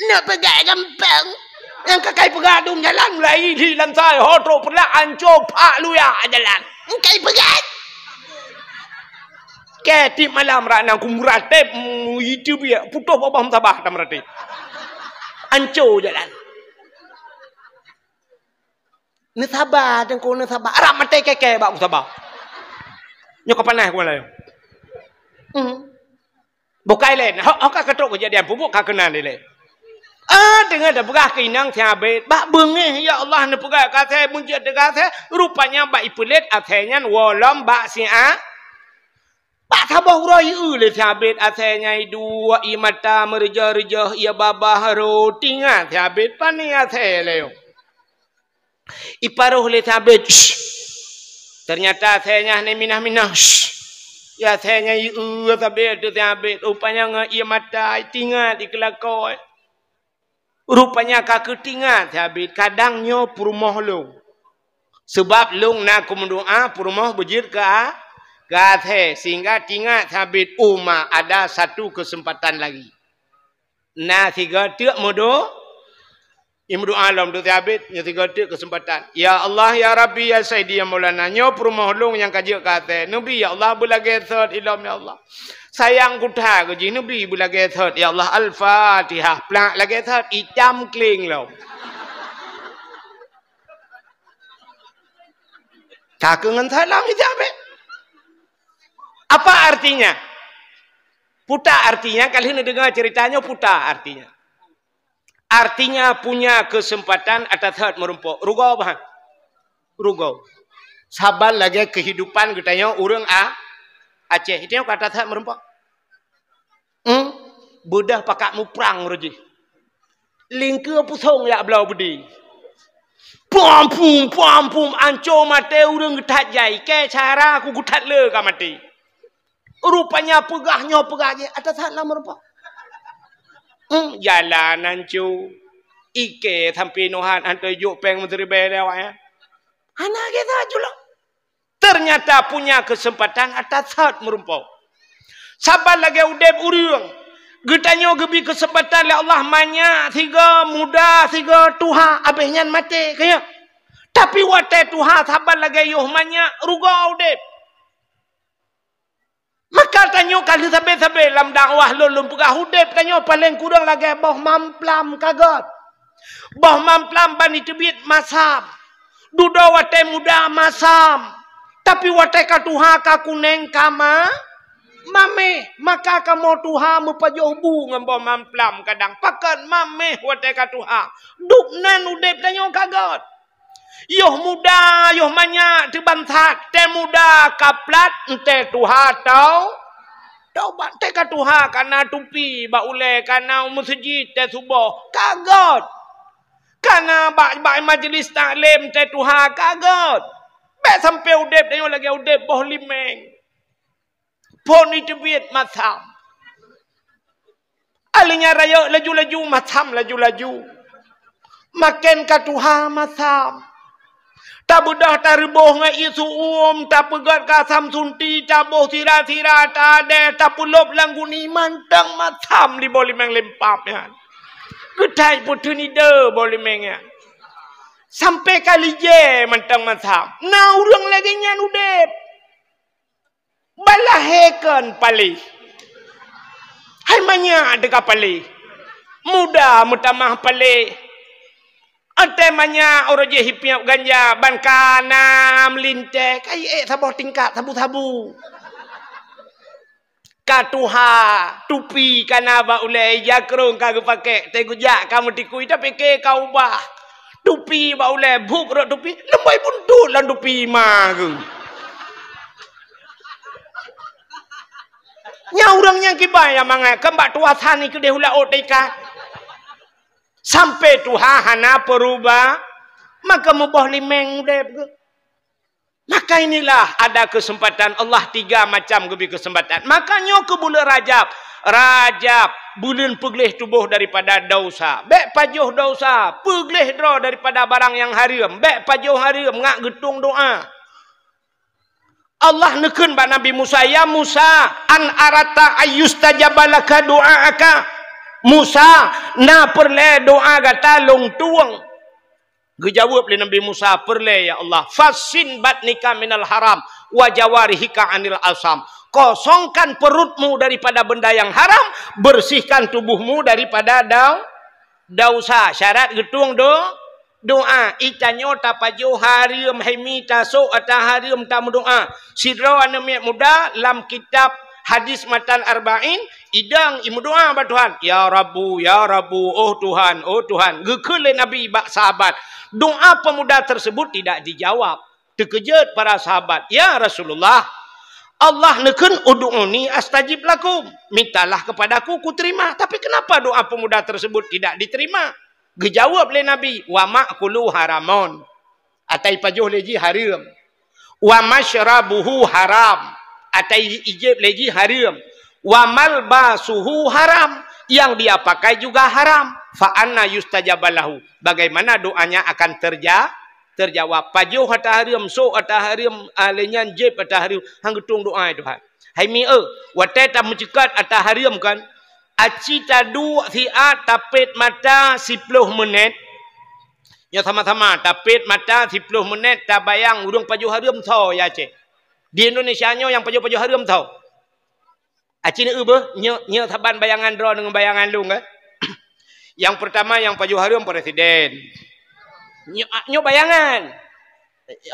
Neuk peugah gampông." Nyang ka kai peugah dum jalan mulai di lansai ho trok peulak anco phak luya jalan. Kai peugah. Keu tiep malam rak nang kumurah tép, mu, itu biak putôh babah meutabah tam rati. Anco jalan. Neusaba, Teungku, neusaba. Arab maté kèe-kèe bak usaba. Nyoe ka panas ku malai. Hmm. Bukai lé. Ho, ho ka keutôk keujadian pubuk ka keunan dilèe. Ah, deungon tapeugah keu inong si Abed. Bak beungéh, ya Allah, neupeugah keu asèe, meunjeuet teuka asèe. Rupanya bak ipeulét asèe nyan woe lom bak si A. Bak saboh uroe ieu lé si Abed asèe nyan iduek, ie mata meureujoh-reujoh, ie babah rhot. Ingat si Abed, pane asèe lé. Iparoh lé si Abed, "Shh." Ternyata asèe nyan hana minah-minah. "Shh." Ya asèe nyan ieu si Abed, tu si Abed. Rupanya ngon ie mata, itingat, ikeulakoe. Rupanya ka keutingat si Abed, kadang nyoe peurumoh lôn. Seubab lôn na kumeudoá peurumoh beujeuet keu a-, keu asèe, sehingga tingat si Abed, "Oh ma, ada satu kesempatan lagi." Na sigoe teuk meudo-, imeudoá lom tu si Abed, nyoe sigoe teuk keuseumpatan. "Ya Allah, ya Rabbi, ya Saidi, ya Maulana, nyoe peurumoh lôn nyang ka jeuet keu asèe. Neubi, ya Allah, beulagèe sot ilom, ya Allah. Sayang kuta keu jih, neubi beulagèe sot, ya Allah." Al-Fatihah, plak lagèe sot, icam kling lom. Ka keu ngon salam ijak bèk. Apa artinya? Puta artinya, kalau neudeungoe ceritanya, puta artinya. Artinya punya kesempatan ata sot meurumpok. Rugoe bah. Rugoe. Saban lagèe kehidupan geutanyoe ureueng A-, Aceh. Itu ka ata sot meurumpok. Hmm? Beudoh pakat muprang uroe jih. Lingkeue pusong jak bloe beudé. Pom pum, pom pum, anco maté ureueng geuthat jai. Kèe cara ku geuthat le ka maté. Rupanya peugah nyoe peugah jih, ata sot lam rupa. Hmm, jalan anco. Ikèe sampoe nohat, hana jok pèng meusiribèe lé awak nyan. Hana geuh that julok. Ternyata punya kesempatan ata sot meurumpok. Saban lagèe udép ureueng. Geutanyoe geubi kesempatan lé Allah manyak sigoe, muda sigoe, tuha, abéh nyan maté, ka nyo. Tapi watèe tuha saban lagèe yoh manyak, rugoe udép. Maka tanyoe ka lheueh sabé-sabé lam dakwah lôn, lôn peugah udép tanyoe paleng kureueng lagèe boh mamplam ka göt. Boh mamplam ban iteubiet masam. Dudoe watèe muda masam. Tapi watèe ka tuha ka kunèng ka ma-, maméh. Maka kamoe tuha meupajoh bu ngon boh mamplam kadang. Pakon maméh watèe ka tuha. Dub nan udép tanyoe ka göt. Yoh muda, yoh manyak teubansat, tée muda ka plat, tée tuha tau-, taubat. Tée ka tuha ka na tupi bak ulée, ka na u meuseujid tée suboh, ka göt. Ka na bak, bak majlis taklim tée tuha, ka göt. Bék sampoe udeb tanyoe lagée udeb boh limeng. Phon iteubiet masam. Alinyan rayeuk laju-laju masam laju-laju. Maken ka tuha masam. Tabeudôh tareuboh ngon ié su'uem, tapeugét keu asam sunti, taboh sira-sira, tadeh, tapeulop lam guni, mantong masam libôh limeng lempap nyan. Geuthai peuteun ide boh limeng nyan. Sampoe ka lijée mantong masam. Na ureuëng lagée nyan udeb. Balahé kon paléh. Hai manyak teuka paléh. Muda meutamah paléh. Watée manyak uroe jih ipiep ganja ban ka na meulintée, ka iék saboh tingkat sabu-sabu. Ka tuha, tupi ka na bak ulée, ija krong ka geupakék, tée geujak ka meutikui, tapike ka ubah. Tupi bak ulée, buet rot tupi, leumbôi buntut lam tupi ma geuh. Nyan ureuëng nyang kiban nyang mangat, keu bak tuha sani keudeh u laôt teuikat. Sampoe tuha hana peuruba-, Maka muboh limeng udeb geuh. Maka inilah ada kesempatan Allah tiga macam geubri kesempatan. Maka nyoe keu buleuen Rajab. Rajab, buleuen peugleh tuboh daripada dosa. Bék pajoh dosa, peugleh droe daripada barang nyang hareuem. Bék pajoh hareuem, ngat geutueng doa. Allah neukheun bak Nabi Musa, "Ya Musa, an aratta ayyustajaba laka du'aaka?" Musa, na peureulée doa gata lôn tueng? Geujaweueb lé Nabi Musa, "Peureulée, ya Allah." "Fassin batnika minal haram, wa jawarihika anil asam." Kosongkan perutmu daripada benda yang haram, bersihkan tubuhmu daripada dau-, dosa. Syarat geutueng do-, doa. Itanyoe tapajoh hareuem, hai mi tasok ata hareuem tameudoa. Sidroe aneuk miet muda lam kitab hadis matan Arba'in, idong imeudoa bak Tuhan, "Ya Rabbu, ya Rabbu, oh Tuhan, oh Tuhan." Geukheun lé Nabi bak sahabat, doa pemuda tersebut tidak dijawab. Teukeujot para sahabat, "Ya Rasulullah, Allah neukheun, 'Ud'uni astajib lakum,' mintalah kepadaku, kuterima. Tapi kenapa doa pemuda tersebut tidak diterima?" Geujaweueb lé Nabi, "Wa ma'kuluhu haramun." Ata ipajoh lé jih hareuem. "Wa masyrabuhu haram." Ata i-, ijéb lé jih hareuem. "Wa malbasuhu haram." Yang dia pakai juga haram. "Fa anna yustajabu lahu?" Bagaimana doanya akan terja-, terjawab? Pajoh ata hareuem, sok ata hareuem, ah, lé nyan jéb ata hareuem, han geutueng doa, ya Tuhan. Hai mi eu, watée tameuceukat ata hareuem kan, aci taduek siat tapét mata siploh meunet. Nyoe sama-sama tapét mata siploh meunet, tabayang ureuëng pajoh hareuem soe ya Aceh. Di Indonesia nyoe nyang pajoh-pajoh hareuem soe? Aci neu beuh, nyoe, nyoe saban bayangan droe deungon bayangan lôn, kan? Nyang peurtama nyang pajoh hareuem presiden. Nyoe, nyoe bayangan.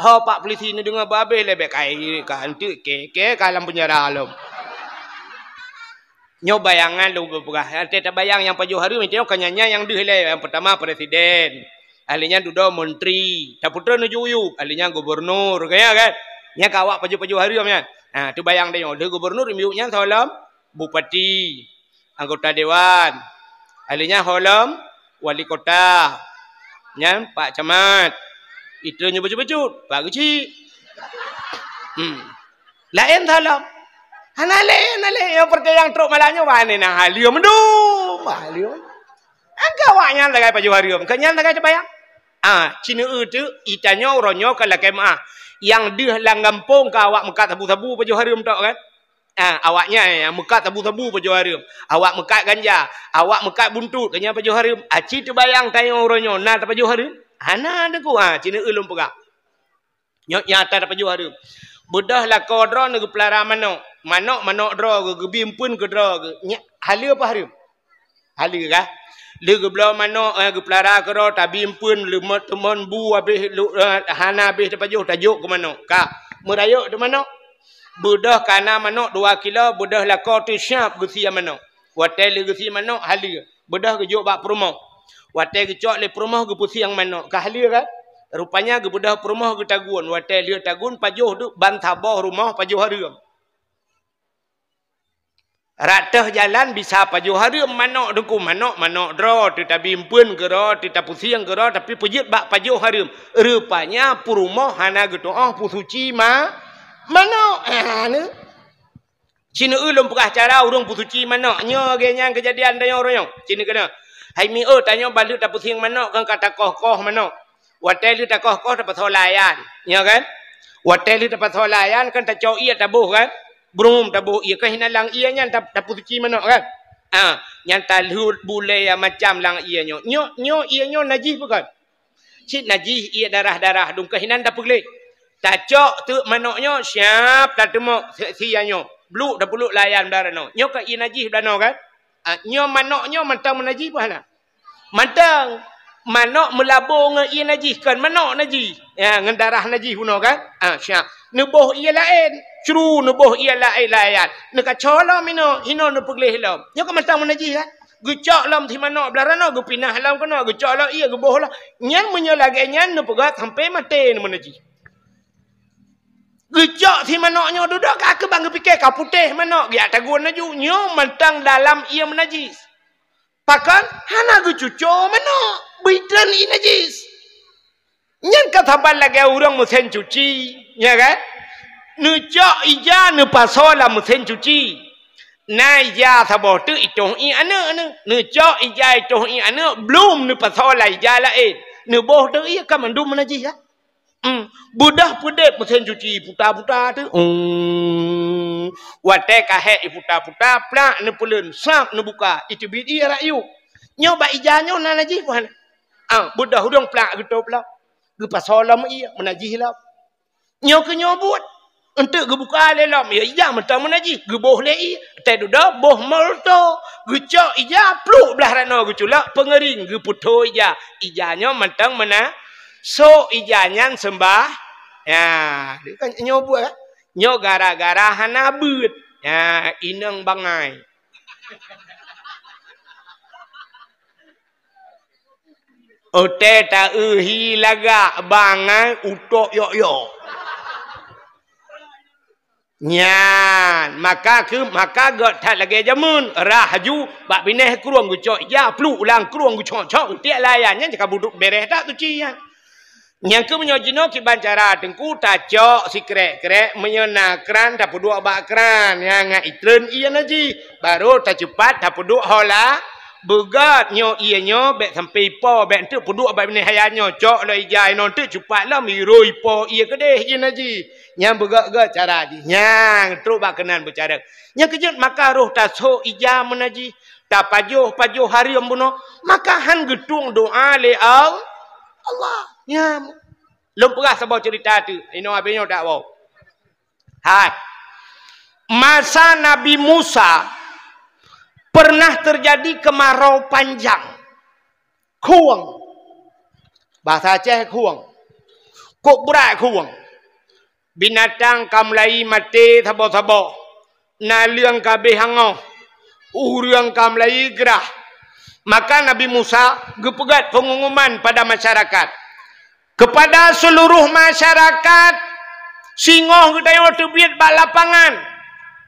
Ho pak polisi neudeungoe beuhabéh lé bék kai ka anteuk ke, ke ka lam penjara lom. Nyoe bayangan lôn beupeugah. Watée tabayang nyang pajoh hareuem, nyoe ka nyan-nyan nyang deuh lé. Nyang peurtama presiden. Ahli nyan dudoe menteri. Tapeutrön ujuk-ujuk. Ahli nyan gubernur. Ka nyan kan? Nyan ka awak pajoh-pajoh hareuem nyan. Ha, teubayang tanyoe. Lheueh gubernur, miyueb nyan soe lom? Bupati, anggota dewan, ahli nyan ho lom wali kota, nyan pak camat, itu nyoe bacut-bacut, pak geuchik. Hmm. Laén soe lom? Hana laén, hana laén. Nyang peureulée nyang trok malam nyoe, bak nyan na hareuem dum, hareuem. Angka awak nyan sagai pajoh hareuem, keu nyan sagai teubayang. Ah, ci neu teuk, itanyoe uroe nyoe ka lakée meuáh. Nyang deuh lam gampông ka awak meukat sabu-sabu pajoh hareuem tok kan? Ah, awaknyan nyang meukat sabu-sabu pajoh hareuem. Awak meukat ganja, awak meukat buntut, keu nyan pajoh hareuem. Aci teubayang tanyoe uroe nyoe na tapajoh hareuem? Hana teungku, ha, ci neu lôn peugah. Nyoe nyata tapajoh hareuem. Beudôh lakoe droe neugeupeulara manök. Manök, manök droe geuh, geubi eumpeuen keu droe geuh. Nyan haleue apa hareuem? Haleue kah? Lheueh geubloe manök, eh, geupeulara keudroe, tabi eumpeuen, leumoh teumon bu habéh lu-, eh, hana habéh tapajoh, tajok keu manök. Ka, meurayeuk teuk manök. Beudôh ka na manök dua kilo, beudôh lakoe teuh siab geusie manök. Watée lheueh geusie manök, haleue. Beudôh geujok bak peurumoh. Watée geucok lé peurumoh, geupeusieng manök. Ka haleue kan? Rupanya geubeudôh peurumoh geutagun. Watée lheueh tagun, pajoh teuk ban saboh rumoh pajoh hareuem. Rot teuh jalan bisa pajoh hareuem manök teungku, manök, manök droe, teutabi eumpeuen keudroe, teutapeusieng keudroe, tapi peujeuet bak pajoh hareuem. Rupanya peurumoh hana geutu'oh peusuci ma-, manök. Ah, neu. Ci neu lôn peugah cara ureuëng peusuci manök. Nyoe lagée nyan keujadian tanyoe uroe nyoe. Ci neu keunoe. Hai mi eu, tanyoe balut tapeusieng manök kan ka takoh-koh manök. Watée lheueh takoh-koh tapasoe layan, ya kan? Watée lheueh tapasoe layan kan tacok ié taboh kan? Brum taboh ié kan hinan lam ié nyan ta-, tapeusuci manök kan? Ah, nyan talheuet bulée macam lam ié nyoe. Nyoe, nyoe ié nyoe najih bukan? Cit najih ié darah-darah dum kan hinan tapeugleh. Tacok teuk manök nyoe siab tateumok si-, sia nyoe. Bluk tapuluk layan darah nyoe. Nyoe kan ié najih darah nyoe kan? Ah, nyoe manök nyoe mantong meunajih bah na? Mantong. Manök meulabô ngon ié najih, kon manök najih. Ya, ngon darah najih bunoe kan? Ah, siap. Neuboh ié laén, cru neuboh ié laén layan. Neukaco lom inoe, inoe neupeugleh lom. Nyoe kan mantong meunajih kan? Geucok lom si manök blah ranoe, geupinah lom keunoe, geucok lom ié geuboh lom. Nyan meunyoe lagée nyan neupeugah sampoe maté neumeunajih. Geucok si manök nyoe dudoe ka keuh ban geupike ka putéh manök, geujak tagun laju. Nyoe mantong dalam ié meunajih. Pakon? Hana geucuco manök, beuitrön ié najih. Nyan ka saban lagèe ureueng meusén cuci, ya kan? Neucok ija neupasoe lam meusén cuci. Na ija saboh teuk itoh ié aneuk neuh. Neucok ija itoh ié aneuk, blum neupasoe lam ija laén. Neuboh teuk ié ka mandum meunajih, ya. Hmm. Beudôh peudép meusén cuci puta-puta teuk. Hmm. Watèe ka hék iputa-puta, plak neupeuleuen, sab neubuka, iteubiet ié rayuk. Nyoe bak ija nyoe na najih peue hana? Ah, beudôh udong plak geutôb lom. Geupasoe lom ié, meunajih lom. Nyoe keuh nyoe buet. Eunteuk geubuka lé lom, ya ija mantong meunajih, geuboh lé ié. Teududoe boh molto, geucok ija, pluk blah ranoe geuculok, peungeuring, geupeutho ija. Ija nyoe mantong meuna-, sok ija nyan seumbah. Ya, kan nyoe buet, kan? Nyoe gara-gara hana beuet. Ya, inong bangai. Watèe taeu hi lagak bangai utok yok-yok. Nyan, maka keu, maka gèt that lagèe jameun, rhah aju bak binéh krueng geucok ija, pluk lam krueng geucok-cok, eunteuk layan nyan cit ka budok bèrèh that cuci nyan. Nyang keu meunyoe jinoe kiban cara Teungku, tacok sikrek-krek, meunyoe na kran tapeuduek bak kran, nyan ngat itreun ié najih, barô taceupat tapeuduek hola. Beugèt nyoe ié nyoe bèk sampai ipo, bèk eunteuk peuduek bak binéh haya nyoe, cok lom ija inoe eunteuk cupat lom, irô ipo ié keudéh ié najih. Nyan beugèt-gèt cara jih. Nyan trok bak keunan beucarông. Nyang keujeuet maka roh tasok ija meunajih, tapajoh-pajoh hareuem bunoe, maka han geutueng doa lé Al-, Allah. Nyan. Lôn peugah saboh ceurita teuk, inoe abéh nyoe dak woe. Hai. Masa Nabi Musa pernah terjadi kemarau panjang. Khueng. Bahasa Aceh khueng. Kok brat khueng. Binatang ka mulai maté saboh-saboh. Naleueng ka abéh angoh, ureueng ka mulai grah. Maka Nabi Musa geupeugèt peungumuman pada masyarakat, kepada seluruh masyarakat, singoh geutanyoe teubiet bak lapangan,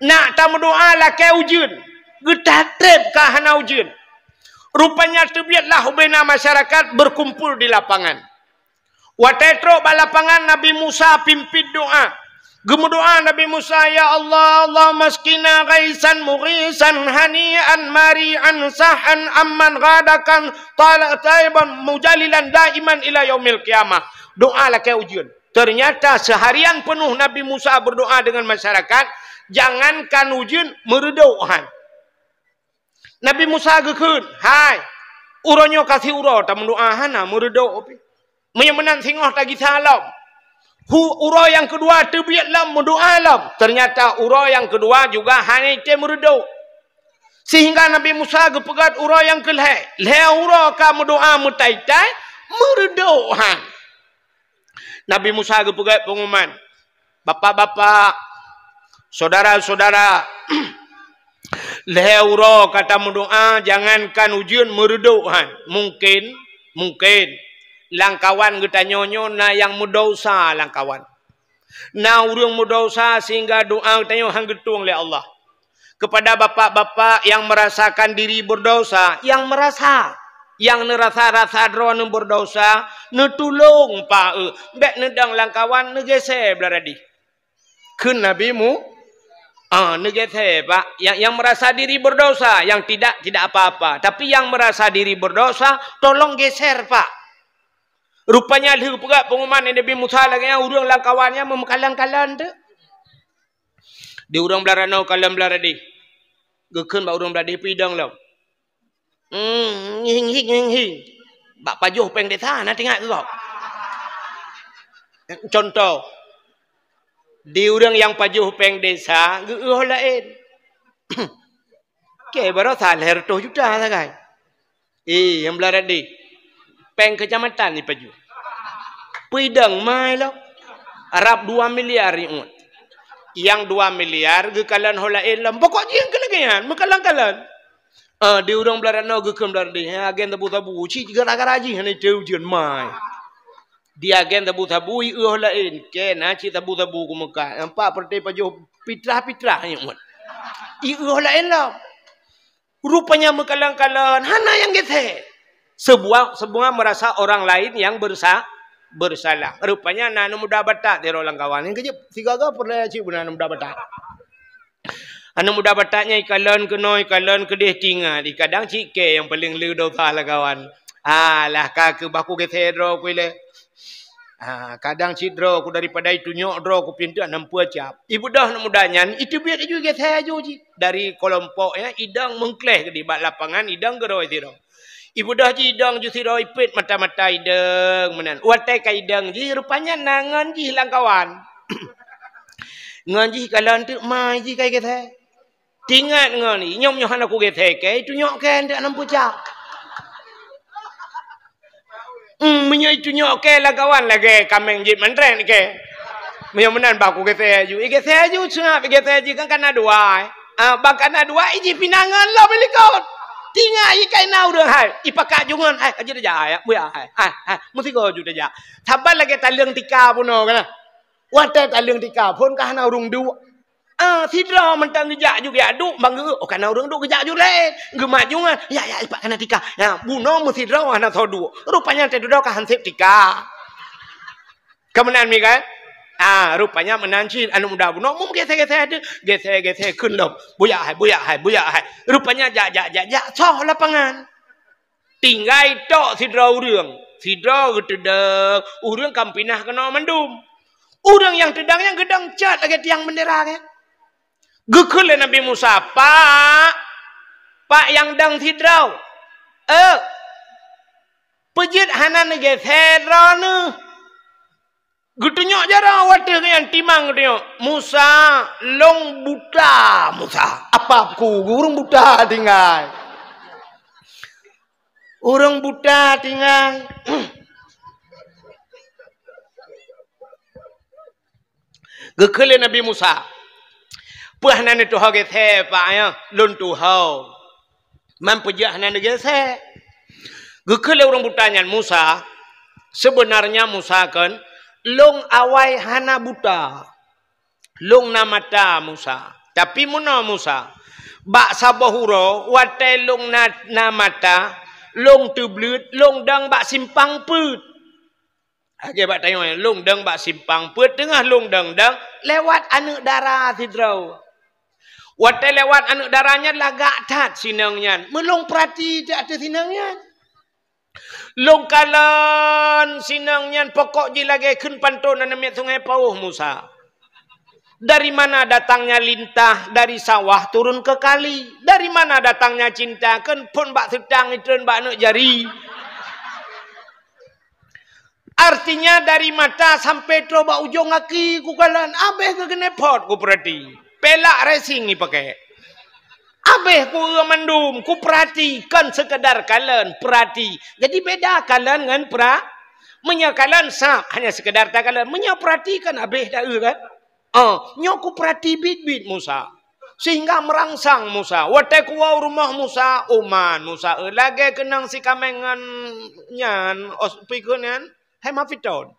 nak tameudoa lakèe ujeuen, geutatép ka hana ujeuen. Rupanya teubietlah ubena masyarakat berkumpul di lapangan. Watèe trok bak lapangan, Nabi Musa pimpin doa. Geumeudoa Nabi Musa, "Ya Allah, Allahumma askina ghaisan mughisan hani'an mari'an sahan amman ghadakan tala taiban mujalilan daiman ila yaumil qiyamah." Doa lakèe ujeuen. Ternyata seharian penuh Nabi Musa berdoa dengan masyarakat, jangankan ujeuen, meureudok han. Nabi Musa geukheun, "Hai, uroe nyoe ka siuroe tameudoa hana meureudok pih. Meunyoe meunan singoh tagisa lom." Hu-, uroe nyang keudua teubiet lom meudoa lom. Ternyata uroe nyang keudua juga hana item meureudok. Sehingga Nabi Musa geupeugèt uroe nyang keulhèe. Lhèe uroe ka meudoa meutai-tai, meureudok han. Nabi Musa geupeugèt peungumuman, "Bapak-bapak, saudara-saudara, lhèe uroe ka tameudoa, jangankan ujeuen, meureudok han. Mungkin, mungkin, lam kawan geutanyoe nyoe na nyang meudesya lam kawan. Na ureueng meudesya sehingga doa geutanyoe han geutueng lé Allah." Kepada bapak-bapak yang merasakan diri berdosa, yang merasa, nyang neurasa-rasa droeneuh berdosa, neutulông, Pak, eh, bèk neudong lam kawan, neugèsè blah radih. Kheun Nabi Mu-, ah, neugèsè, Pak. Yang, yang merasa diri berdosa, yang tidak, tidak apa-apa. Tapi yang merasa diri berdosa, tolong geser, Pak. Rupanya lheueh peugah peungumuman Nabi Musa lagèe nyan, ureueng lam kawan nyan meumeukalon-kalon teuk. Di ureueng blah ranoe kalon blah radih. Geukheun bak ureueng blah radih, "Peue idong lom?" "Hmm, hing, hing, hing, hing." Bak pajoh péng desa na teuingat keu gob. Contoh, di ureueng nyang pajoh péng desa geu-eu laén. Kèe baroesa lhèe reutôh juta sagai. Eh, nyang blah radih. Péng keucamatan jipajoh. Peue idong mai lom. Rab dua miliar jiuet. Nyang dua miliar geukalon ho laén lom. Pokok jih keu lagèe nyan, meukalon-kalon. Ah, di ureueng blah ranoe geukheun blah radih. Nyan agen sabu-sabu. Cit gara-gara jih hana itém ujeuen mai. Di agen sabu-sabu jieu ho laén. Kèe na cit sabu-sabu keu Meukah. Nampak peureté pajoh pitrah-pitrah jiuet. Jieu ho laén lom. Rupanya meukalon-kalon, hana nyang geusé. Sebuah, semua merasa orang lain yang bersa-, bersalah. Rupanya na aneuk muda Batak sidroe lam kawan. Nyang keujeuet sigoe-goe peureulèe cit beuna aneuk muda Batak. Aneuk muda Batak nyan ikalon keunoe, ikalon keudeh, tingat, kadang cit kèe nyang paleng le dosa lam kawan. Alah, ka keuh bah kugèsèe droe ku ilèe. Ah, kadang cit droe ku daripada itunyok droe ku pintoe hana peue cap. Ibeudôh aneuk muda nyan, iteubiet laju igèsèe laju jih. Dari keulompok nyan, idong meungkléh keudeh bak lapangan, idong keudroe sidroe. Ibeudôh jih idong ju sidroe, ipèt mata-mata idong meunan. Watèe ka idong jih, rupanya na ngon jih lam kawan. Ngon jih kalon teuk mai jih ka igèsèe. Tingat ngon i, nyoe meunyoe hana kugèsèe kèe, itunyok kèe, ndak nam pucak. Hmm, meunyoe itunyok kèe lam kawan lagèe kaméng jeuet mandrét kèe. Meunyoe meunan bah kugèsèe laju. Igèsèe laju, seungab igèsèe laju kan kana dua, eh. Ah, bah kana dua, ijih pinangan lom ilikot. Tingat i kaina ureueng hai, ipakat jungon hai, ka jeuet tajak hai, buya hai, hai, hai, meusigoe ju tajak. Saban lagèe taleueng tika bunoe kana. Watèe taleueng tika phon ka hana ureueng duek. Ah, sidroe mantong geujak ju geujak duek, bang geu, oh, kana ureueng duek geujak ju laén. Geumat jungan, ya, ya, ipat kana tika. Ya, bunoe meusidroe hana soe duek. Rupanya teududoe ka hansép tika. Ka meunan mi kan? Ah, rupanya meunan cit aneuk muda bunoe meugèsèe-gèsèe teuh, gèsèe-gèsèe kheun lom. Buya hai, buya hai, buya hai. Rupanya jak, jak, jak, jak, soh lapangan. Tinggai tok sidroe ureueng. Sidroe geuteudong, ureueng ka meupinah keunoe mandum. Ureueng nyang teudong nyan geudong cot lagèe tiang beundera nyan. Geukheun lé Nabi Musa, "Pak, pak nyang dong sidroe. Eh, peue jeuet hana neugèsèe droeneuh?" Geutunyok jaroe watèe nyan timang geutunyok. "Musa, lôn buta, Musa." Apa ku, ureueng buta tinggai. Ureueng buta tinggai. Geukheun lé Nabi Musa, "Peue hana neutuho gèsèe, Pak, ya? Lôn tuho. Man peue jeuet hana neugèsèe?" Geukheun lé ureueng buta nyan, "Musa, seubeunarnya Musa kon, lôn awai hana buta. Lôn na mata, Musa. Tapi meunoe, Musa, bak saboh uroe watèe lôn na, na mata, lôn teubleuet, lôn dong bak simpang peuet." Lagèe bak tanyoe, lôn dong bak simpang peuet, teungoh lôn dong-dong, lewat aneuk dara sidroe. Watèe lewat aneuk dara nyan lagak that sinong nyan. Meulôn peurati that ateueh sinong nyan. Lôn kalon sinong nyan pokok jih lagèe kheun panton aneuk miet Sungai Pauh, Musa. Dari mana datangnya lintah dari sawah turun ke kali? Dari mana datangnya cinta kheun phon bak seutang itreun bak aneuk jari? Artinya dari mata sampai troh bak ujong gaki kukalon, abéh keuneuk pot kupeurati. Pelak racing ipakè. Abéh kueu mandum kupeurati, kon sekedar kalon, peurati. Jadi beda kalon ngon pera-, meunyoe kalon sab hanya sekedar takalon, meunyoe peurati kan abéh taeu kan. Oh, nyoe kupeurati biet-biet Musa. Sehingga meurangsang Musa. Watèe kuwoe u rumoh Musa, uman Musa, eh, lagèe keunong sikaméng ngon nyan, os-, pikon nyan, hai mafiton.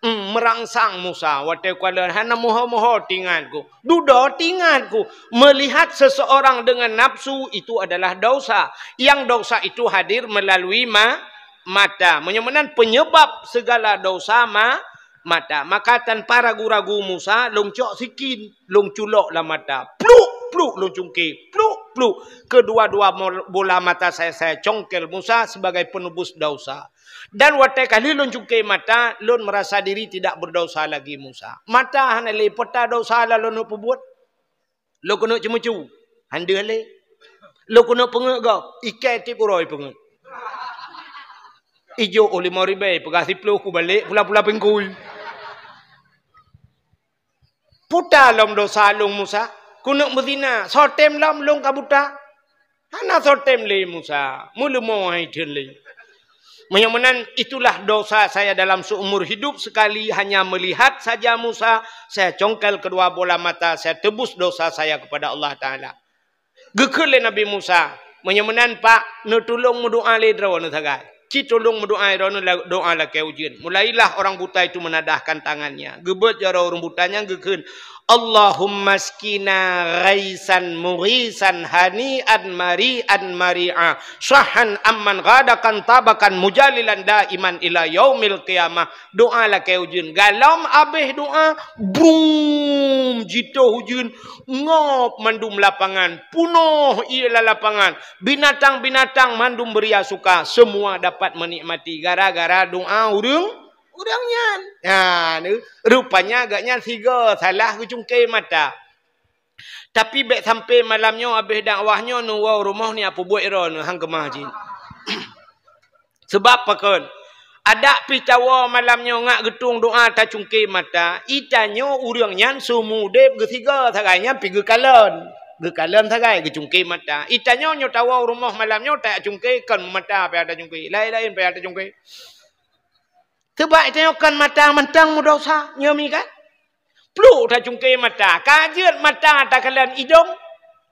Hmm, meurangsang Musa. Watèe kukalon hana moho-moho tingat ku. Dudoe tingat ku. Melihat seseorang dengan nafsu itu adalah dosa. Yang dosa itu hadir melalui ma-, mata. Meunyoe meunan penyebab segala dosa ma-, mata. Maka tanpa ragu-ragu Musa, lôn cok sikin, lôn culok lam mata. Pluk, pluk, lôn cungké. Pluk, pluk. Kedua-dua mol-, bola mata saya, saya congkel Musa sebagai penebus dosa. Dan watèe ka lheueh lôn cungké mata, lôn merasa diri tidak berdosa lagi Musa. Mata hana lé, peue ta dosa lam lôn peubuet? Lôn keuneuk ceumeucue, han deuh lé. Lôn keuneuk peungeut gob, ikai tiep uroe peungeut. Ijok oh limong ribèe, peugah siplôh kubalek pula-pula pingkui. Peue ta lom dosa lôn Musa, keuneuk meuzina, soe tem lom lôn ka buta? Hana soe tem lé Musa, meuleumo hai theun lé. Meunyoe meunan, itulah dosa saya dalam seumur hidup, sekali hanya melihat saja Musa, saya congkel kedua bola mata, saya tebus dosa saya kepada Allah Taala. Geukheun lé Nabi Musa, "Meunyoe meunan, Pak, neutulông meudoa lé droeneuh sagai. Ci tulông meudoa lé droeneuh la-, doa lakèe ujeuen." Mulailah orang buta itu menadahkan tangannya. Geubeuet jaroe ureueng buta nyan geukheun, Allahumma askina ghaisan mughisan hani'an mari'an mari'a, sahhan amman ghadakan tabakan mujalilan daiman ila yaumil qiyamah. Doa lakée ujeuen. Galom abéh doa, brum, jitoh ujeuen, ngop mandum lapangan, punoh ie lam lapangan. Binatang-binatang mandum beuria suka, semua dapat menikmati gara-gara doa ureuëng, ureuëng nyan. Ha, ni, rupanya agak nyan sigo salah geucungke mata. Tapi bék sampai malam nyoe habéh dakwah nyoe neuwoe rumoh ni apeubuet droe neuh hang keumah jih. Sebab pakon? Adak pih tawoe malam nyoe ngat geutueng doa tacungke mata, itanyoe ureuëng nyan seumudeb geusigo sagai nyan pih geukalon. Geukalon sagai geucungke mata. Itanyoe nyoe tawoe rumoh malam nyoe tacungke kon mata payah tacungke. Laén-laén payah tacungke. Sebab itanyoe kon mata mantong meudosa, nyoe mi kan? Pluek tacungke mata, ka jeuet mata takalon idong.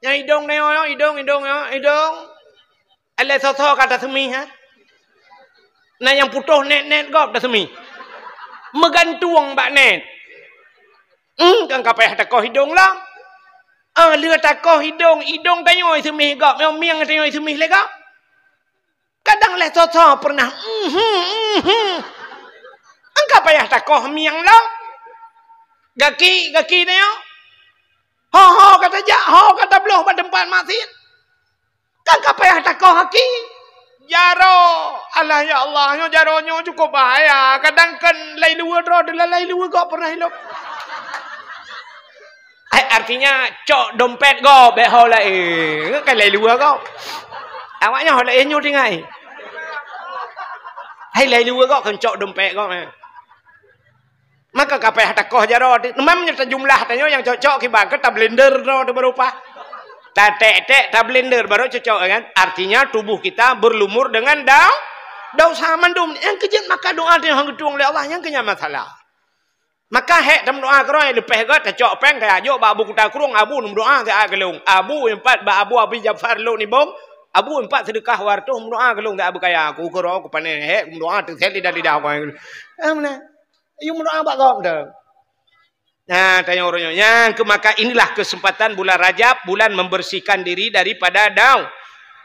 Nyang idong nyoe, idong, idong nyoe, idong. Alah soe-soe ka taseumih, ha? Na nyang putôh nét-nét gob taseumih. Meugantung bak nét. Hmm, kan ka payah takoh idong lom. Ah, lheueh takoh idong, idong tanyoe seumih gob, nyang mieng tanyoe seumih lé gob. Kadang lé soe-soe pernah, mhm, mhm. Engka payah takoh mieng lom. Gaki, gaki nyoe. Ho-ho ka tajak, ho ka tabloh bak teumpat maksiet. Kan ka payah takoh gaki. Jaroe, alah ya Allah, nyoe jaroe nyoe cukup bahaya. Kadang kan lai luwa droe, lalai luwa gob pernah ilop. Hai, artinya cok dompet gob, bék ho laén. Kan lai luwa gob. Awaknyan ho laén nyoe tinggai. Hai, lai luwa gob kan cok dompet gob, eh. Maka ka payah takoh jaroe. Memang nyoe tajumlah tanyoe nyang cocok kiban ke tablender droe teuh baru paih. Tatek-tek tablender baru cocok, kan? Artinya tubuh kita berlumur dengan dau-, dosa mandum. Nyang keujeuet maka doa tanyoe hana geutueng lé Allah, nyang keunyan masalah. Maka hék tameudoa keudroe leupeh gét tacok péng tajak jok bak Abu Kuta Krueng, Abu neumeudoa siat keu lôn. Abu nyang pat bak Abu Abi Jafar Lhok Nibong, Abu nyang pat seudeukah dua ratus meudoa keu lôn siat beukaya. Ku keudroe ku pané hék meudoa teuh sét lidah-lidah ku. Ah, meunan. Yue meudoa bak gob dah. Nah, tanyoe uroe nyoe. Nyang keu maka inilah kesempatan bulan Rajab, bulan membersihkan diri daripada dau-,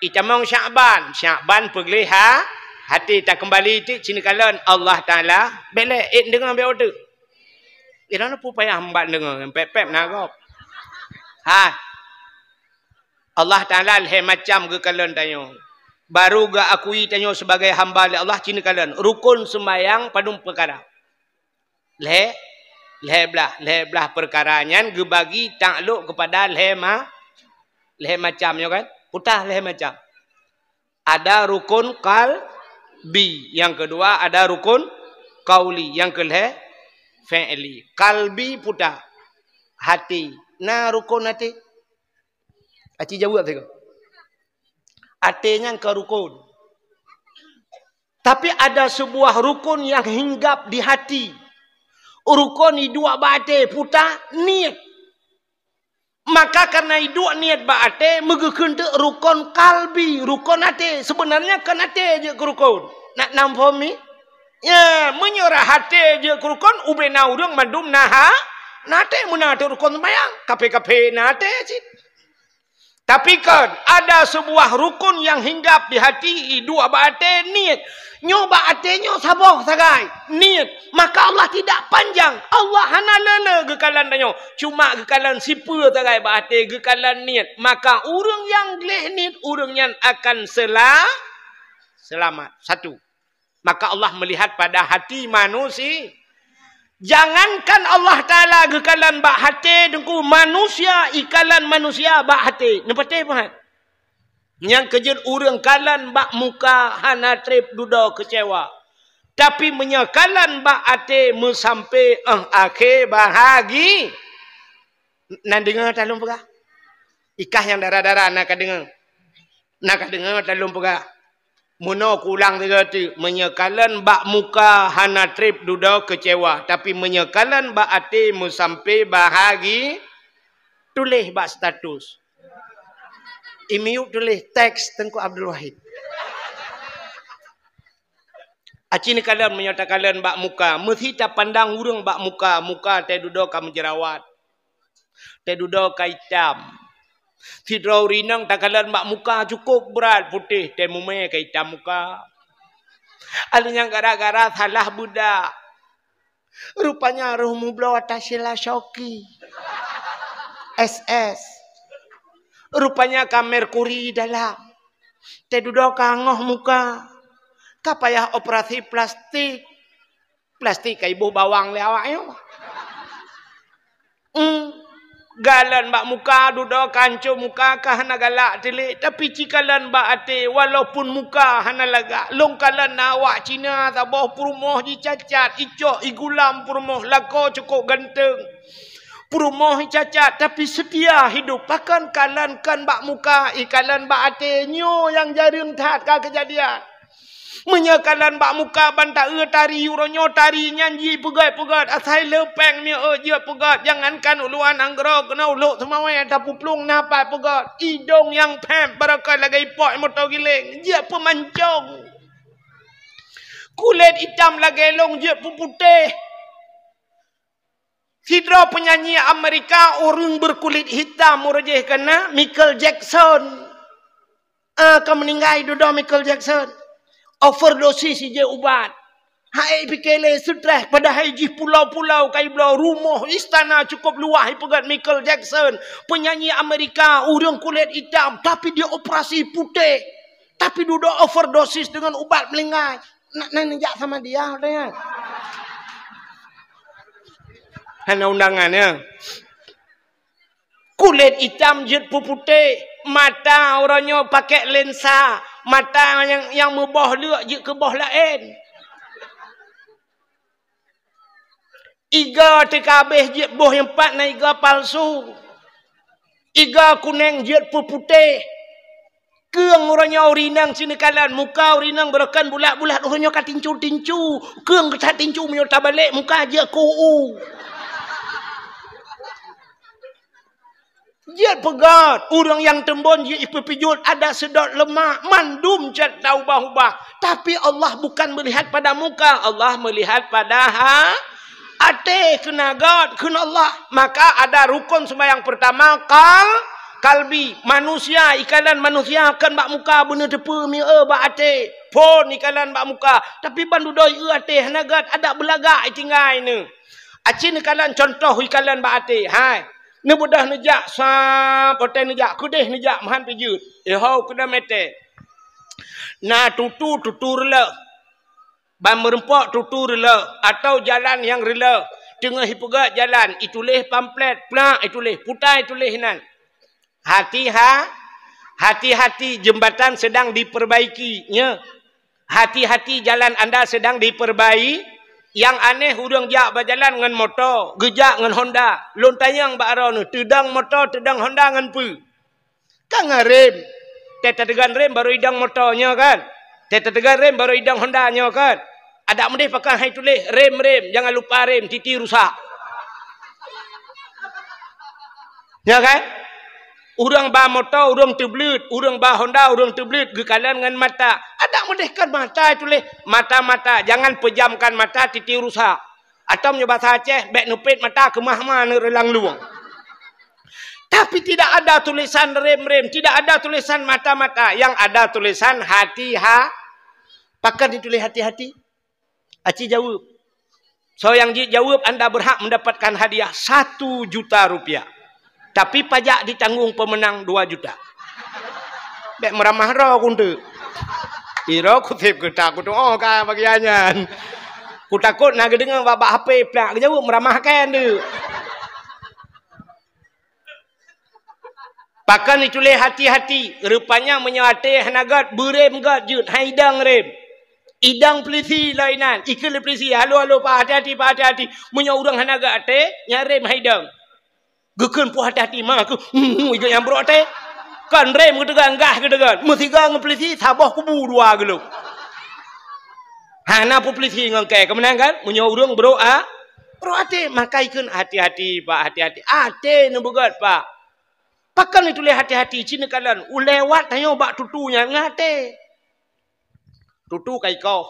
itamong Syakban. Syakban peugleh ha-, hati takeumbali ti cineukalon Allah Taala. Bék lé, eh, deungoe bék uteuk. Inan peue payah meubat deungoe, pép-pép na gob. Ha. Allah Taala lhée macam geukalon tanyoe. Baru geuakui tanyoe sebagai hamba lé Allah cineukalon. Rukon seumayang padum peukara. Lhée, lhée blaih, lhée blaih peukara nyan geubagi taklok keupada lhée ma-, lhée macam nyoe kan? Peue tah lhée macam. Ada rukun qalbi, nyang keudua ada rukun qauli, nyang keulhée fi'li. Qalbi peue tah, hati. Na rukun hati? Aci jaweueb sigoe. Até nyan ka rukun. Tapi ada sebuah rukun yang hinggap di hati. Rukun iduek bak até, peue tah, niet. Maka karena iduek niet bak até, meugeukheun teuk rukun kalbi, rukun até. Sebenarnya kan até jeuet keu rukun. Nak nam phom mi? Ya, meunyoe até jeuet keu rukun, ubena ureuëng mandum na ha-, na até, meunan teuk rukun seumayang. Kaphé-kaphé na até cit. Tapi kan ada sebuah rukun yang hinggap di hati, iduek bak até, niet. Nyoe bak até nyoe saboh sagai, niet. Maka Allah tidak panjang. Allah hana le-le geukalon tanyoe. Cuma geukalon sipeue sagai bak até, geukalon niet. Maka ureuëng nyang gleh niet, ureuëng nyan akan sela-, selamat. Satu. Maka Allah melihat pada hati manusia. Jangankan Allah Taala geukalon bak até, Teungku, manusia ikalon manusia bak até. Neupatéh pahat. Nyang keujeuet ureuëng kalon bak muka hana treb dudoe keucewa. Tapi meunyoe kalon bak até meusampé, eh, akhé bahagi. Nan deungoe that lôn peugah. Ikah nyang dara-dara na ka deungoe. Na ka deungoe that lôn peugah. Meunoe kulang sigoe teuk, meunyoe kalon bak muka hana treb dudoe keucewa, tapi meunyoe kalon bak até meusampé bahagi, tuléh bak status. I miyueb tuléh teks Teungku Abdul Wahid. Aci neukalon meunyoe takalon bak muka, meusi tapandang ureuëng bak muka, muka teuh dudoe ka meujerawat. Teududoe ka itam. Sidroe ureueng inong takalon bak muka cukôp brat putéh, teuh mumè ka itam muka. Alèh nyan gara-gara salah beudak. Rupanya roh mubloe ata sila Shoki. S S. Rupanya ka merkuri dalam. Teududoe ka ngoh muka. Ka payah operasi plastik. Plastik ka iboh bawang lé awak nyoe. Hmm. Galon bak muka, dudoe ka ancô muka, ka hana galak tilék, tapi ci kalon bak até, walaupun muka hana lagak. Lôn kalon na awak Cina saboh peurumoh jicacat, icok igulam peurumoh, lakoe cukôp ganteng. Peurumoh jicacat, tapi seutia hidup. Pakon kalon kon bak muka, i kalon bak até, nyoe nyang jareueng that ka keujadian. Meunyoe kalon bak muka ban taeu tari, uroe nyoe tari nyan jipeugét-peugét, asai le péng mieu jeuet peugét, jangankan uluan nanggroe keunoe u Lhokseumawe tapuplueng na pat peugét. Idông nyang phép barokon lagèe ipok moto giléng, jeuet peumancông. Kulét itam lagèe lông jeuet peuputéh. Sidroe peunyanyi Amerika, ureueng beukulit hitam, uroe jih keunan Michael Jackson. Ah, ka meuninggai dudoe Michael Jackson. Overdosis ijép ubat. Hai pike lé seutrès, padahai jih pulau-pulau ka ibloe, rumoh, istana cukôp luwah ipeugét Michael Jackson. Peunyanyi Amerika, ureueng kulét itam, tapi dia operasi putéh. Tapi dudoe overdosis deungon ubat meuninggai. Nak, nak neujak sama dia, katanya. Hana undangan, ya. Kulét itam jeuet peuputéh, mata uroe nyoe pakai lensa, mata nyang, nyang meuboh leuk jeuet keu boh laén. Iga teuka abéh jeuet boh nyang pat na iga palsu. Iga kunéng jeuet peuputéh. Keueng uroe nyoe ureueng inong ci neukalon, muka ureueng inong barokon bulat-bulat, uroe nyoe ka tincu-tincu. Keueng ka tincu, meunyoe tabalek muka jeuet keu u. Jeuet peugét, ureueng nyang teumbon jeuet ipeupijuet, ada seudot leumak, mandum cit taubah-ubah. Tapi Allah bukan melihat pada muka, Allah melihat pada ha-, até, keunan gét kheun Allah. Maka ada rukun sembahyang pertama, kal-, kalbi. Manusia, ikalon manusia kon bak muka beuneuteupeu mieu bak até. Phôn ikalon bak muka, tapi ban dudoe ieu até hana gét, adak beulagak itinggai neu. Aci neukalon contoh ikalon bak até. Hai. Neubeudôh neujak, sab, watèe neujak, keudéh neujak, meuhan pih jeuet. Iho keunan metée. Na tutu, tutu reulôh. Ban meurumpok tutu reulôh, atau jalan nyang reulôh. Teungoh ipeugét jalan, ituléh pamflet, plak, ituléh, puta ituléh inan. Hati-ha-, hati-hati, jembatan sedang diperbaiki, ya. Hati-hati, jalan anda sedang diperbai-, nyang aneh, ureueng jak bak jalan ngon moto, geujak ngon Honda. Lôn tanyong bak droeneuh, teudong moto, teudong Honda ngon peue? Ka ngon rem. Teuteugét rem baru idong moto nyoe kan? Teuteugét rem baru idong Honda nyoe kan? Adak meudéh pakon hai tuléh rem-rem, jangan lupa rem, titi rusak. Ya kan? Ureueng ba moto, ureueng teubleuet, ureueng ba Honda, ureueng teubleuet, geukalon ngon mata. Adak meudéh kan mata tuléh, mata-mata, jangan pejamkan mata, titi rusak. Atau meunyoe basa Aceh, bèk neupet mata keumah ma neureulang lueng. Tapi tidak ada tulisan rem-rem, tidak ada tulisan mata-mata, yang ada tulisan hati-ha-, pakon dituléh hati-hati? Aci jaweueb. Soe nyang jeuet jaweueb, anda berhak mendapatkan hadiah satu juta rupiah. Tapi pajak ditanggung pemenang dua juta. Bèk meuramah droe kunteuk. Iroe kuseb keutak kutu'oh ka bagian nyan. Kutakot na geudeungoe bak-bak H P plak geujaweueb meuramah kèe nteuk. Pakon ituléh hati-hati, rupanya meunyoe até hana gét, beurem gét jeuet, han idong rem. Idong peulisi lom inan, ikheun lé peulisi, "Halo, halo, Pak, hati-hati, Pak, hati-hati." Meunyoe ureueng hana gét até, nyan rem han idong. Geukheun peue hati-hati, ma keuh, hmm, hmm, igeunyang brok até. Kon rem geuteugon, gah geuteugon. Meusigoe ngon peulisi, saboh kubu dua geulom. Hana peue peulisi ngon kèe, keumeunang kan? Meunyoe ureueng brok a-, brok até, maka ikheun, "Hati-hati, Pak, hati-hati." Até neubeugét, Pak. Pakon ituléh hati-hati, ci neukalon. Ulèe wat tanyoe bak tutu nyan ngon até. Tutu ka ikoh,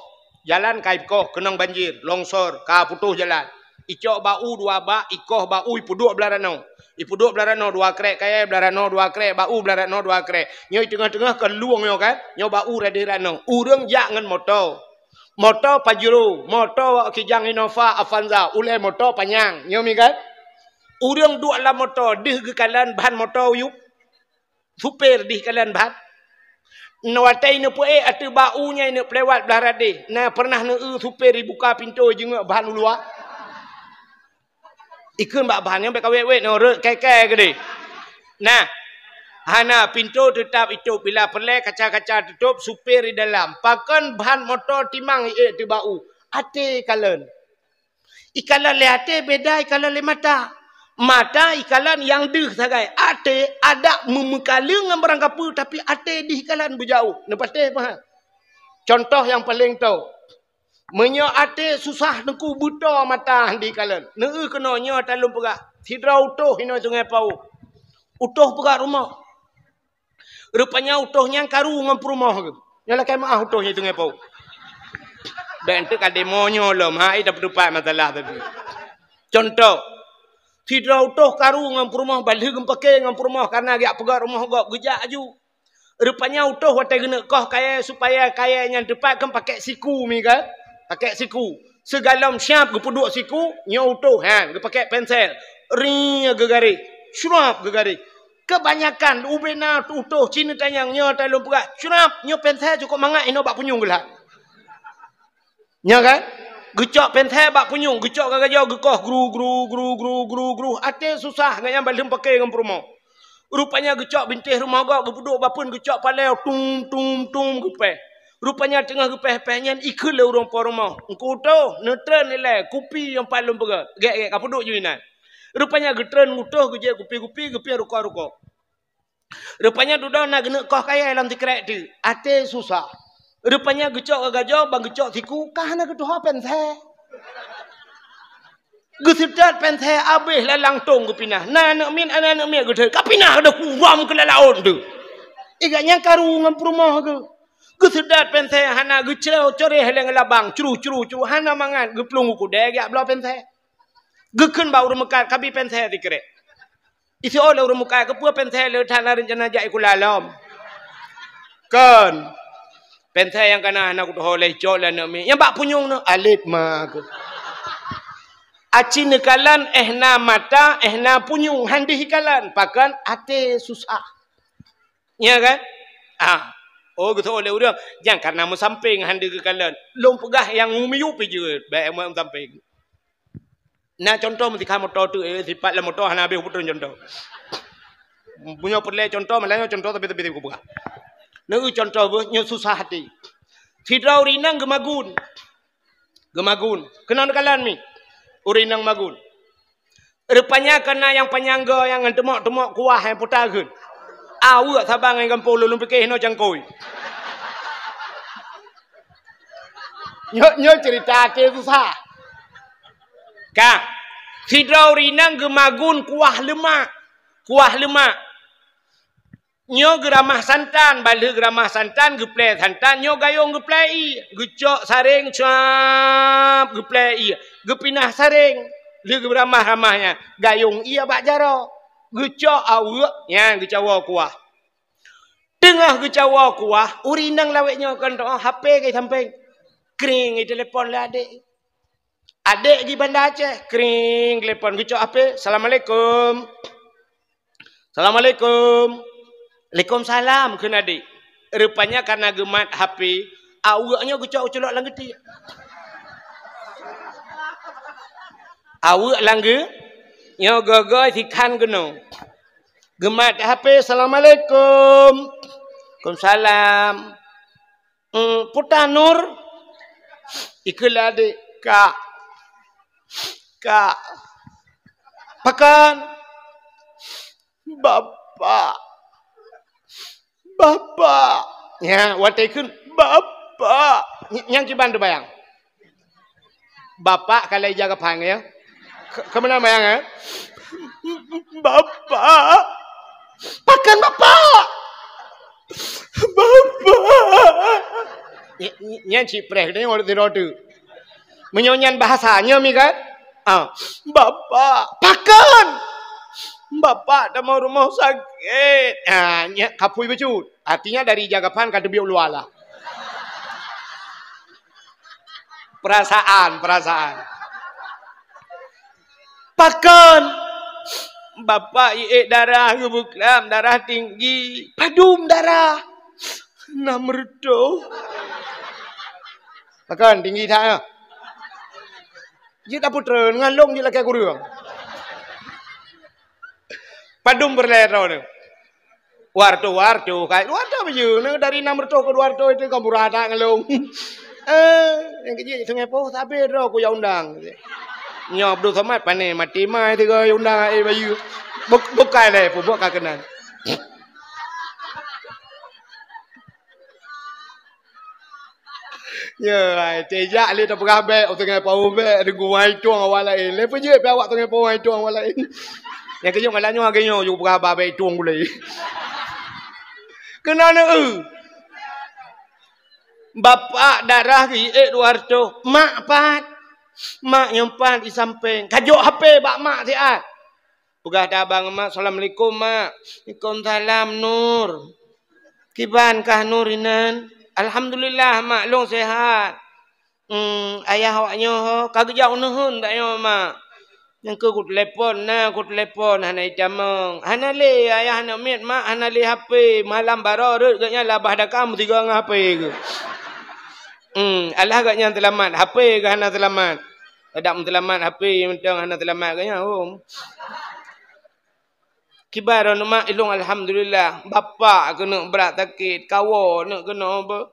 jalan ka ikoh, keunong banjir, longsor, ka putôh jalan. Icok bak u dua bak, ikoh bak u, ipeuduek blah ranoe. Ipeuduek blah ranoe dua krek kayèe, blah ranoe dua krek, bak u blah ranoe dua krek. Nyoe i teungoh-teungoh kon lueng nyoe kan? Nyoe bak u radeh ranoe. Ureueng jak ngon moto. Moto Pajero, moto Kijang Innova, Avanza, ulèe moto panyang. Nyoe mi kan? Ureueng duek lam moto, deuh geukalon ban moto yup. Supir deuh kalon ban. Watèe neupeuék ateueh bak u nyan, neupeuléwat blah radeh. Na pernah neueu supir ibuka pintoe, jingeuk ban u luwa? Ikheun bak ban nyan bèk ka wèt-wèt nyoe, rhot kèe-kèe keudéh. Nah, hana, pintoe teutap itôp, bila peureulèe kaca-kaca teutôp, supir di dalam. Pakon ban moto timang iék teuh bak u? Até ikalon. Ikalon lé até beda ikalon lé mata. Mata ikalon nyang deuh sagai. Até adak meumeukaleueng ngon barang kapeue, tapi até deuh ikalon beujaweueb. Neupatéh paha. Contoh nyang paleng tho. Meunyoe até susah teungku, beutoe mata han dikalon. Neueu keunoe nyoe ata lôn peugah. Sidroe utôh inoe Sungai Pao. Utôh peugah rumoh. Rupanya utôh nyan karu ngon peurumoh geuh. Nyoe lakèe meu'ah utôh nyan Sungai Pao. Bèk enteuk ka demo nyoe lom, hai tapeuteupat masalah tadi. Contoh, sidroe utôh karu ngon peurumoh, ban lheueh geupake ngon peurumoh, kareuna geujak peugöt rumoh gob, geujak aju. Rupanya utôh watèe geuneuk koh kayèe, supaya kayèe nyan teupat kan pakèk siku mi kan? Pakèk siku. Sigohlom siap geupeuduek siku, nyoe utôh, ha, geupakèk pensel. Ri geugaréh, crap geugaréh. Keubanyakan ubé na utôh cit neutanyong, nyoe ata lôn peugah, crap, nyoe pensel cukôp mangat inoe bak punyueng geulhat. Nyoe kan? Geucok pensel bak punyueng, geucok ka gajoe geukoh gru, gru, gru, gru, gru, gru. Até susah, ngon nyan ban lheueh pake ngon peurumoh. Rupanya geucok bintéh rumoh gob, geupeuduek bak peuen, geucok palèe, tum, tum, tum, geupèh. Rupanya teungoh geupèh-pèh nyan, ikheun lé ureueng po rumoh. Teungku utôh, neutreun ilèe, kupi nyang pat lôn peugöt. Gèt-gèt, ka peuduek ju inan. Rupanya geutreun utôh, geujép kupi-kupi, geupiep rukok-rukok. Rupanya dudoe na geuneuk koh kayèe lam sikrek teuk. Até susah. Rupanya geucok ka gajoe, ban geucok siku, ka hana geutuho pensel. Geuseutôt pensel abéh lam langtông geupinah. Na aneuk miet, na aneuk miet geuseutôt. Ka pinah deuh kuram keu lam laôt teuk. Igat nyan karu ngon peurumoh geuh. Geuseutôt pensel hana, geucreu-, coreh lé ngon labang, cruh, cruh, cruh, hana mangat, geuplueng u keudè geujak bloe pensel. Geukheun bak ureueng meukat, "Kabi pensel sikrek." Isiôh lé ureueng meukat, "Keupeue pensel le that na reuncana jak sikula lom?" Kon. Pensel nyang kana hana kutuho lé, cok lé aneuk miet. Nyang bak punyueng nyoe, alet ma keuh. Aci neukalon, eh na mata, eh na punyueng, han deuh ikalon. Pakon? Até susah. Nya kan? Ah. Oh, geuteu'oh lé ureueng. Nyang karena meusampéng han deuh geukalon. Lôn peugah nyang miyueb pi jeuet, bèk meusampéng. Na contoh meutika moto tu, eh, sipat lam moto hana habéh kupeutrön contoh. Meunyoe peureulèe contoh, malah nyoe contoh tapi-tapi kupeugah. Neu contoh beuh, nyoe susah até. Sidroe ureueng inong geumagun. Geumagun. Keunoe neukalon mi. Ureueng inong magun. Rupanya keunan nyang panyang goe nyang ngon teumok-teumok kuah nyang puta kheun. Aweuek saban ngon gampông lôn pike hinoe cangkôi. Nyoe, nyoe cerita até susah. Ka, sidroe ureueng inong geumagun kuah leumak. Kuah leumak. Nyoe geuramah santan, ban lheueh geuramah santan, geuplè santan, nyoe gayông geuplè ié, geucok sareng, cuap, geuplè ié, geupinah sareng, lheueh geuramah-ramah nyan, gayông ié bak jaroe, geucok aweuek, nyan geucawoe kuah. Teungoh geucawoe kuah, ureueng inong lawét nyoe kon teu'oh, H P ka sampéng. Kring, geutelepon lé adék. Adék di Banda Aceh, kring, telepon geucok H P, "Assalamualaikum." "Assalamualaikum." "Waalaikumsalam," kheun adék. Rupanya karena geumat H P, aweuek nyoe geucok geuculok lam geutiek. Aweuek lam geu-, nyoe goe-goe sikhan keunoe. Geumat H P, "Assalamualaikum." "Waalaikumsalam." "Hmm, Puta Nur?" Ikheun lé adék, "Kak. Kak." "Pakon?" "Bapak. Bapak." Nyan, watèe kheun, "Bapak." Ny-, nyan kiban teubayang. Bapak ka lheuh ija geuphang, ya. Ke-, keumeunang bayang, ya? "Bapak." "Pakon bapak?" "Bapak." Ny-, ny-, nyan cit preh, nyoe ureueng sidroe teuk. Meunyoe nyan bahasa, nyoe mi kan? Ha, "Bapak, pakon? Bapak tamong rumoh sakét." Ha, nyan kapui bacut. Artinya dari jagapan ka teubiet u luwa lah. Perasaan, perasaan. "Pakon? Bapak iék darah geubeuklam, darah tinggi." "Padum darah?" "Nam reutôh." "Pakon tinggi that nyoe?" Jeuet tapeutrön ngon lôn jeuet lakée kureueng. "Padum peureulée droeneuh?" "Dua reutôh, dua reutôh, kai dua reutôh baju. Nah, dari nam reutôh keu dua reutôh itu ka murah that ngon lôn." Eh, nyang keu jih Sungai Poh, sabe droe ku ya undang. Nyoe Abdul Somad pané maté mai tiga ya undang ai baju. Buk-, bukai lé, peubuet ka keunan. Ya, ai, tejak lé tapeugah bék, Sungai Poh bék, deungon wai tueng awak laén. Lé peujeuet pih awak Sungai Poh wai tueng awak laén. Nyang keujeuet malam nyoe lagée nyoe, yue peugah ba bék tueng gulé. Keunan, eu. "Bapak darah geuék dua reutôh, mak pat?" "Mak nyang pat di sampéng." Kajok H P bak mak siat. Peugah dah abang mak, "Assalamualaikum, Mak." "Waalaikumsalam, Nur. Kiban kah Nur inan?" "Alhamdulillah, Mak, lôn sehat." "Hmm, ayah awak nyoe ho?" "Ka geujak u neuheun tanyoe, Mak." "Nyang keu kutelepon na, kutelepon hana itamong." "Hana lé, ayah aneuk miet, Mak, hana lé H P. Malam baroe rhot geuh nyan labah daka meusigoe ngon H P geuh." Hmm, alah geuh nyan seulamat, H P geuh hana seulamat. Adak meuseulamat H P mantong hana seulamat geuh nyan, hom. "Kiban droeneuh, Mak?" "Ilôn alhamdulillah." "Bapak keuneuk brat sakét, kawoe neuk keunoe beuh."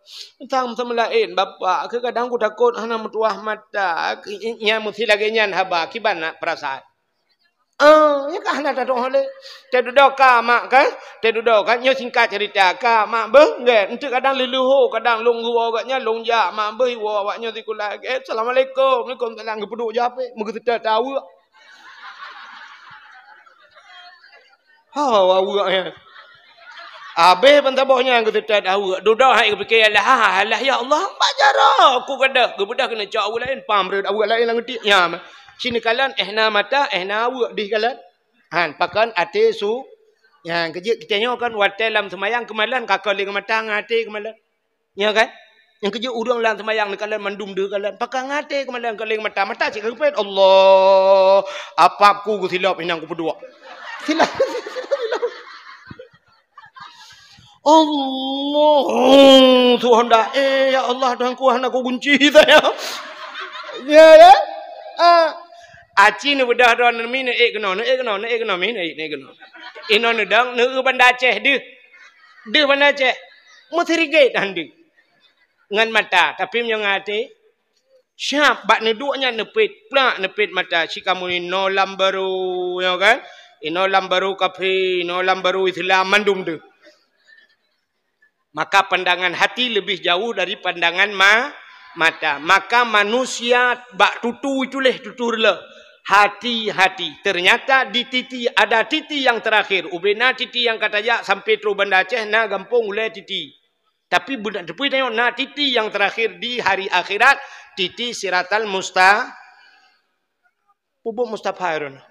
"Sang sama laén, Bapak, keu kadang kutakot hana meutuwah mata." Nyan meusi lagée nyan haba, kiban na peurasaan. Ah, nyan ka hana tadoh lé. Teududoe ka, Mak, ka? Teududoe ka? Nyoe singkat cerita, ka, Mak, beuh, gét. Enteuk kadang leuluho, kadang lôn geuwoe geuh nyan, lôn jak, Mak, beuh, iwoe awak nyoe sikula. Gét, "Assalamualaikum." "Waalaikumsalam." Geupeuduek jak pih, meugeuseutôt aweuek. Ha, aweuek nyan. Abéh ban saboh nyan geuseutôt aweuek. Dudoe hai geupike, "Alah, alah, ya Allah, bak jaroe ku gadôh." Geubeudôh keuneuk cok aweuek laén, pam rhot aweuek laén lam geutik nyan. Sinoe kalon, éh na mata, éh na aweuek dih kalon. Han, pakon até su. Nyan, keujeuet kitanyoe kan watée lam seumayang keumalon, ka kon lé ngon mata ngon até keumalon. Nyo kan? Nyang keujeuet ureuëng lam seumayang neukalon mandum deuh kalon. Pakon até keumalon, kalon mata, mata cit ka geupet. Allah, apap ku geusilop inong kupeuduek. Silop. Allah, Tuhan dah. Eh, ya Allah, Tuhan ku hana ku gunci saya. Ya, ya. Ah. Aci neubeudôh droe neumi neuék keunoe, neuék keunoe, neuék keunoe, mi neuék, neuék keunoe. Inoe neudong, neueu Banda Aceh deuh. Deuh Banda Aceh. Meusirigét han deuh. Ngon mata, tapi meunyoe ngon até, siab bak neuduek nyan neupet, plak neupet mata, si kamoe inoe lam barô, nyoe kan? Inoe lam barô kafé, inoe lam barô Islam, mandum deuh. Maka pandangan hati lebih jauh dari pandangan ma-, mata. Maka manusia bak tutu itulah tutu reuloh. Hati-hati. Ternyata di titi, ada titi yang terakhir. Ubena titi nyang ka tajak sampai trok Banda Aceh na gampông ulée titi. Tapi beuna teupeu tanyoe na titi nyang terakhir di hari akhirat, titi siratal musta-, peubuet Mustafa droeneuh.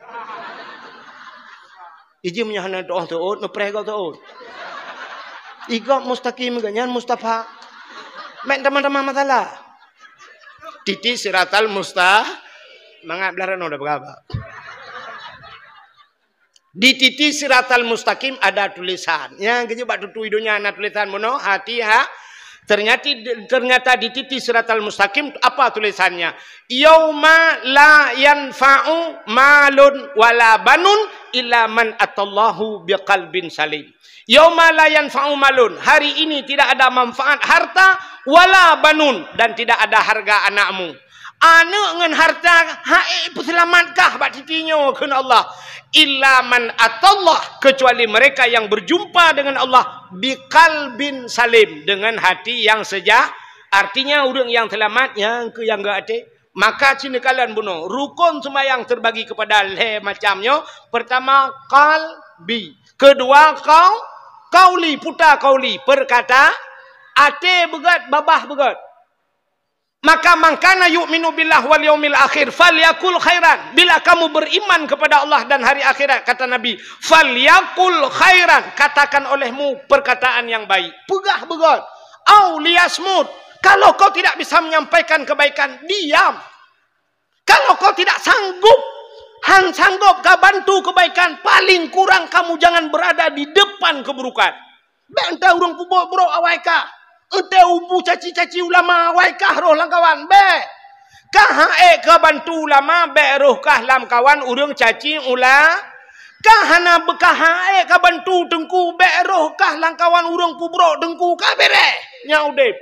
Iji meunyoe hana teuôt teuôt, neupreh gob teuôt. Igob mustaqim geuh nyan Mustafa. Mek tamah-tamah masalah. Titi siratal musta-, mangat blah ranoe dah beugaba. Di titi siratal mustaqim ada tulisan. Nyang keujeuet bak tutui donya na tulisan bunoe, hati ha. Ternyata, ternyata di titi siratal mustaqim apa tulisannya? "Yauma la yanfa'u malun wala banun illa man atallahu biqalbin salim." "Yauma la yanfa'u malun." Hari ini tidak ada manfaat harta, "wala banun," dan tidak ada harga anakmu. Aneuk ngon harta hana peuseulamatkah bak titi nyoe kheun Allah. "Illa man atallah," kecuali mereka yang berjumpa dengan Allah, "biqalbin salim," dengan hati yang seja-, artinya ureuëng nyang seulamat nyang keu nyang geuaté. Maka cit neukalon bunoe, rukon seumayang terbagi kepada lhée macam nyoe. Pertama, qalbi. Kedua, qau-, qauli, puta qauli, perkata-, até beugét, babah beugét. Maka, "Man kana yu'minu billahi wal yaumil akhir falyakul khairan." Bila kamu beriman kepada Allah dan hari akhirat, kata Nabi, "Falyakul khairan," katakan olehmu perkataan yang baik. Peugah beugöt. "Au liyasmut." Kalau kau tidak bisa menyampaikan kebaikan, diam. Kalau kau tidak sanggup, han sanggup ka bantu kebaikan, paling kurang kamu jangan berada di depan keburukan. Bèk eunteuk ureueng peubuet brok awai kah. Eunteuk ubu caci-caci ulama awai kah roh lam kawan. Bèk. Kah han ék ka bantu ulama, bèk roh kah lam kawan ureueng caci ula-, kah hana beukah han ék ka bantu teungku, bèk roh kah lam kawan ureueng peubrok teungku. Ka beureh nyang udeb.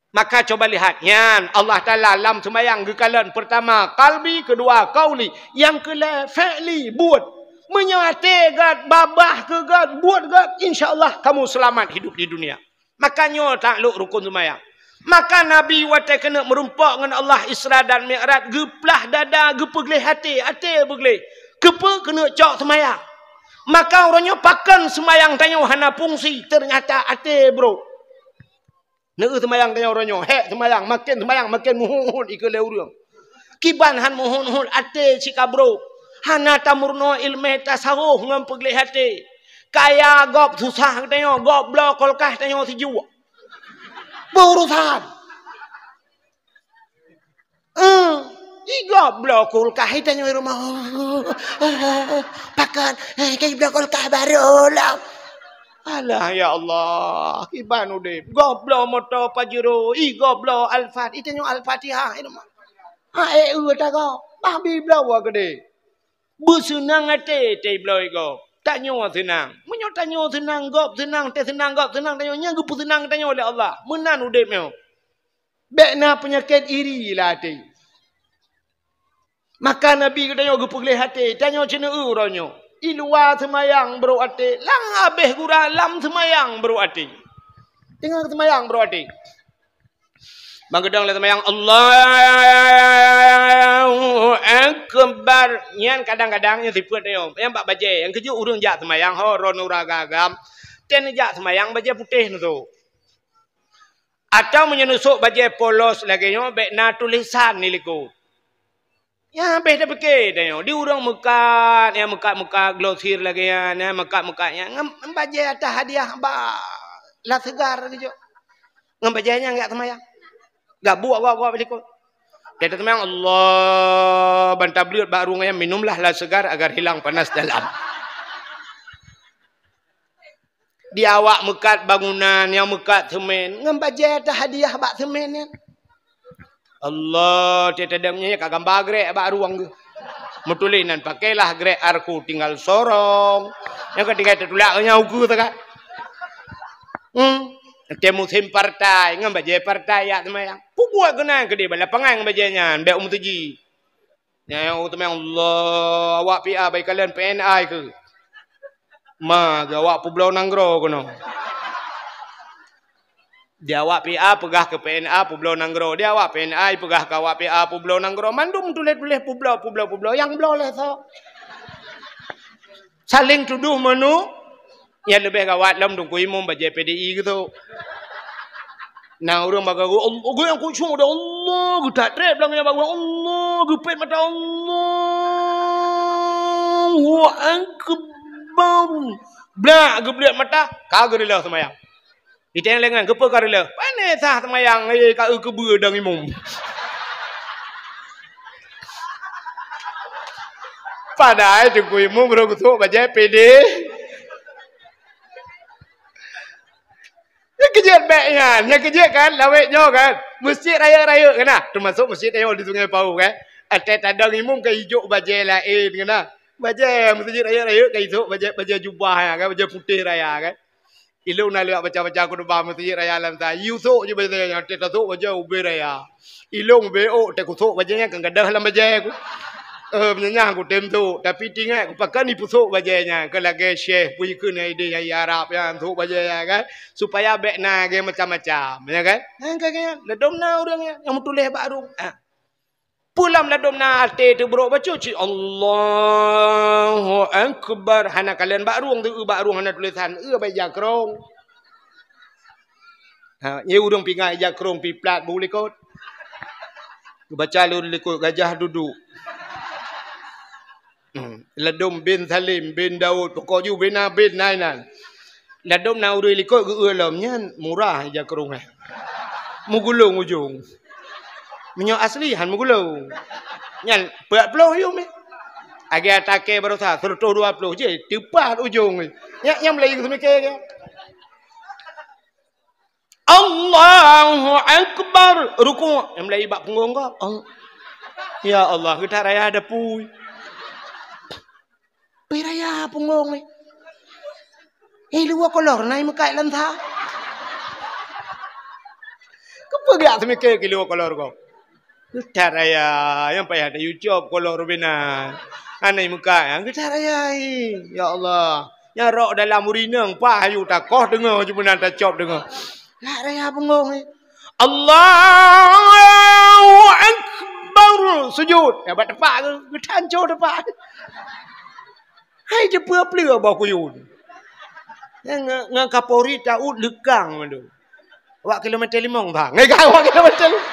Maka cuba lihat, nyan Allah Taala lam seumayang geukalon, pertama qalbi, kedua qauli, nyang keulhèe fi'li, buet. Meunyoe até gèt, babah keu gèt, buet gèt, insya Allah kamu selamat hidup di dunia. Maka nyoe taklok rukun seumayang. Maka Nabi watèe keuneuk meurumpok ngon Allah Isra dan Mi'raj, geuplah dada, geupeugleh até, até beugleh. Keupeue? Keuneuk cok seumayang. Maka uroe nyoe pakon seumayang tanyoe hana fungsi, ternyata até brok. Neu seumayang tanyoe uroe nyoe, hék seumayang, maken seumayang maken meuhut-hut ikeue lé ureueng. Kiban han meuhut-hut até cit ka brok. Hana tameurunoe ileumèe tasawuf ngon peugleh até. Kaya gob susah geutanyoe, gob bloe kulkas tanyoe sijuek. Beurusan. Eh, igob bloe kulkas tanyoe rumoh. Pakon, eh, ka ibloe kulkas barô lom. Alah, ya Allah, kiban udeb. Gob bloe moto Pajero, igob bloe Alphard, itanyoe Al-Fatihah, itanyoe. Ha, eh, eu tagob. Bah bi bloe wa keudeh. Beuseunang até teuh bloe gob. Tanyoe seunang. Meunyoe tanyoe seunang, gob seunang, teuh seunang, gob seunang, tanyoe nyan geupeuseunang tanyoe lé Allah. Meunan udeb nyoe. Bèk na peunyakét iri lam até. Maka Nabi geutanyoe geupeugleh até, tanyoe ceuneueu uroe nyoe. I luwa seumayang brok até, lam abéh gura lam seumayang brok até. Teungoh seumayang brok até. Ban geudong lé seumayang, Allahu Akbar. Nyan kadang-kadang nyan sifeuet nyoe. Nyang bak bajèe, nyang keujeuet ureueng jak seumayang, ho, droeneuh ureueng agam. Teuh neujak seumayang bajèe putéh neusok. Atawa meunyoe neusok bajèe polos lagèe nyoe, bèk na tulésan di likôt. Nyan habéh tapike tanyoe, di ureueng meukat, nyang meukat-meukat glosir lagèe nyan, nyang meukat-meukat nyan, ngon bajèe ata hadiah bak La Segar geujok. Ngon bajèe nyan jak seumayang. Gabuek gob-gob di likôt. Watèe seumayang, Allah, ban tableuet bak rueng nyan, minumlah La Segar agar hilang panas dalam. Di awak meukat bangunan, nyang meukat seumén, ngon bajèe ata hadiah bak seumén nyan. Allah, tiep tadong nyan ka gamba grek bak rueng geuh. Meutuléh nan, "Pakailah grek Arku tinggal sorong." Nyang ka tinggai tatulak nyan ukeue takat. Hmm. Watèe musém partai, ngon bajèe partai jak seumayang. Peubuet keunan keudéh bak lapangan ngon bajèe nyan, bèk u meuseujid. Nyan nyang teumanyong, Allah, awak P A bak ikalon P N I keuh. Ma, geu awak peubloe nanggroe keunoe. Di awak P A peugah keu P N A peubloe nanggroe. Di awak P N I peugah keu awak P A peubloe nanggroe. Mandum tuléh-tuléh peubloe, peubloe, peubloe. Nyang bloe lé soe? Saléng tudoh meunoe. Nyang leubeh gawat lom Teungku Imum bajèe P D I geusok. Na ureueng bak geuh, Allah, geuh nyang khusyuk dah, Allah, geutak trép lam nyang bak geuh, Allah, geupet mata, Allahu Akbar. Blak geubleuet mata, ka geureuloh seumayang. Iteng lengan, keupeue ka reuloh? Pane sah seumayang, eh, ka eu keubeue dong imum. Padahai Teungku Imum rhot geusok bajèe P D. Nyang keujeuet bèk nyan, nyang keujeuet kan, lawét nyoe kan. Meuseujid rayeuk-rayeuk kan, nah, teumasok meuseujid nyoe di Sungai Pau kan. Watèe tadong imum ka ijok bajèe laén kan, nah. Bajèe meuseujid rayeuk-rayeuk ka isok bajèe, bajèe jubah nyan kan, bajèe putéh raya kan. Ilôn na lheueh baca-baca khutubah Meuseujid Raya Lamsai. Yusok jih bajèe nyan, watèe tasok bajèe ubé raya. Ilôn ubé ôk, watèe kusok bajèe nyan kan gadôh lam bajèe ku. Eh, meunyo nyan kutem sok, tapi teuingat ku pakon ipeusok bajèe nyan, keu lagèe syèh peue jikheun ngon idéh nyang i Arab nyan, sok bajèe nyan kan, supaya bèk na lagèe macam-macam, ya kan? Nyan kan, kan? Ladôm na ureueng nyan, nyang meutuléh bak rueng. Ah. Peue lam ladôm na até teubrok bacut cit, Allahu Akbar. Hana kalon bak rueng, teu bak rueng hana tulésan, eu bak ija krông. Ha, nyoe ureueng pingai ija krông pih plat beu likot. Geubaca lôn likot, Gajah Duduk. Hmm. Ladôm bin Salim bin Daud, pokok ju bina bin nai nan. Ladôm na ureuëng likot geu-eu lom nyan murah ija keurungai. Meugulong ujong. Meunyoe asli han meugulong. Nyan peuet ploh yum eh. Agi atake barosa seratus dua puluh je, teupat ujong. Nyan, nyan mulai geuseumiké ke. Allahu Akbar. Ruku'. Nyang mulai bak punggong kau. Al-, ya Allah, geutak raya ada pui. Pih raya punggong ni. Eh, luwa kolor, nai meukat lam tha. Kepeugak seumiké keu luwa kolor kau. Geutak raya, nyang payah tayue cop kolor rubena. Anai meukat, geutak raya, eh. Ya Allah. Nyang rok dalam urineueng, pah ayu takoh deungoe, cuma nan tacop deungoe. Geutak raya punggong, eh. Allahu Akbar. Sujud. Ya, bak tepak ke? Geutanco tepak. Hai, jeupeue-peue boh kuyun. Nyan nge-, ngon Kapolri taut leukang mandum. Awak kilometer limong bang. Ngai kau awak kilometer limong.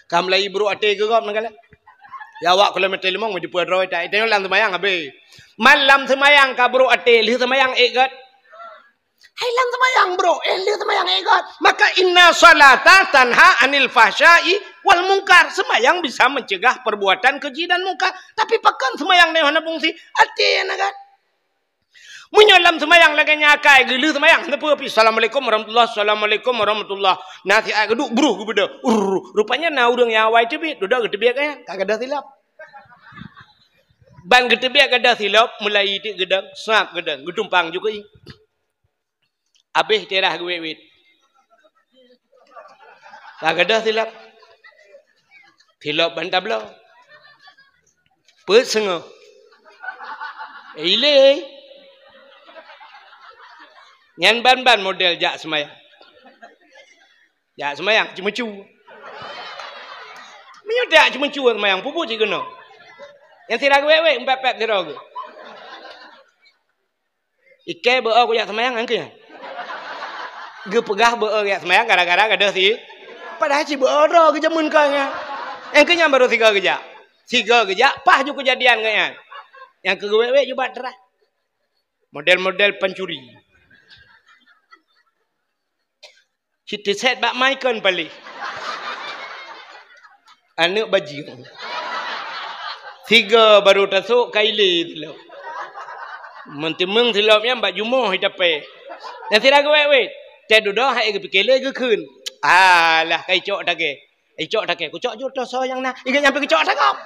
Ka mulai brok até keu gob neukalak. Ya awak kilometer limong meujeupeue droe tak. Itu lam seumayang habéh. Man lam seumayang ka brok até, lheueh seumayang ék gét. Hai lam seumayang brok, eh lheueh seumayang ék gét. Maka inna sholata tanha anil fahsya'i wal munkar. Seumayang bisa mencegah perbuatan keji dan mungkar. Tapi pakon seumayang nyoe hana fungsi? Até na gét. Meunyoe lam seumayang lagée nyan akai geulheueh seumayang, hana peue pih, "Assalamualaikum warahmatullah, assalamualaikum warahmatullah." Na siat geuduek, bruh geubeudôh. Urr, rupanya na ureuëng nyang awai teubiet, dudoe geuteubiet kan? Ka gadôh silop. Ban geuteubiet gadôh silop, mulai tiek geudong, sab geudong, geutumpang ju keu ié. Abéh teurah geuwét-wét. Ka gadôh silop. Silop ban tabloe. Peuet seungoh. Ilée. Nyan ban-ban model jak seumayang. Jak seumayang, ceumeucue. Meunyoe jak ceumeucue seumayang, peue buet jih keunoe? Nyang sira geuwét-wét, empat-empat sidroe geuh. Ikei beu-o kujak seumayang, nyang keu nyan. Geupeugah beu-o kujak seumayang gara-gara gadôh si. Padahai cit beu-o droe geujameun keu nyan. Nyang keu nyan barô sigoe geujak. Sigoe geujak, paih ju keujadian keu nyan. Nyang keu geuwét-wét ju bak teurah. Model-model pancuri. Cit teuset bak mai kon paléh. Aneuëk bajeueng. Sigoe barô tasôk ka ilée silop. Meuteumeung silop nyan bak jumoh itapée. Nyang sira geuwét-wét. Teududoe hai geupike lé geukheun. Alah, ka icok tagée. Icok tagée. Kucok ju toh soe nyang na. Ingat nyang pih kucok tagop.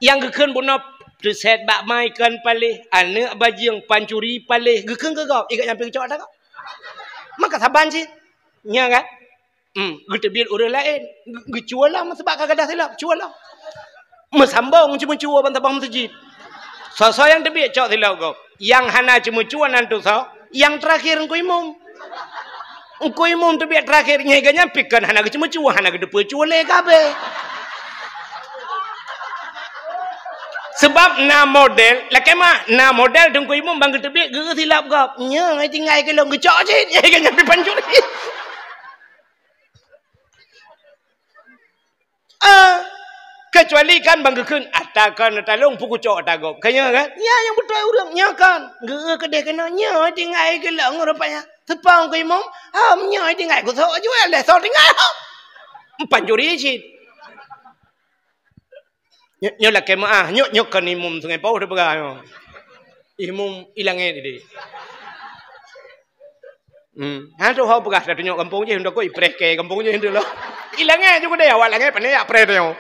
Nyang geukheun bunoe teuset bak mai kon paléh, aneuëk bajeueng pancuri paléh, geukheun keu gob, ingat nyang pih kucok tagop. Maka saban cit. Nya kan? Hmm, geuteubiet ureuëng laén. Ge-, geucue lom, sabab ka gadôh silop, cue lom. Meusambong ceumeucue ban tabang meuseujid. Soe-soe nyang teubiet cok silop gob. Nyang hana ceumeucue nan tu soe? Nyang teurakhir Teungku Imum. Teungku Imum teubiet teurakhir, nyan geuh nyan pih kon hana geuceumeucue, hana geuteupeue cue lé ka abéh. Sabab na model, lakée meu'ah, na model Teungku Imum ban geuteubiet geu-eu silop gob. Nyoe tinggai keu lôn geucok cit, nyan geuh nyan pih pancuri. Ah, kecuali kan ban geukheun, "Ata kon ata lôn peukucok ata gob." Ka nyoe kan? Nyan nyang beutôi ureuëng nyoe kan. Geu-eu keudeh keunoe nyoe tinggai keu lôn rupanya. Seupang keu imum, ha, nyoe tinggai kusok jual lé soe tinggai. Pancuri cit. Nyoe, nyoe lakée meu'ah, nyoe, nyoe kon imum Sungai Pauh teupeugah nyoe. Imum i langét idéh. Hmm. Ha tu ho peugah tatunyok gampông jih, untuk ko ipreh kée gampông jih tu lah. I langét ju keudeh, awak langét pane jak preh tanyoe.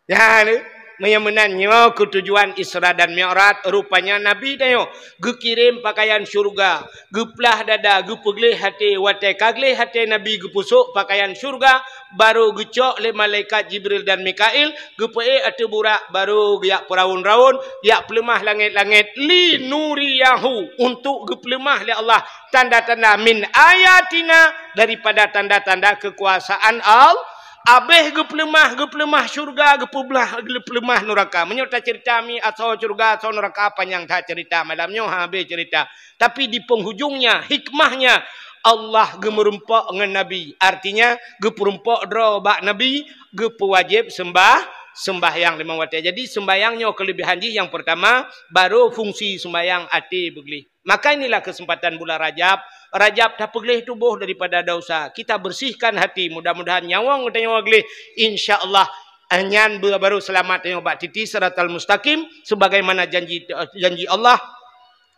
Ya ni, meunyoe meunan nyoe keu tujuan Isra dan Mi'raj, rupanya Nabi tanyoe geukirém pakaian syurga, geuplah dada, geupeugleh até, watée ka gleh até Nabi geupeusok pakaian syurga, barô geucok lé malaikat Jibril dan Mikail, geupeuék ateueh burak, barô geujak peuraun-raun, jak peuleumah langét-langét, li nuriyahu, untuk geupeuleumah lé Allah tanda-tanda min ayatina, daripada tanda-tanda keukuasaan Al-, Abéh geupeuleumah, geupeuleumah syurga, geupeublah, geupeuleumah nuraka. Meunyoe taceurita mi asoe syurga, asoe nuraka, panyang that ceurita malam nyoe, ha, abéh ceurita. Tapi di penghujungnya, hikmahnya, Allah geumeurumpok ngon Nabi. Artinya, geupeurumpok droe bak Nabi, geupeuwajéb seumbah, seumbahyang limong watée. Jadi, seumbahyang nyoe keuleubiehan jih nyang peurtama, barô fungsi seumbahyang até beugleh. Maka inilah kesempatan bulan Rajab. Rajab tapeugleh tuboh daripada dosa. Kita bersihkan hati. Mudah-mudahan nyawöng geutanyoe gleh. Insya Allah, nyan baru selamat tanyoe bak titi siratal mustaqim. Sebagaimana janji, janji Allah.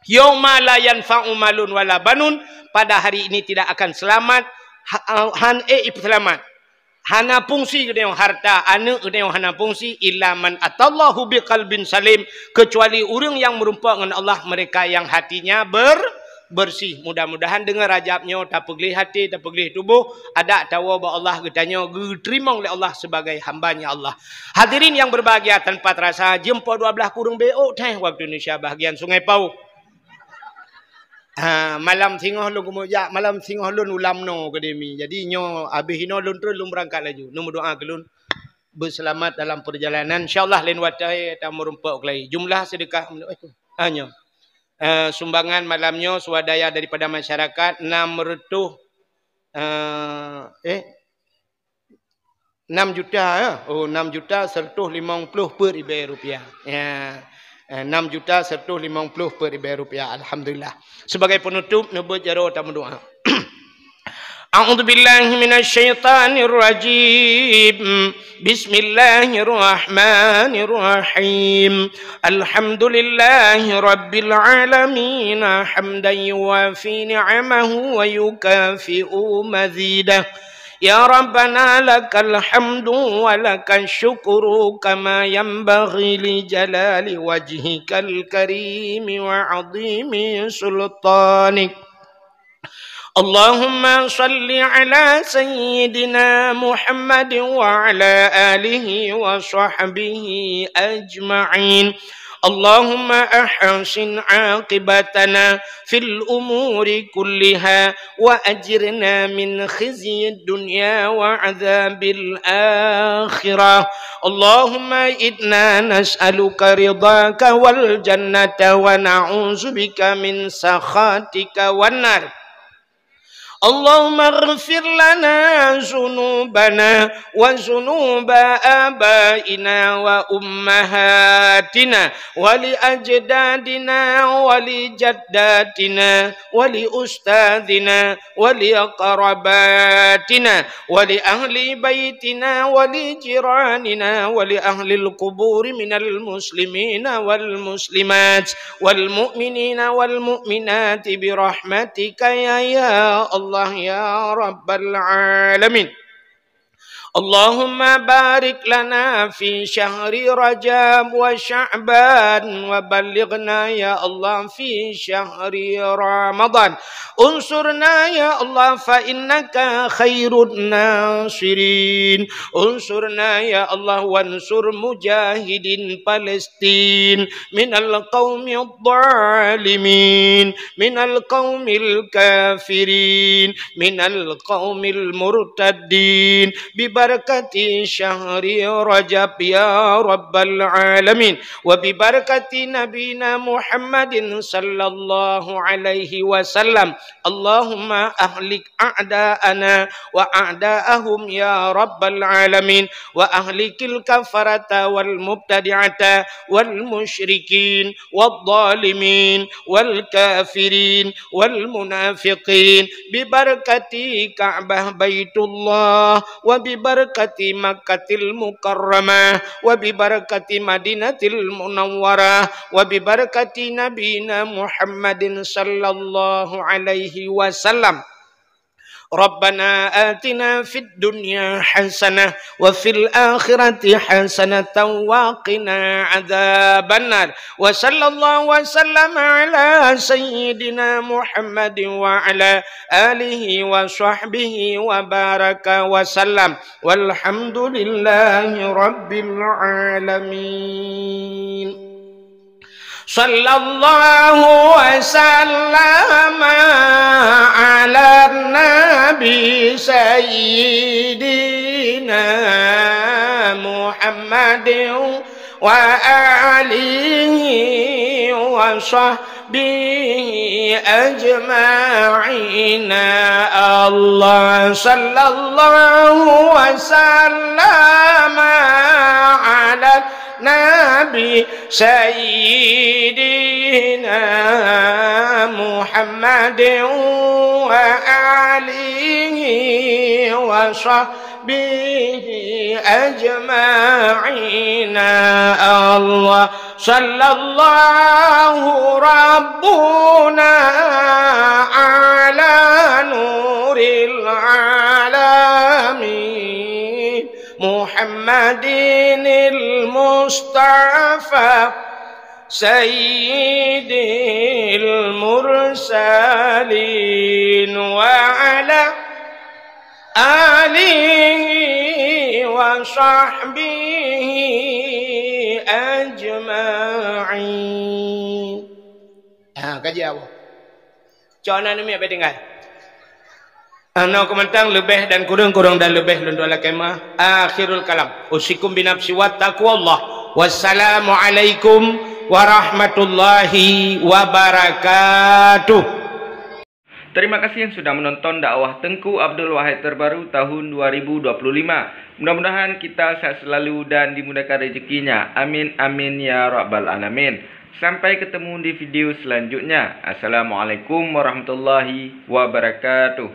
Yauma la yanfa'u malun wala banun. Pada hari ini tidak akan selamat. Ha-, han ék ipeuseulamat. Hana fungsi geutanyoe harta, aneuëk geutanyoe hana fungsi, illa man atallahu biqalbin salim, kecuali ureuëng yang meurumpok ngon Allah, mereka yang hatinya ber-, bersih. Mudah-mudahan deungon Rajab nyoe tapeugleh hati, tapeugleh tuboh, adak tawoe bak Allah geutanyoe geuteurimong lé Allah sebagai hamba-Nya Allah. Hadirin yang berbahagia, tanpa terasa jeuem poh dua belas kureueng beu teh waktu Indonesia bahagian Sungai Pauh. Ha, malam singoh lôn keumeujak, malam singoh lôn ulam noe keudeh mi. Jadi nyoe abéh inoe lôn treun lôn beurangkat laju. Neumeudoa keu lôn beuseulamat dalam peurjalanan. Insya Allah laén watée tameurumpok keulai. Jumlah seudeukah, eh, ha, nyoe. Eh, sumbangan malam nyoe swadaya daripada masyarakat enam reutôh, eh, eh, enam juta, ya. Oh, enam juta seratus lima puluh per ribèe rupiah. Ya. Eh, enam juta seratus lima puluh per ribèe rupiah. Alhamdulillah. Sebagai penutup, neubeuet jaroe tameudoa. A'udzubillahi minasyaitonirrajim. Bismillahirrahmanirrahim. Alhamdulillahi rabbil alamin. Hamdan yuwafi ni'amahu wa yukafi'u mazidah. يا ربنا لك الحمد ولك الشكر كما ينبغي لجلال وجهك الكريم وعظيم سلطانك. اللهم صل على سيدنا محمد وعلى آله وصحبه أجمعين. اللهم أحسن عاقبتنا في الأمور كلها وأجرنا من خزي الدنيا وعذاب الآخرة. اللهم إنا نسألك رضاك والجنة ونعوذ بك من سخطك والنار. اللهم اغفر لنا ذنوبنا وذنوب آبائنا وأمهاتنا ولأجدادنا ولجداتنا ولأستاذنا ولأقرباتنا ولأهل بيتنا ولجيراننا ولأهل القبور من المسلمين والمسلمات والمؤمنين والمؤمنات برحمتك يا، يا الله يا رب العالمين. اللهم بارك لنا في شهر رجب وشعبان وبلغنا يا الله في شهر رمضان. انصرنا يا الله فإنك خير الناصرين. انصرنا يا الله وانصر مجاهدين فلسطين من القوم الظالمين، من القوم الكافرين، من القوم المرتدين، ببركة شهر رجب يا رب العالمين، وببركة نبينا محمد صلى الله عليه وسلم. اللهم أهلك أعداءنا وأعداءهم يا رب العالمين، وأهلك الكفرة والمبتدعة والمشركين والظالمين والكافرين والمنافقين ببركة كعبة بيت الله وببركة مكة المكرمة وببركة مدينة المنورة وببركة نبينا محمد صلى الله عليه وسلم. ربنا آتنا في الدنيا حسنة وفي الآخرة حسنة وقنا عذاب النار. وصلى الله وسلم على سيدنا محمد وعلى آله وصحبه وبارك وسلم. والحمد لله رب العالمين. صلى الله وسلم على النبي سيدنا محمد وآله وصحبه أجمعين. الله صلى الله وسلم على النبي سيدنا محمد وآله وصحبه به أجمعين. الله صلى الله ربنا على نور العالمين محمد المصطفى سيد المرسلين وعلى آله وصحبه أجمعين. Ha, kaji awak. Cok na numi abéh tinggai. Ano keumantang leubeh dan kureueng, kureueng dan leubeh lôn doa lakée meuah. Akhirul kalam. Usikum binafsi wa taqwallah. Wassalamualaikum warahmatullahi wabarakatuh. Terima kasih yang sudah menonton dakwah Tengku Abdul Wahid terbaru tahun dua ribu dua puluh lima. Mudah-mudahan kita sehat selalu dan dimudahkan rezekinya. Amin, amin, ya rabbal alamin. Sampai ketemu di video selanjutnya. Assalamualaikum warahmatullahi wabarakatuh.